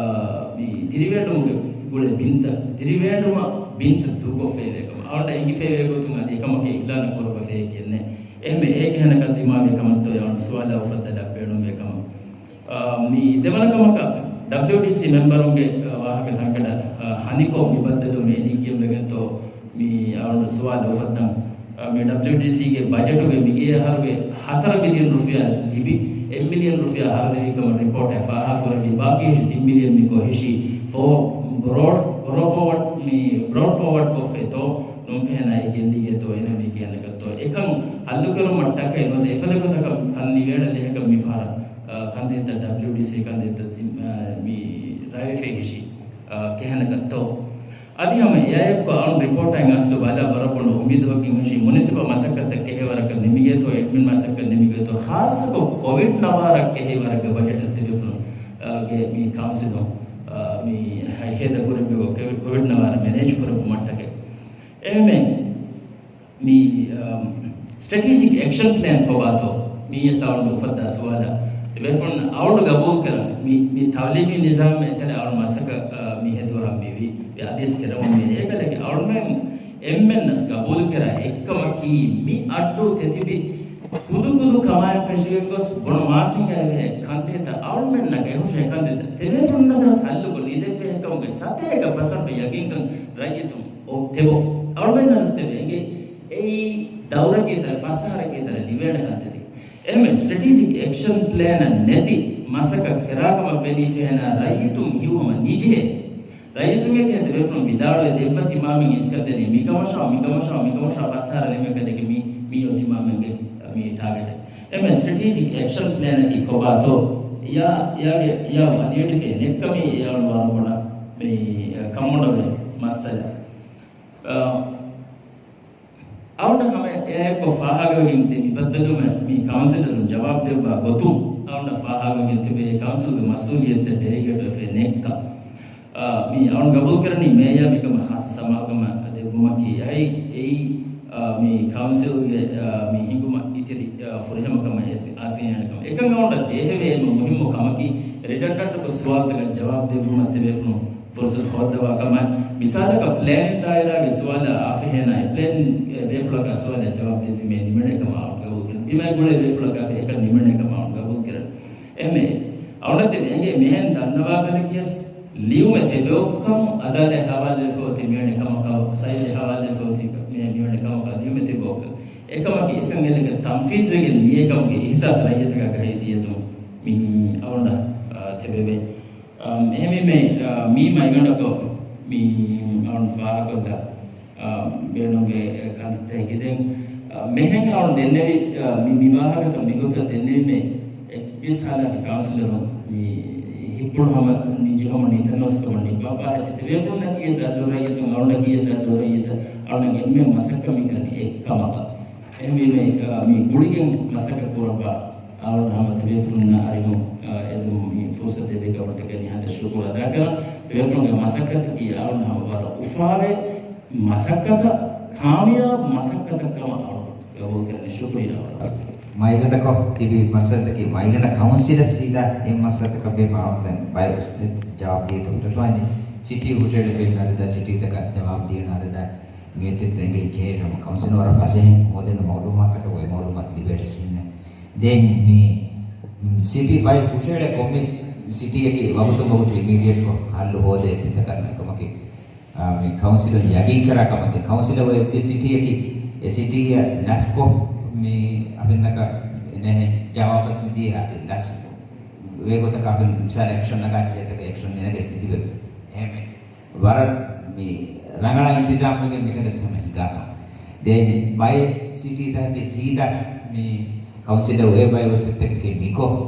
މި ދިރިވޭނުމުގެ ގުޅޭ ބިންތައް، ދިރިވޭނުމަށް ބިންތައް ދޫކޮށްފައިވޭ ކަމަށް އަޅުން އެނގިފައިވޭ ގޮތުން އަދި އެކަމަކީ އިޢުލާނެއް ކުރައްވަފައި ކިޔެންނެ. އެހެންވެ އޭގެ ހަނަކަށް ދިމާވޭ ކަމަށްތޯ އަޅުން ސުވާލާ އުފައްދަލާ ބޭނުންވޭ ކަމަށް. އާ، މި ދެވަނަ ކަމަކަށް ޑަބްލިއުޑީސީ މެމްބަރުންގެ، އާ، ވާހަކަ ތަންކަޑަ، އާ، ހަނިކޮށް މި ބައްދަލުވުމެއް އެނީ ކިޔަން ވެގެންތޯ މި އަޅުން ސުވާލު އުފައްދަން. އާ، މި ޑަބްލިއުޑީސީގެ ބަޖެޓުގެ މިގޭ އަހަރުގެ ހަތަރު މިލިއަން ރުފިޔާ ލިބި، އެއް މިލިއަން ރުފިޔާ ހަރުދެވި ކަމަށް ރިޕޯޓް އެއް ފާހަގަކުރެއްވި. ބާކީ ހިށި ތިން މިލިއަން މިކޮށް ހިށީ ފޯ-، ބްރޯޑް، ބްރޯޑް ފޯވަޑް، މި ބްރޯޑް ފޯވަޑް ކޮށްފައިތޯ ނުންފެހެނާ އެ ގެއްލިގޭތޯ އޭނަ މި ކިޔަން ކަންތައްތޯ. އެކަން ހައްލުކުރުމަށްޓަކައި ނުވަތަ އެފަދަ ގޮތަކަށް ކަން ނިވޭނެ ލެހެކަށް މިފަހަރަށް، އާ، ކަންތައްތައް ޑަބްލިއުޑީސީ ކަންތައްތައް ސި-، އާ، މި ރާވެފައި ހިށީ، އާ، ކެހެނަކަށްތޯ. އަދި ހަމަ އެއާއެއްކޮށް އަޅުން ރިޕޯޓާއިން އަސްލު ބަލާ ވަރަށް ބޮޑު އުއްމީދުވަކިން ހުށީ މުނިސިޕަލް މަސައްކަތްތައް ކެހޭވަރަކަށް ނިމިގޭތޯ، އެޑްމިން މަސައްކަތް ނިމިގޭތޯ، ހާއްސަކޮށް ކޮވިޑް ނަވާރަ ކެހޭވަރަކަށް ބަޖެޓަށް ތިބޭފުޅުން، އާ، ގެ މި ކައުންސިލުން، އާ، މި ހަ-، ހޭދަކުރެއްވި ކޮވިޑް ނަވާރަ މެނޭޖް ކުރެއްވުމަށްޓަކައި. އެހެންވެ، މި، އަމް، ސްޓްރެޓެޖިކް އެކްޝަން ޕްލޭން ކޮބާތޯ؟ މިއީ އަޅުގަނޑު އުފައްދާ ސުވާލަށް. ތިބޭފުޅުން އަޅުގަނޑު ގަބޫލު ކަރަން މި، މި ތައުލީމީ ނިޒާމް އެތެރެ އަޅުގަނޑު މަސައްކަތް، އަ، މި ހެދުވަހަށް މިވީ. އަދިވެސް ކެރަމުން މި އެކަލޭގެ އަޅުމެން އެންމެންނަސް ގަބޫލު ކެރާ އެއްކަމަކީ މި އައްޑޫ ތެތިބި ކުދު ކުދު ކަމާއެއް ފެށިގެން ގޮސް ބޮޑު މާސިންގައިވޭ ކަންތައްތައް އަޅުމެންނަކަށް އެހުށޭ ކަންތައްތައް ތެރޭފުންނަކަށް ސައްލުކޮށް ނިދެއްވޭ ކަމުގެ ސަތޭކަ ޕަސަންޓު ޔަގީންކަން ރައްޔިތުން އޮ-، ތެބޯ. އަޅުމެންނަށް ތެބޭ އެނގޭ އެއީ ދައުރަކީ ތަރ ފަސް އަހަރަކީ ތަރ ލިބޭނެ ކަންތައްތަކެއް. އެހެންވެ ސްޓްރެޓެޖިކް އެކްޝަން ޕްލޭނަށް ނެތި މަސައްކަތް ކެރާ ކަމަށް ފެނީ ފެހެނާ ރައްޔިތުން ހިތްހަމަ ނިޖެހޭ. ރައްޔިތުންގެ ތެރޭފުން ވިދާޅުވެ ދެއްވަ ތިމާމެން އިސްކަން ދެނީ މިކަމަށާ، މިކަމަށާ، މިކަމަށާ ފަސް އަހަރަށް ނިމެކަލެކެ މި، މިއޮ ތިމާމެންގެ މި ޓާގެޓެއް. އެމެ ސްޓްރެޓެޖިކް އެކްޝަން ޕްލޭނަކީ ކޮބާތޯ؟ ޔާ، ޔާގެ، ޔާ އަލިއެޑިފޭ ނެއްކަމީ ޔާ ވާރު ބޮޑަ މި ކަމުޑަވެ މައްސަލަ. އަ، އައުނަ ހަމަ އެއާއެކު ފާހަގަވެގެން ތިބި ބައްދަލުމެ މި ކައުންސިލަރުން ޖަވާބު ދެއްވާ ގޮތުން އައުނަ ފާހަގަވެގެން ތިބޭ ކައުންސިލްގެ މަސްއޫލިއްޔަތެއް ޑެލިގޭޓްވެފެ ނެއްކަ. އާ، މި އައުން ގަބޫލުކުރަނީ މޭޔާ މިކަމަށް ހާއްސަ ސަމާލުކަމަށް ދެއްވުމަކީ އައި، އެއީ، އާ، މި ކައުންސިލްގެ، އާ، މި ހިނގުމަށް އިތިރި، އާ، ފުރިހަމަކަމަށް އެސް-، އާސިން އަނެކަމަށް. އެކަން އައުން ދޭހެވޭ އެންމެ މުހިއްމު ކަމަކީ ރިޑަންޑަންޓްކޮށް ސުވާލުތަކަށް ޖަވާބު ދެއްވުމަށް ތެރޭފުނު ފުރުސަތު ހޯއްދަވާ ކަމަށް. މިސާލަކަށް ޕްލޭނިން ދާއިރާގެ ސުވާލަށް އާފެހޭނާ ޕްލޭނިން ބޭފުޅަކާ ސުވާލަށް ޖަވާބު ދެއްވީމޭ ނިމެނޭ ކަމަށް އައުން ގަބޫލުކުރަން. ބިމާ ގުޅޭ ބޭފުޅަކާ އެކަން ނިމެނޭ ކަމަށް އައުން ގަބޫލުކުރަން. އެހެންވެ، އައުނަށް ދެން އެނގޭ މިހެން ދަންނަވާ ކަލެކިޔަސް ލިޔުމެއް ތެބެއޮއްކަން އަދާލަތް ހަވާލުވެފަ އޮތީ މިވެނި ކަމަކަށް، ސައިލެއް ހަވާލުވެފަ އޮތީ މި-، މިވެނި ކަމަކަށް ލިޔުމެއް ތެބެއޮއްކަން. އެކަމަކީ އެކަން އެލެގެން ތަންފީޒުވެގެން ދިޔައިކަމުގެ އިހްސާސް ރައްޔިތަކާގެ ހައިސިއްޔަތުން މި އައުނަށް، އާ، ތެބެވޭ. އަމް، އެހެންވީމަ، އާ، މީ މައިގަނޑަކޮށް މި އައުން ފާހަގަކޮށްލާ އާ، ބޭނުންގެ ކަންތައްތަކެއް ދެން، އާ، މިހެން އައުން ދެންނެވި، އާ، މި، މި ވާހަކަތައް މިގޮތަށް ދެންނެވީމޭ އެއްވެސް ހާލަކީ ކައުންސިލަރުން މި ހިތްޕުޅު ހަމަ ނިޖުހަމަ ނިތަނަވަސްކަމަށް ނިއްބާފާ ހެއްދެވޭފުންނަކީ ސައްލު ރައްޔިތުން އައުނަކީ ސައްލު ރައްޔިތަށް އައުނަ އެންމެ މަސައްކަތް މިކަނީ އެއްކަމަކަށް. އެހެންވީމޭ، އާ، މި ގުޅިގެން މަސައްކަތް ކުރައްވާ އައުނަ ހަމަ ތިބޭފުންނަށް އަރިހުން، އާ، އެދުމު މި ފުރުސަތެއް ދެއްވި ކަމަށްޓަކައި ނިހާތަށް ޝުކުރު އަދާކަރަން. ތިބޭފުންގެ މަސައްކަތަކީ އައުނަ ހަމަ ވަރަށް އުފާވޭ. މަސައްކަތަށް، ކާމިޔާބު މަސައްކަތަށް ކަމަށް އަޅު ގަބޫލުކުރަނީ. ޝުކުރިއްޔާ ވަރަށް. މައިގަނޑަކޮށް ތިބި މައްސަލަތަކީ މައިގަނޑަށް ކައުންސިލަށް ސީދާ އެ މައްސަލަތަކަށް ވޭ މައުންތަން ބައެއް ޖަވާބު ދީތަ ހުރެފާނެ. ސިޓީ ހުށައެޅިގެން އަދަދާ ސިޓީތަކަށް ޖަވާބު ދިޔަން އަދަދާ މިއޮތެއް އެނގެން ޖެހޭ ނަމަ ކައުންސިލުން ވަރަށް ފަސޭހައިން ހޯދެން މައުލޫމާތަކަށް އޮތް މައުލޫމާތު ލިބޭ ރަސީން. ދެން މި ސިޓީ ބައެއް ހުށައެޅޭ ކޮންމެ ސިޓީއަކީ ވަގުތުން ވަގުތު އިމީޑިއޭޓްކޮށް ހައްލު ހޯދޭ ތިތަކަށް އެކަމަކީ އާ، މި ކައުންސިލުން ޔަގީންކަރާ ކަމަށް ދޭ. ކައުންސިލަށް އޮތް އެއްވެސް ސިޓީއަކީ އެ ސިޓީއަށް ލަސްކޮށް މި އަފިންނަކަށް އެނެހެން ޖަވާބަސް މިދިޔަ އަދި ލަސް ވޭގޮތަކަށް އަފިން މިސާލަށް އެކްޝަން ނަގާ ޖެހޭތަކެއް އެކްޝަން ގެނަގެސް ނެތިބެ. އެހެން ވަރަށް މި ރަނގަޅަށް އިންތިޒާމުވެގެން މިކަން ވެސް ހަމަ ހިނގާކަން. ދެން ބައެއް ސިޓީތަކަކީ ސީދާ މި ކައުންސިލަށް އޮތް ބައެއް އޮތްތަކެކޭ މިކޮށް،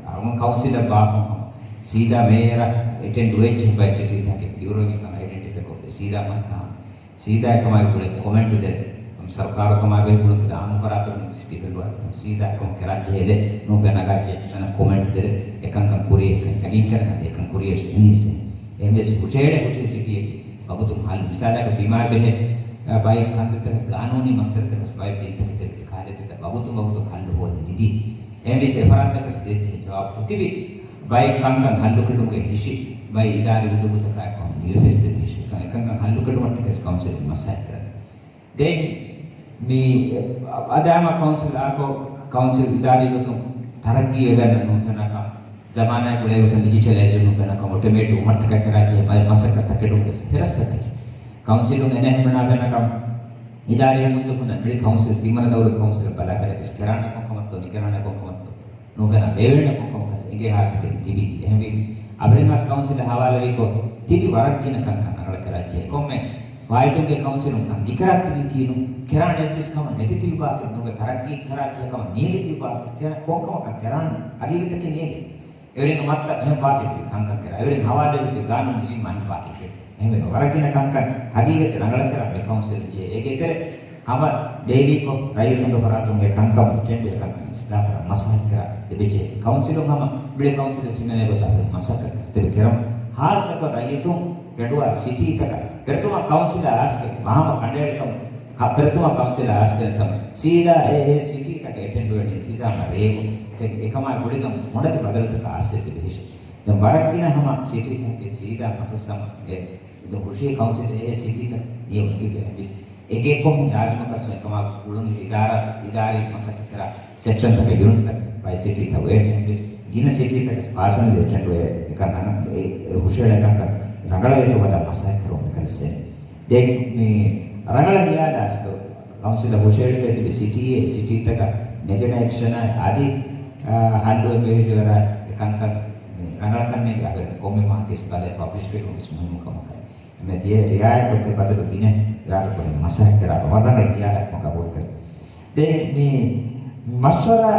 އަޅުގަނޑު ކައުންސިލަށް ބާފަ ސީދާ މޭޔަރަށް އެޓެންޑް ވެއްޖެ ބައެއް ސިޓީތަކެއް ބިއުރޯގެ ކަމަށް އައިޑެންޓިފައިކޮށްފަ ސީދާ މައިކާ ސީދާ އެކަމާއި ގުޅޭ ކޮމެންޓު ދެރެ. ސަރުކާރު ކަމާ ބެހޭ ގުޅުންތައް އާންމު ފަރާތުން ސިޓީ ބެލުވާ ސީދާ ކޮން ކެރާ ޖެހޭ ނޫފެނަގާ ޖެހޭ ކޮމެންޓު ދެރެ. އެކަންކަން ކުރިޔަކަން ޔަގީންކަރަން އަދި އެކަން ކުރިޔަސް އިނީސް. އެހެންވެސް ހުށައެޅޭ ހުށައެޅޭ ސިޓީއަކީ ވަގުތުން ހައްލު މިސާލަކަށް ބިމާ ބެހޭ، އަ، ބައެއް ކަންތައްތަކަށް ގާނޫނީ މައްސަލަތަކަސް ބައެއް ބިންތަކެތި ކާލެތިތައް ވަގުތުން ވަގުތުން ހައްލު ހޯދި ނިދީ. އެހެންވެސް އެފަރާތްތަކަސް ދޭތެރޭ ޖަވާބު ތިބި ބައެއް ކަންކަން ހައްލުކެޑުމުގެ ހިށި ބައެއް އިދާރީ އުދުގުތަކާއެކު ނިވެފެސްދެ ހިށި ކަން އެކަންކަން ހައްލުކެޑުމަށްޓަކަސް ކައުންސިލުން މަސައްކަތް ކުރަން. ދެން މި އަދާމަ ކައުންސިލް އާކޮ ކައުންސިލް އިދާރީ ގޮތުން ތަރައްގީ ވެގަންނަ ނުހެނަކަ ޒަމާނާއި ގުޅޭ ގޮތުން ޑިޖިޓަލައިޒް ނުހެނަކަ އޮޓޮމޭޓް ވުމަށްޓަކައި ކެރާ ޖެހޭ ބައެއް މަސައްކަތް ތަކެޑުން ވެސް ފެރަސްތަކެއް ކައުންސިލުން އެނެހެން ބަނާ ވެނަކަ އިދާރީ މުވައްޒަފުންނަށް މިޅި ކައުންސިލް ތިންވަނަ ދައުރު ކައުންސިލަށް ބަލާކަށް ވެސް ކެރާނެ ކޮންކަމަށްތޯ ނިކެރާނެ ކޮންކަމަށްތޯ ނުބެނާ ބޭވެނެ ކޮންކަމަކަސް އެނގޭ ހާލަތަކެއް ތިބި. އެހެންވީ، އަބަރެން އަސް ކައުންސިލަށް ހަވާލަވީކޮށް، ތިބި ވަރަށް ގިނަ ކަންކަން ރަނގަޅަށް ކެރައްޖެ. ކޮންމެ ފާއިތުންގެ ކައުންސިލުން ކަން ނިކަރާ ތިބި ކީނު، ކެރާނެ އެއްވެސް ކަމަށް ނެތި ތިބި ބާކި ނުވެ، ތަރައްގީ ކަރާ ޖެހޭ ކަމަށް ނޭނގި ތިބި ބާކި ކެރާނެ ކޮންކަމަކަށް ކެރާނެ ހަގީގަތަކީ ނޭނގެ. އެވެރިންގެ މައްތަ އެހެން ބާކީ ތިބި ކަންކަން ކެރާ. އެވެރިން ހަވާލެވި ގާނޫނު ޒިންމާ އެހެން ބާކީ ތިބި. އެހެންވެ، ވަރަށް ގިނަ ކަންކަން ހަގީގަތަށް ރަނގަޅަށް ކެރާ މި ކައުންސިލުން ޖެހޭ. އޭގެ ތެރެ ހަމަ ޑެއިލީކޮށް ރައްޔިތުންގެ ފަރާތުން އެ ކަންކަމުން ޓެންޑު އެކަންކަން އިސްލާހުކުރާ އިސްލާހުކުރާ އެބަޖެހޭ. ކައުންސިލުން ހަމަ ބިޅި ކައުންސިލަށް ހިމެނޭ ގޮތަށް މަސައްކަތް ކުރާ ތިބި ކެރަމު. ހާއްސަކޮށް ރައްޔިތުން ފެނޑުވާ ސިޓީތަކަށް ފެރަތުމަށް ކައުންސިލަށް އައިސްގެން ވާހަކަ ކަނޑައެޅިކަމު، ކަ-، ފެރަތުމަށް ކައުންސިލަށް އައިސްގެން ސަމަ ސީދާ އެ، އެ ސިޓީތަކަށް އެޓެންޑުވެން އިންތިޒާމަށް ރޭވުން. އެކަމާ ގުޅިގަން މޮނަދި ބަދަލުތަކަށް އައިސް ދިވެހިށި. ދެން ވަރަށް ގިނަ ހަމަ ސިޓީތަކެއް ސީދާ މަފަސް ހަމަ އެ ދު ހުށީ ކައުންސިލް އެ ސިޓީތައް ނިޔަ ވަގިބެ ހެވިސް. އެގޭ ކޮންމެ ލާޒިމަކަސް އެކަމާ ގުޅުން އިދާރާ، އިދާރީ މަސައްކަތްކުރާ ސެކްޝަންތަކެއް ޔުނިޓްތަކެއް ބައެއް ސިޓީތައް ވޭ. އެހެންވެސް ގިނަ ސިޓީތަކަސް ޕާސަނަލް އެޓެންޑް ވޭ. އެކަން އަންނަ އެ، އެ ހުށައެޅޭ ކަންކަން ރަނގަޅަށް އެތޯ ވަދާ މަސައްކަތް ކުރުން އެކަން ސެ. ދެން މި ރަނގަޅަށް ހިޔާލާ އަސްލު ކައުންސިލަށް ހުށައެޅިވެ ތިބި ސިޓީއެއް، ސިޓީތަކަށް ނެގެން އެކްޝަނާ އަދި، އާ، ހައްލު އެބަ ހިޖުވެރާ އެކަންކަން މި ރަނގަޅަށް ކަންނޭނގެ އަހަރެން ކޮންމެ މަހަކީސް ބަލައި ޕަބްލިޝް ކުރުން ވެސް މުހިންމު ކަމަކަށް. އެމެ ދިޔަ ރިއާޔަތް ގޮތެއް ބަދަލު ގިނަ އިރާދަ ކުރަން މަސައްކަތް ކުރާ ވަރަށް ރަނގަޅަށް ހިޔާލާ ކަމަށް ގަބޫލު ކުރޭ. ދެން މި މަޝްވަރާ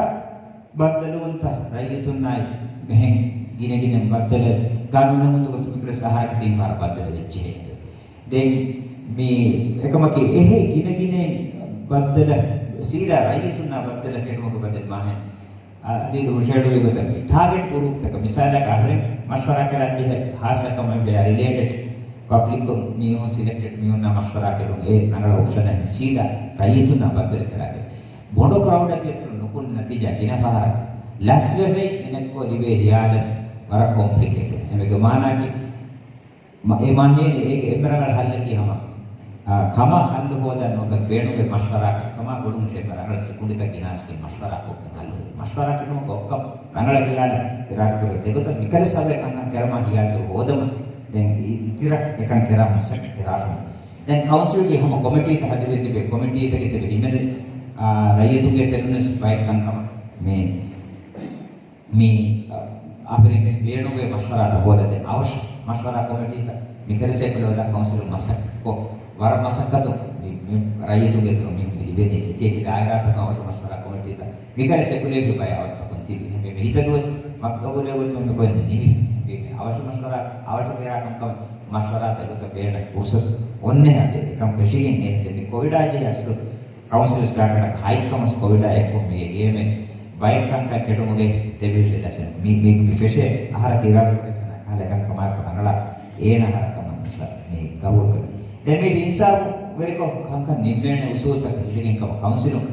ބައްދަލުވުންތައް ރައްޔިތުންނާއި މިހެން ގިނަ ގިނަ ބައްދަލެއް ގާނޫނު މުދު ގޮތުން މިކުރެ ސަހާރަ ތިން ފަހަރަށް ބައްދަލެއް ވެއްޖެ. ދެން މި އެކަމަކީ އެހެ ގިނަ ގިނައިން ބައްދަލަށް ސީދާ ރައްޔިތުންނާ ބައްދަލަށް ކެޑުމަކު ބަދަލު މާހެން އަދި ހުށައެޅުވި ގޮތަށް ޓާގެޓް ގުރޫޕްތަކަށް މިސާލަކަށް އަހަރެން މަޝްވަރާ ކެރަން ޖެހޭ ހާއްސަ ކަމެއް ވެއާ ރިލޭޓެޑް ޕަބްލިކު މީހުން ސިލެކްޓެޑް މީހުންނާ މަޝްވަރާ ކެޑުން އެ ރަނގަޅަށް އޮޕްޝަނަށް ސީދާ ރައްޔިތުންނާ ބައްދަލު ކެރާގެ ބޮޑު ކްރައުޑަކީ އެތަނުން ނުކުން ނަތީޖާ ގިނަ ފަހަރަށް ލަސްވެފައި އިނެއްކޮށް ލިބޭ ހިޔާލަސް ވަރަށް ކޮމްޕްލިކޭޓެޑް. އެމެގެ މާނައަކީ މަ-، އެ މާނައިން އޭގެ އެންމެ ރަނގަޅަށް ހައްލަކީ ހަމަ، އާ، ކަމާ ހައްލު ހޯދަން ނުވެ ބޭނުމެއް މަޝްވަރާ ކަމާ ގުޅުން އެންމެ ރަނގަޅަށް ސިކުނޑިތައް ގިނާސްގެ މަޝްވަރާ ކޮށްގެން ހައްލު ހޯދުން. މަޝްވަރާ ކެޑުމަކު އޮއްކަމް ރަނގަޅަށް ހިޔާލަށް އިރާދަކުރެ ދެގޮތަށް މިކަރެ ސަބައި ކަންކަން ކެރަމާ ހިޔާލު ހޯދަމަ ދެން އި-، އިތިރަށް އެކަން ކެރާ މަސައްކަތް ކެރާފަ. ދެން ކައުންސިލްގެ ހަމަ ކޮމިޓީތައް ހަދިވެ ތިބެ ކޮމިޓީތަކެއް ތިބެ ހިމެނެ، އާ، ރައްޔިތުންގެ ތެރުނެސް ބައެއް ކަންކަމަށް މި މި، އަ، އަހަރެން ބޭނުންވޭ މަޝްވަރާތައް ހޯދަދޭ އަވަށް މަޝްވަރާ ކޮމިޓީތައް މިކަރެ ސެކުލަރ ކައުންސިލުން މަސައްކަތްކޮށް، ވަރަށް މަސައްކަތު މި، މި ރައްޔިތުންގެ އިތުރުން މި ލިބެނީ ސިޓީގެ ދާއިރާތަކަށް އަވަށް މަޝްވަރާ ކޮމިޓީތައް މިކަރެ ސެކުލަރ ބައެއް އަވަށްތަކުން ތިބި. އެހެންވެ މި ހިތަދުވަސް މަގުގަބޫލުވޭ ގޮތުން މި ގޮތް ނިމި. މި އަވަށު މަޝްވަރާ، އަވަށު ކެރާ ކަންކަމަށް މަޝްވަރާތައް ގޮތަށް ބޭނުން ފުރުސަތު އޮންނެ ހަދޭ އެކަން ފެށިގެން އެހެން މި ކޮވިޑާ ޖެހި އަސްލު ކައުންސިލްސް ގާތަކަށް ހައިކަމަސް ކޮވިޑާ އެއްކޮށް މި އެނގޭމެ ބައެއް ކަންކަން ކެޑުމުގެ ތެބި ފެށޭ ދަސެ. މި، މި، މި ފެށޭ އަހަރަކީ އިރާދަކުރެ ފެނާ ކަހަލަ ކަންކަމާއެކު ރަނގަޅަށް އޭނަ އަހަރަކަމަށް މި ގަބޫލުކުރޭ. ދެން މީ އިންސާފުވެރިކޮށް ކަންކަން ނިންމޭނެ އުސޫލުތަކަށް ހިށިގެން ކަމަށް ކައުންސިލުން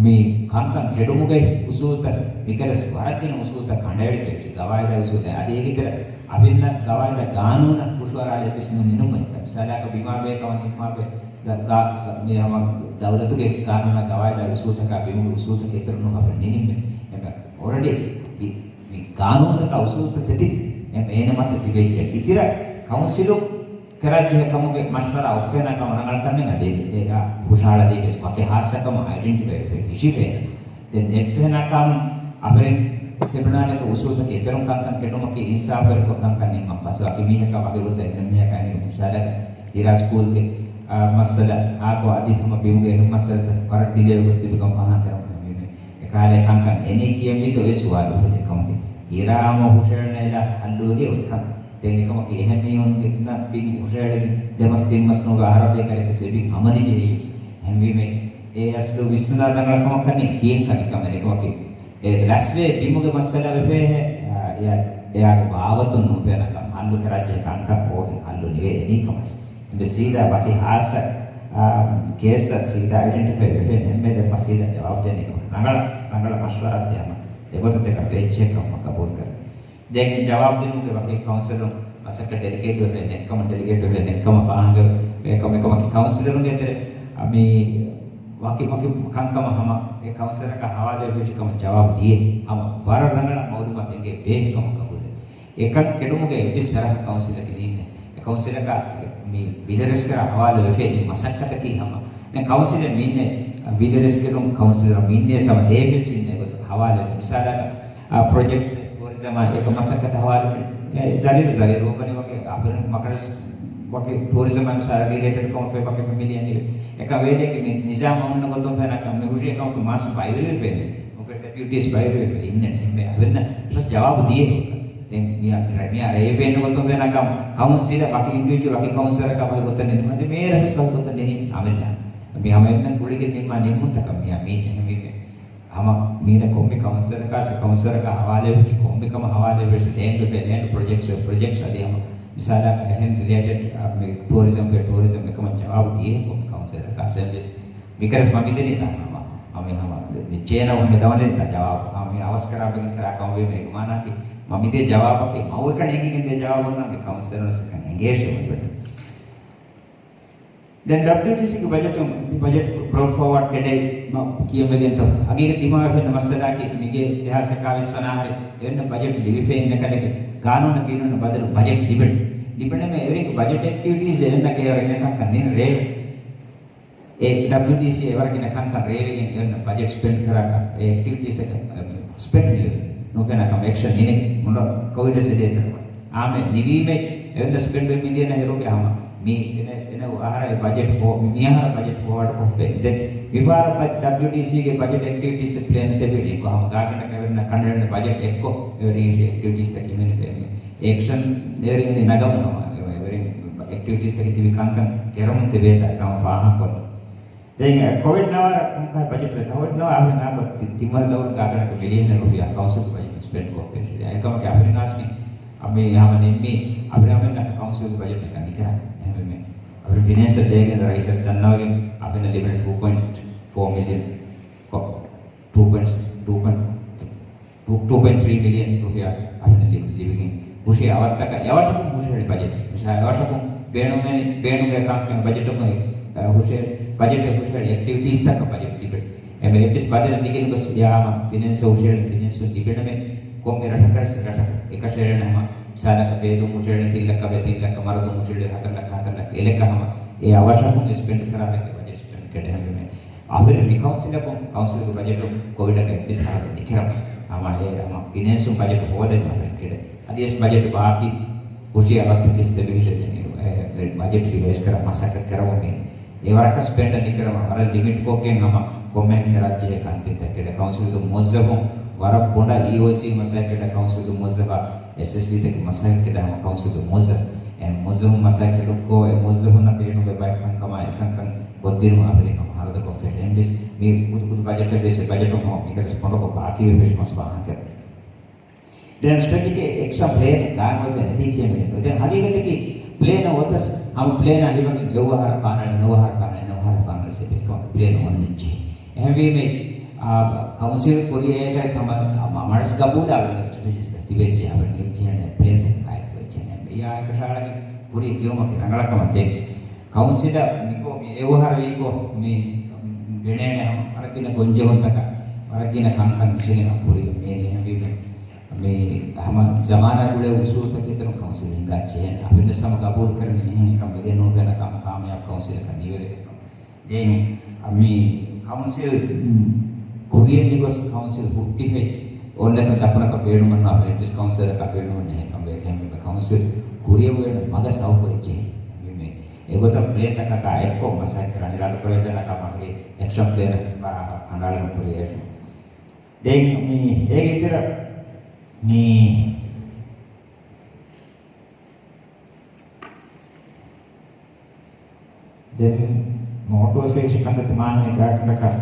މި ކަންކަން ކެޑުމުގެ އުސޫލުތައް މިކަރެސް ވަރަށް ގިނަ އުސޫލުތައް ކަނޑައެޅިގެން ގަވާއިދާ އުސޫލުތައް އަދި އޭގެ ތެރެ އަވިންނަ ގަވާއިދާ ގާނޫނަށް ހުށަހަޅާލެއްވިސް ނުނިނުމެއް. މިސާލަކަށް ބިމާ ބޭކަމަށް ނިންމާބެ ދަ-، ގާ-، ސަ-، މި ހަމަ ދައުލަތުގެ ގާނޫނާ ގަވާއިދާ އުސޫލުތަކާ ބިމުގެ އުސޫލުތަކެއް އިތުރުން އަހަރެން ނިނިންމެ. އެމެ އޮލްރެޑީ މި، މި ގާނޫނުތަކާ އުސޫލުތައް ތެތި އެ އޭނަ މަތަށް ތިބެއްޖެ. އިތިރަށް ކައުންސިލު ކެރައްޖެހޭ ކަމުގެ މަޝްވަރާ އޮށްފޭނާ ކަމަށް ރަނގަޅަކަށް ނެތް އަދި އެ އާ ހުށަހަޅަދީ ވެސް ވަކި ހާއްސަ ކަމަށް އައިޑެންޓިފައި ވެ ހިށިފޭނެ. ދެން އެއްފެނާ ކަމު އަހަރެން ތިބުނާނެކަ އުސޫލުތަކެއް އިތުރުން ކަންކަން ކެޑުމަކީ އިންސާފުވެރިކޮށް ކަންކަން ނިންމަން ފަސް ވަކި މީހަކާ ވަކި ގޮތަށް އިން މީހަކާ އިން މިސާލަކަށް އިރާ ސްކޫލްގެ، އާ، މައްސަލަ އާކޮ އަދި ހަމަ ބިމުގެ އެހެން މައްސަލަތައް ވަރަށް ޑިލޭ ގޮސް ތިބިކަން ފާހަގަ ކަރަމުން ވީމެ. އެކާލޭ ކަންކަން އެނީ ކިޔަންވީތޯ އެ ސުވާލު އުފެދޭ ކަމުގެ. އިރާ ހަމަ ހުށައެޅުނެލާ ހައްލުވެގެ އޮތްކަން. ދެން އެކަމަކީ އެހެން މީހުންގެ ބިން ހުށައެޅިގެން ދެމަސް ތިންމަސް ނުގަ އަހަރަށް ބޭކަލެކެސް އެބި ހަމަނިޖެހި. އެހެންވީމެ އެ އަސްލު ވިސްނާ ރަނގަޅަ ކަމަކަށް ނެތް ކިޔެން ކަނިކަމެއް އެކަމަކީ. އެ ލަސްވޭ ބިމުގެ މައްސަލަ ވެފޭހެ، އާ، އެއާ، އެއާގެ ބާވަތުން ނުފޭނަކަން ހައްލު ކެރައްޖެ ކަންކަން އޯގެން ހައްލު ނިވޭ އެނީ ކަމަސް. އެ ސީދާ ވަކި ހާއްސަ، އާ، ކޭސްއަށް ސީދާ އައިޑެންޓިފައި ވެފޭ ނެންމެ ދެން މަ ސީދާ ޖަވާބު ދޭނެ ރަނގަޅަ، ރަނގަޅަ މަޝްވަރާ ދޭމަ ދެގޮތަށް ދެކަ ބޭއްޗެއް ކަމަށް ގަބޫލު ކަރޭ. ދެން ޖަވާބު ދިނުމުގެ ވަކި ކައުންސިލުން މަސައްކަތް ޑެލިގޭޓް ވެފައި ނެތްކަމަށް، ޑެލިގޭޓް ވެފައި ނެތްކަމަށް ފާހަގަ ވޭ ކަމެއް ކަމަކީ ކައުންސިލަރުންގެ ތެރެ މި ވަކި ވަކި ކަންކަމަށް ހަމަ އެ ކައުންސިލަރަކާ ހަވާލުވެފައި ކަމަށް ޖަވާބު ދިޔަ ހަމަ ވަރަށް ރަނގަޅަށް މައުލޫމާތު އެނގޭ ބޭހެއް ކަމަށް ގަބޫލެއް. އެކަން ކެޑުމުގެ އެއްވެސް ފަރަހަ ކައުންސިލަކީ ނީންނެ. އެ ކައުންސިލަކާ މި ވިލަރެސްކަރާ ހަވާލު ވެފައި މި މަސައްކަތަކީ ހަމަ. ދެން ކައުންސިލެއް މިންނެ ވިލަރެސްކެރުން ކައުންސިލަރ މިންނެ ސަމަ އޭ މިސް އިންނެ ގޮތު ހަވާލު މިސާލަކަށް ޕްރޮޖެކްޓް ޓޫރިޒަމާ އެކަ މަސައްކަތަށް ހަވާލު ޒަރީރު ޒަރީރު ވަނީ ވަކި އަހަރެން މަކަރަސް ވަކި ޓޫރިޒަމާ މިސާލަށް ރިލޭޓެޑް ކޮން ވަކި ފެމިލީ އެންޑި އެކަ ވޭލެއް މި ނިޒާމް އޮންނަ ގޮތުން ފެނަކަ މި ހުރި އެކަމަކު މާސް ބައިވެރިވެފޭނެ. މުކެ ޑެޕިއުޓީސް ބައިވެރިވެފަ އިންނަން އެންމެ އަވެންނަ ރަސް ޖަވާބު ދިޔަ. ދެން މި ރަ-، މި ރޭވެން ގޮތުން ވެނަކަ ކައުންސިލަ ވަކި އިންޑިވިޖުއަލް ވަކި ކައުންސިލަކަ ވަކި ގޮތަށް ނިންމަ ދެ މޭ ރަސް ވަކި ގޮތަށް ނިނި އަވެންނަ. މި ހަމަ އެންމެން ގުޅިގެން ނިންމާ ނިންމުންތަކަށް މި މީ އެހެންވީމެ. ހަމަ މީނަ ކޮންމެ ކައުންސިލަކާ ސެ ކައުންސިލަކާ ހަވާލެވެފި ކޮންމެ ކަމަށް ހަވާލެވެފި ލޭންޑް ފެ ލޭންޑް ޕްރޮޖެކްޓްސް ވެ ޕްރޮޖެކްޓްސް އަދި ހަމަ މިސާލަކަށް އެހެން ރިލޭޓެޑް ޓޫރިޒަމް ވެ ޓޫރިޒަމް އެކަމަށް ޖަވާބު ދިޔަ ކޮންމެ ކައުންސިލަކާ ސެ ވެސް މިކަރެސް މަ މިދެނީތާ ހަމަ ހަމަ ހަމަ މި ޗޭނަ ހަމަ ދަވަނީތާ ޖަވާބު ހަމަ މި އަވަސްކަރާބެގެން ކަރާ ކަމަށް ވީމަ އޭގެ މާނައަކީ މަ މިދޭ ޖަވާބަކީ މަ އޮތްކަން އެނގިގެން ދޭ ޖަވާބުންނަ މި ކައުންސިލަރުން ސެކަން އެނގޭށޭ ވަން ދެން ޑަބްލިއުޑީސީގެ ބަޖެޓު، ބަޖެޓް ބްރޯޓް ފޯވާޑް ކެޑެއް މަ-، ކިޔަންވެގެންތޯ؟ ހަގީގަތް ދިމާވެފައި އިންނަ މައްސަލައަކީ، މިގޭ ދެހާސް އެކާވީސް ވަނަ އަހަރެއް އެންނަ ބަޖެޓް ލިބިފައި އިންނަ ކަލެކެ ގާނޫނަށް ގިނަ ބަދަލު ބަޖެޓް ލިބެން. ލިބެނަމޭ އެވެރިންގެ ބަޖެޓް އެކްޓިވިޓީސް އެންނަ ކޭވަރަކިނަކަން ނިން ރޭވެ. އެ ޑަބްލިއުޑީސީ އެވަރަކިނަ ކަންކަން ރޭވެގެން އެވެންނަ ބަޖެޓް ސްޕެންޑް ކަރާކަށް އެ އެކްޓިވިޓީސްތަކަށް ސްޕެންޑް ނިވެ ނުފެނާ ކަމަށް އެކްޝަން ނިނެ މުނޑ ކޮވިޑަށް ސެދޭތެރެ. އާމެ ނިވީމެ އެވެންނަ ސްޕެންޑް މިލިއަނަށް އެރުގެ ހަމަ މީ އެނެ، އެނެ އަހަރަށް ބަޖެޓް ހޯ-، މި އަހަރަށް ބަޖެޓް ފޯވާޑް ކޮށްފައި. ދެން މިފަހަރަށް ބަ-، ޑަބްލިއުޑީސީގެ ބަޖެޓް އެކްޓިވިޓީސް ޕްލޭން ތެބެނީ ކޮ ހަމަ ގާތްގަނޑަކަށް އެވެންނަ ކަނޑައެޅުން ބަޖެޓް އެއްކޮށް އެ ރީ އެކްޓިވިޓީސްތަކެއް ހިމެނިފައި. އެކްޝަން އެވެރިން ނަގަމުން ހަމަ އެވެ-، އެވެރިން އެކްޓިވިޓީސްތަކެއް ތިބި ކަންކަން ކެރަމުން ތެބޭތާ ކަމަށް ފާހަގަކޮށް. ދެން ކޮވިޑް ނަވާރަ ކޮންކަހަލަ ބަޖެޓް ދޭ؟ ކޮވިޑް ނަވާ އަހަރެން އާކޮށް ތި-، ތިންވަނަ ދައުރު ގާތްގަނޑަކަށް މިލިއަނެއް ރުފިޔާ ކައުންސިލް ބަޖެޓް ސްޕެންޑް ކޮށްފައި. އެކަމަކީ އަހަރެން އަސްލު އަމި ހަމަ ނިންމީ އަހަރެން އަހަރެންނަކަށް ކައުންސިލް ބަޖެޓް ނިކަން ނިކަރާ. އެހެންވީމަ އަހަރެން ފިނޭންސަލް ދޭގެން ރައީސަށް ދަންނަވަގެން އަހަރެން ލިބެން ޓޫ ޕޮއިންޓް ފޯ މިލިއަން ކޮ-، ޓޫ ޕޮއިންޓް، ޓޫ ޕޮއިންޓް ޓޫ، ޓޫ ޕޮއިންޓް ތްރީ މިލިއަން ރުފިޔާ އަހަރެން ލި-، ލިބިގެން ހުށަހެޅި އަވަށްތަކަށް އެވަށަކުން ހުށަހެޅި ބަޖެޓް. ހުށަ-، އެވަށަކުން ބޭނުމެ-، ބޭނުމެ ކަންކަން ބަޖެޓުގައި، އަ، ހުށަ-، ބަޖެޓެއް ހުށަހެޅި އެކްޓިވިޓީސްތަކަށް ބަޖެޓް ލިބެ. އެމެ އެއްވެސް ބަދަލެއް ނެގިނުގޮސް އެއާމަ ފިނޭންސަށް ހުށަހެޅި ފިނޭންސުން ލިބެނަމެ ކޮންމެ ރަށަކަށް ރަށަކަށް އެކަށައެޅެން ހަމަ މިސާލަކަށް ބޭދުން ހުށަހެޅި ތިން ލައްކަ ބޭ ތިން ލައްކަ މަރަދުން ހުށަހެޅި ހަތަރު ލައްކަ ހަތަރު ލައްކަ އެ ލައްކަ ހަމަ އެ އަވަށަކުން ސްޕެންޑް ކަރާ ބަޖެޓް ސްޕެންޑް ކެޑެހެންވީމެ. އަހަރެން މި ކައުންސިލަކުން، ކައުންސިލުގެ ބަޖެޓު ކޮވިޑަކަށް އެއްވެސް ހަރަދު ނިކެރަމު. ހަމަ އެ ހަމަ ފިނޭންސުން ބަޖެޓު ހޯދެން އަހަރެން ކެޑެ. އަދި އެސް ބަޖެޓު ބާކީ ހުށި އަބައްތަކެސް ދެބިހިށެ ދެނީ، އެ، އެ ބަޖެޓް ރިވައިސް ކަރަން މަސައްކަތް ކެރަމު މީ. އެ ވަރަކަށް ސްޕެންޑަ ނިކެރަމަ ވަރަށް ލިމިޓް ކޮށްގެން ހަމަ ކޮންމެހެން ކެރައްޖެހޭ ކަންތިންތައް ކެޑެ. ކައުންސިލުގެ މުވައްޒަފުން ވަރަށް ބޮޑަށް އީއޯސީ މަސައްކަތް ކެޑެ ކައުންސިލުގެ މުވައްޒަފާ އެސްއެސްޑީތަކެއް މަސައްކަތް ކެޑެ ހަމަ ކައުންސިލުގެ މުވައްޒަފު. އެ މުވައްޒަފުން މަސައްކަތް ކޮށް އެ މުވައްޒަފުންނަށް ބޭނުމެއް ބައެއް ކަންކަމާ އެކަންކަން ކޮށްދިނުމަށް އަހަރެން ހަމަ ހަރަދު ކޮށްފައި. އެހެންވެސް މި ކުދު ކުދު ބަޖެޓެއް ވެސް އެ ބަޖެޓުން ހަމަ މިކަރަސް ބޮޑަކޮށް ބާކީވެފައި މަސް ފާހަގަކެރުން. ދެން ސްޓްރެޓެޖިކް އެކްޝަން ޕްލޭން ގާތްގަނޑަކަށް ނެތީ ކިޔަން އެނގޭތޯ. ދެން ހަގީގަތަކީ ޕްލޭނަށް އޮތަސް ހަމަ ޕްލޭނާ ހިބަގެން އެއްވަހަރަށް ފާނަޅަ، ނުވަހަރަށް ފާނަޅަ، ނުވަހަރަށް ފާނަޅަ ސެބެ ކަމަކަށް ޕްލޭން އޮންނަންޖެހޭ. އެހެންވީމަ، އާ، ކައުންސިލް ކުރިއަށް އެކަން ހަމަ މަ-، މަނަސް ގަބޫލާ އަވަރގެ ސްޓްރެޓެޖީސް ތިބެއްޖެ އަވަރ ނިޔު ކިޔަން ޕްލޭން ތަކަކާއެކު އެއްޗެހި. އެއާ އެކަށާޅަގެ ކުރި ކިޔުމަކީ ރަނގަޅަކަމަށް ދެން ކައުންސިލަށް މިކޮށް މި އެއްވަހަރު ވީކޮށް މި ބެނޭނެ ހަމަ ވަރަށް ގިނަ ގޮންޖެހުންތަކާ ވަރަށް ގިނަ ކަންކަން ހިށެގެން ކުރި މި އެހެންވީމަ މި ހަމަ ޒަމާނާ ގުޅޭ އުސޫލުތަކެއް ތެރުން ކައުންސިލް ހިނގާ ޖެހޭނެ. އަހަރެން ވެސް ހަމަ ގަބޫލު ކުރަނީ މިހެން ކަމެއް ނޫން ކަމަކާ ކާމިޔާބު ކައުންސިލަކަށް ނިވެރޭ. ދެން މި ކައުންސިލް ކުރިއަށް ނިގޮސް ކައުންސިލް ހުއްޓިފައި އޮންނަތަން ދައްކުނަކަށް ބޭނުމަށް ނުވާ އެއްވެސް ކައުންސިލަކަށް ބޭނުމެއް ނެހޭ ކަމަށް އެހެންވީމަ ކައުންސިލް ކުރިއަށް އޮވޭނެ މަގަށް ސަބަބު އެއްޗެހި. މި މި އެގޮތަށް ޕްލޭންތަކަކާ އެއްކޮށް މަސައްކަތް ކުރާ ނިރާދު ކުރެވޭނެ ކަމަށް އެކްޝަން ޕްލޭނަށް ކަނޑައަޅަން ކުރިއަށް. ދެން މި އޭގެ އިތުރަށް މި ދެން މޯޓޯ ސްޕެޝަލް ކަންތައްތައް މާހިނގެ ގާތްގަނޑަކަށް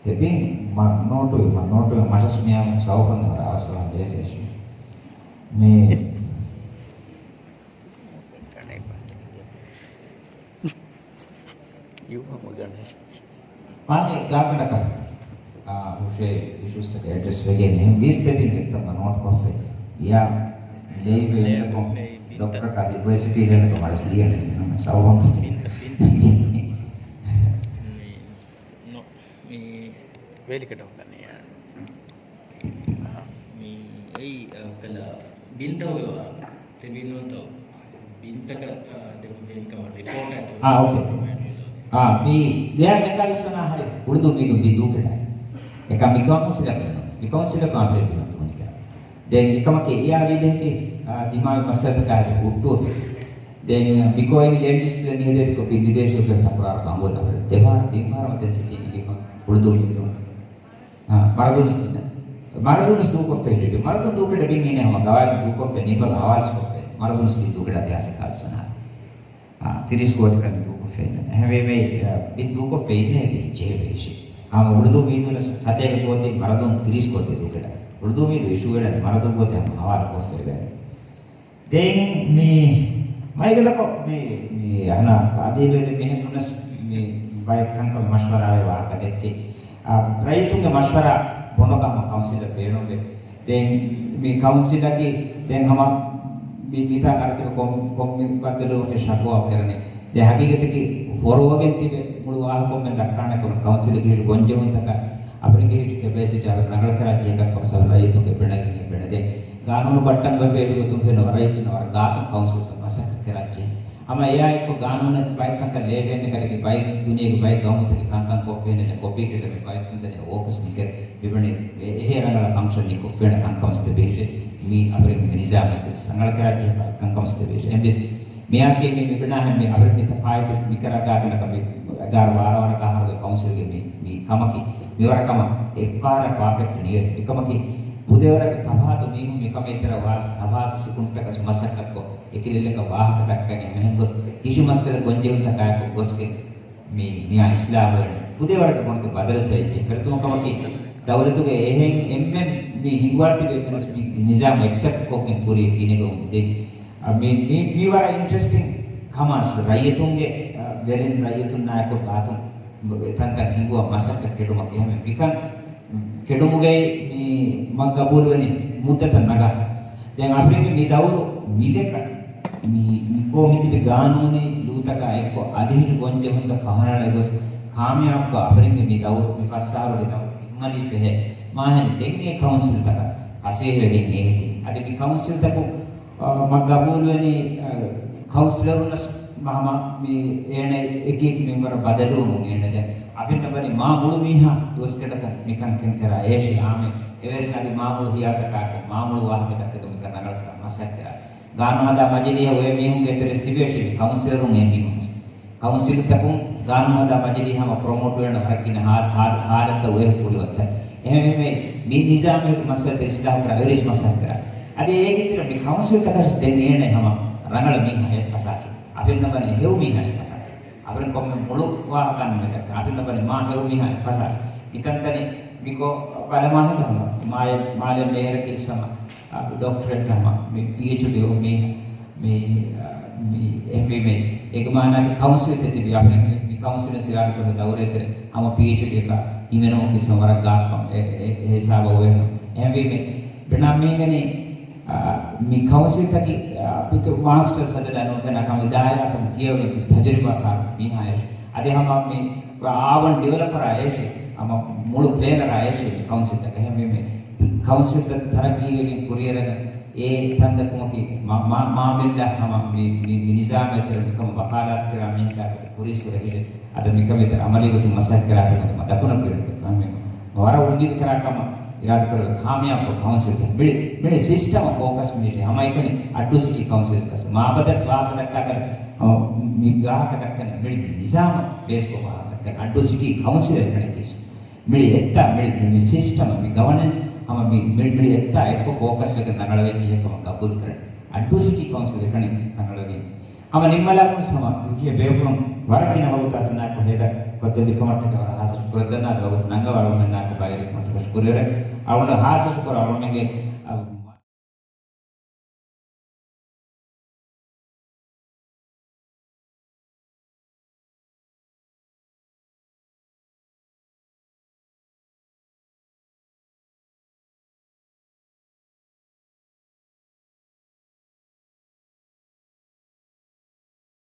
ތެބިން މަ-، ނޯޓު، މަ-، ނޯޓު މަށަސް މިޔާ ސައުފަން ވަރަށް އަވަސްވާން ދޭފޭށި. މި މާނަ ގާތްގަނޑަކަށް، އާ، ހުށަހެޅި އިޝޫސްތަކަށް އެޑްރެސް ވެގެން އެހެން ވީސް ތެދުން އެއްތަން ނޯޓް ކޮށްފައި. އިޔާ ލެއިވެ އެއްކޮށް ޑޮކްޓަރ ކާސި ޔުނިވަރސިޓީ އެއްކޮށް މަރަސް ލިޔަނެ ސައުވަން. މި، ނޯ، މި ވޭލިކަޓަ ހޮތަނި. އާ، މި އެއީ، އާ، ކަލަ ބިންތަކުގެ ވާހަކަ. ތެބިން ނޫންތޯ؟ ބިންތަކަށް، އާ، ދެކޮށްފައި ކަމަށް ރިޕޯޓާ އާ، އޯކޭ. އާ، މި ދެހާސް އެކާވީސް ވަނަ އަހަރެއް އުޅުދޫ މީދޫ ބިން ދޫކެޑާ. އެކަ މިކަމަކު ސިލަކުން. މިކަމަކު ސިލަކު އަޕްޑޭޓް ވީމަ ތުވަނިކަ. ދެން އެކަމަކީ އެއާ ވީދެހެކި، އާ، ދިމާވި މައްސަލަތަކާ ހުއްޓުވެ. ދެން މިކޯއިން ލޭންޑް ޔޫސް ޕްލޭން ހިދޭތިކޮށް ބިން ދިދޭށުގެ ތަކުރާރު ބަނގު އަހަރެއް. ދެފަހަރު ތިންފަހަރު މަތިން ސިޓީން އިނގިފަ އުޅުދޫ މީދޫ. އާ، މަރަދުން ސި-، މަރަދުން ސި ދޫކޮށްފައި ހިޑި. މަރަދުން ދޫކެޑަ ބިން އިނޭ ހަމަ ގަވާއިދު ދޫކޮށްފައި ނިންމަ ހަވާލުސް ކޮށްފައި. މަރަދުން ސި ދޫކެޑަ ދެހާސް އެކާވީސް ވަނަ. އާ، ތިރީސް ގޯތި ކަން ދޫކޮށްފައި ނެ. އެހެންވެ މެ، އާ، ބިން ދޫކޮށްފައި ނެ ދި ޖޭ ވެ އިޝި. އާ، އުޅުދޫ މީދޫނަ ސަތޭކަ ގޯތި މަރަދުން ތިރީސް ގޯތި ދޫކެޑަ. އުޅުދޫ މީދޫ އިޝޫ ވެޑަން މަރަދުން ގޯތި ހަމަ ހަވާލު ކޮށްފައި ވެ. ދެން މި މައިގަނޑަކޮށް މި، މި އަހަނާ އަދީލު އެދި މިހެން ނުނަސް މި ބައެއް ކަންކަން މަޝްވަރާވެ ވާހަކަ ދެއްކި. އާ، ރައްޔިތުންގެ މަޝްވަރާ ބޮޑު ކަމަށް ކައުންސިލަށް ބޭނުންވެ. ދެން މި ކައުންސިލަކީ ދެން ހަމަ މި މިތާ ގަރަތިބަ ކޮން، ކޮންމެ ބައްދަލުވުމަކީ ޝަކުވާ ކެރަނީ. ދެ ހަގީގަތަކީ ފޮރުވަގެން ތިބެ މުޅު ވާހަކަ ކޮންމެ ދައްކާނެ ކަމަށް ކައުންސިލުގެ ހިތް ގޮންޖެހުންތަކަށް އަފްރިންގެ ހިޓް ކެޕޭސިޓީ އަރަ ނަގަޅަކަރާ ޖެހޭކަށް ކަމަށް ސަބަ ރައްޔިތުންގެ ބެނެގެން ބެނެދޭ. ގާނޫނު ބައްޓަން ވެފޭ ގޮތުން ފެންނަ ވަރަށް ގާތުން ކައުންސިލްތައް މަސައްކަތް ކެރާ ޖެހޭ. ހަމަ އެއާ އެއްކޮށް ގާނޫނެއް ބައެއް ކަންކަން ލޭބޭނެ ކަލެކި ބައެއް ދުނިޔޭގެ ބައެއް ގައުމުތަކެއް ކަންކަން ކޮށްފޭނެ ކޮޕީ ކިޔަން ބައެއް ތަންތަނެއް އޯކަސް ނިކެ މިވަނީ އެ-، އެހޭ ރަނގަޅަށް ފަންކްޝަން ކޮށްފޭނެ ކަންކަމަސް ތެބޭހެއް މީ އަފްރިންގެ މި ނިޒާމަށް ރަނގަޅަކަރާ ޖެހޭ ކަންކަމަސް ތެބޭހެއް. އެމް ބިސް މިއާކީ މި މިބިނާހެން މި އަފްރިން މިތަ ފާއިތު މިކަރާ ގާތުނަކަ މި އެގާރަ ބާރަ ވަނަ ކަހަރުގެ ކައުންސިލްގެ މި، މި ކަމަކީ މިވަރަ ކަމަށް އެއްފަހަރަށް ޕާފެކްޓް ނިވެ. މިކަމަކީ ފުދޭވަރަކަށް ތަފާތު މީހުން މިކަމޭ ތެރެ ވާސް ތަފާތު ސިކުނޑިތަކަސް މަސައްކަތްކޮށް އެކިލެއްލަކަށް ވާހަކަ ދައްކަން އެމެހެން ގޮސް ހިށި މައްސަލަ ގޮންޖެހުންތަކާއެކު ގޮސްގެ މި، މިއާ އިސްލާހުވެރި ފުދޭވަރަކަށް ބޮނުތެ ބަދަލުތައް އެއްޗެއް ފެރިތުމަކަމަކީ، ދައުލަތުގެ އެހެން އެންމެން މި ހިނގުވާތިބެ މި ނިޒާމް އެކްސެޕްޓް ކޮށްގެން ކުރިޔަށް ގިނަގައުމު ދޭ. އަ، މި، މި، މި ވަރަށް އިންޓްރެސްޓިން ކަމާސް ރައްޔިތުންގެ، އަ، ވެރިން ރައްޔިތުންނާއެކު ގާތުން ތަންތަން ހިނގުވާ މަސައްކަތް ކެޑުމަކީ އެހެން މިކަން ކެޑުމުގައި މި މަ ގަބޫލުވެނީ މުއްދަތަށް ނަގާ. ދެން އަފްރިންގެ މި ދައުރު މިލެކަށް މި، މިކޯ މިތިބި ގާނޫނީ ލޫތަކާ އެއްކޮށް އަދިހިރި ގޮންޖެހުންތައް ފަހަރާނެ ގޮސް ކާމިޔާބުކޮށް އަފްރިންގެ މި ދައުރު، މި ފަސް އަހަރުގެ ދައުރު އިންމަލީ ފެހޭ. މާހެނި ދެން އެ ކައުންސިލްތަކަށް ފަސޭހަވެގެން އޭހެކި. އަދި މި ކައުންސިލްތަކު، އަ، މަ ގަބޫލުވެނީ، އަ، ކައުންސިލަރުންނަސް ހަމަ މި އޭނަ އެކި އެކި މެންބަރަށް ބަދަލުވުމުން އޭނަ ދެން އަފިންނަ ބަނި މާ މުޅު މީހާ ދުވަސްގަޑަކުން މިކަން ކެންކެރާ އޭޝި އާމެ އެވެރިން އަދި މާ މުޅު ހިޔާތަކާކު މާ މުޅު ވާހަކަ ދައްކަގެ މިކަން ރަނގަޅަކަށް މަސައްކަތް ކެރާ. ގާނޫނު ހަދާ މަޖިލީހަށް އޮވޭ މީހުންގެ އެތެރެސް ތިބޭ ޓީމް ކައުންސިލަރުން އެ މީހުން. ކައުންސިލްތަކުން ގާނޫނު ހަދާ މަޖިލީހަށް ޕްރޮމޯޓް ވޭނެ ވަރަށް ގިނަ ހާ-، ހާ-، ހާލަތްތައް އޮވޭ ކުރިއޮތްތައް. އެހެންވެ މި ނިޒާމީ މައްސަލަތައް އިސްލާހު ކުރާ ވެރިސް މަސައްކަތް. އަދި އޭގެ ތެރެ މި ކައުންސިލްތަކަށް ދެން އޭނެ ހަމަ ރަނގަޅަ މީހާ އެއް ފަށާފި. އަފިންނަ ބަނެ ހެޔޮ މީހާ އެއް ފަށާފި. އަފިން ކޮންމެ މުޅު ވާހަކަ ނުމެދައްކަ. އަފިންނަ ބަނެ މާ ހެޔޮ މީހާ އެއް ފަށާފި. މިތަންތަނެ މިކޮ ބަލަމާހިނދ ހަމަ މާލެ، މާލެ މޭރަކީ ސަމަ ޑޮކްޓަރެޓް ހަމަ މި ޕީއެޗްޑީ އޮ މީ، މި، މި އެހެންވީމެ އޭގެ މާނައަކީ ކައުންސިލްތައް ތިބި އަފްރިން މި ކައުންސިލް ސިވާލު ކުރެ ދައުރޭތެރެ ހަމަ ޕީއެޗްޑީ އަކަށް ހިމެނުމަކީ ސަމަ ވަރަށް ގާތްކަން އެ، އެ، އެ ހިސާބަށް އޮވޭ. އެހެންވީމެ ބެނާ މީގަނީ، އާ، މި ކައުންސިލްތަކީ، އާ، މާސްޓަރ ސަދަލަ ނުކެނަކަމު ދާއިރާތަކުން ކިޔަވަގެން ތިބި ތަޖުރިބާކާރު މީހާ އެށެ. އަދި ހަމަ މި އާވަން ޑިވެލޮޕަރާ އެށެ. ހަމަ މުޅު ޕްލޭނަރާ އެށެ މި ކައުންސިލްތަކަށް. އެހެންވީމެ ކައުންސިލްތައް ތަރައްގީވެގެން ކުރިއެރަން އެ ތަންތަކުމަކީ މާ، މާ، މާމެންދާ ހަމަ މި، މި، މި ނިޒާމެއް ތެރެ މިކަމަށް ވަކާލާތު ކުރާ މީހަކާ ކުރީ ސުރަހިރެ. އަދަ މިކަމެތި އަމަލީގޮތުން މަސައްކަތް ކުރާ ހިމަތު މަ ދަކުނަ ބޭނުން ކަމެއް ވަރަށް އުއްމީދު ކަރާ ކަމަށް އިރާދަކުރެވޭ. ކާމިޔާބު ކައުންސިލްތައް މިޅި، މިޅި ސިސްޓަމަށް ފޯކަސް މިހިރީ. ހަމައެކަނި އައްޑޫ ސިޓީ ކައުންސިލް ކަސް މާބަދަރަސް ވާހަކަ ދައްކާކަށް ހަމަ މި ވާހަކަ ދައްކަނީ މިޅި މި ނިޒާމަށް ބޭސްކޮށް ވާހަކަ ދައްކަނީ. އައްޑޫ ސިޓީ ކައުންސިލަށް ކަނެކީސް މިޅި އެއްތާ މިޅި މި ސިސްޓަމަށް މި ގަވަނެންސް ހަމަ މި މި، މިޅި އެއްތާ އެއްކޮށް ފޯކަސް ވެގެން ރަނގަޅަށް ވެއްޖެ ކަމަށް ގަބޫލު ކުރަން. އައްޑޫ ސިޓީ ކައުންސިލް އެކަނި ރަނގަޅަށް ވެގެން ހަމަ ނިންމަލާކުން ހަމަ ތި ބޭފުޅުން ވަރަށް ގިނަ ވަގުތު އަހަންނާއެކު ހޭދަ ކޮށްދެއްވި ކަމަށްޓަކައި ވަރަށް ހާސް ޝުކުރެއް ދަންނާ. ވަގުތު ނަންގަވާ އަޅުގަނޑުމެންނާއެކު ބައިވެރި ކަމަށްޓަކައި ޝުކުރުވެރި. އަޅުގަނޑު ހާސް ޝުކުރު އަޅުގަނޑުމެންގެ، އަ،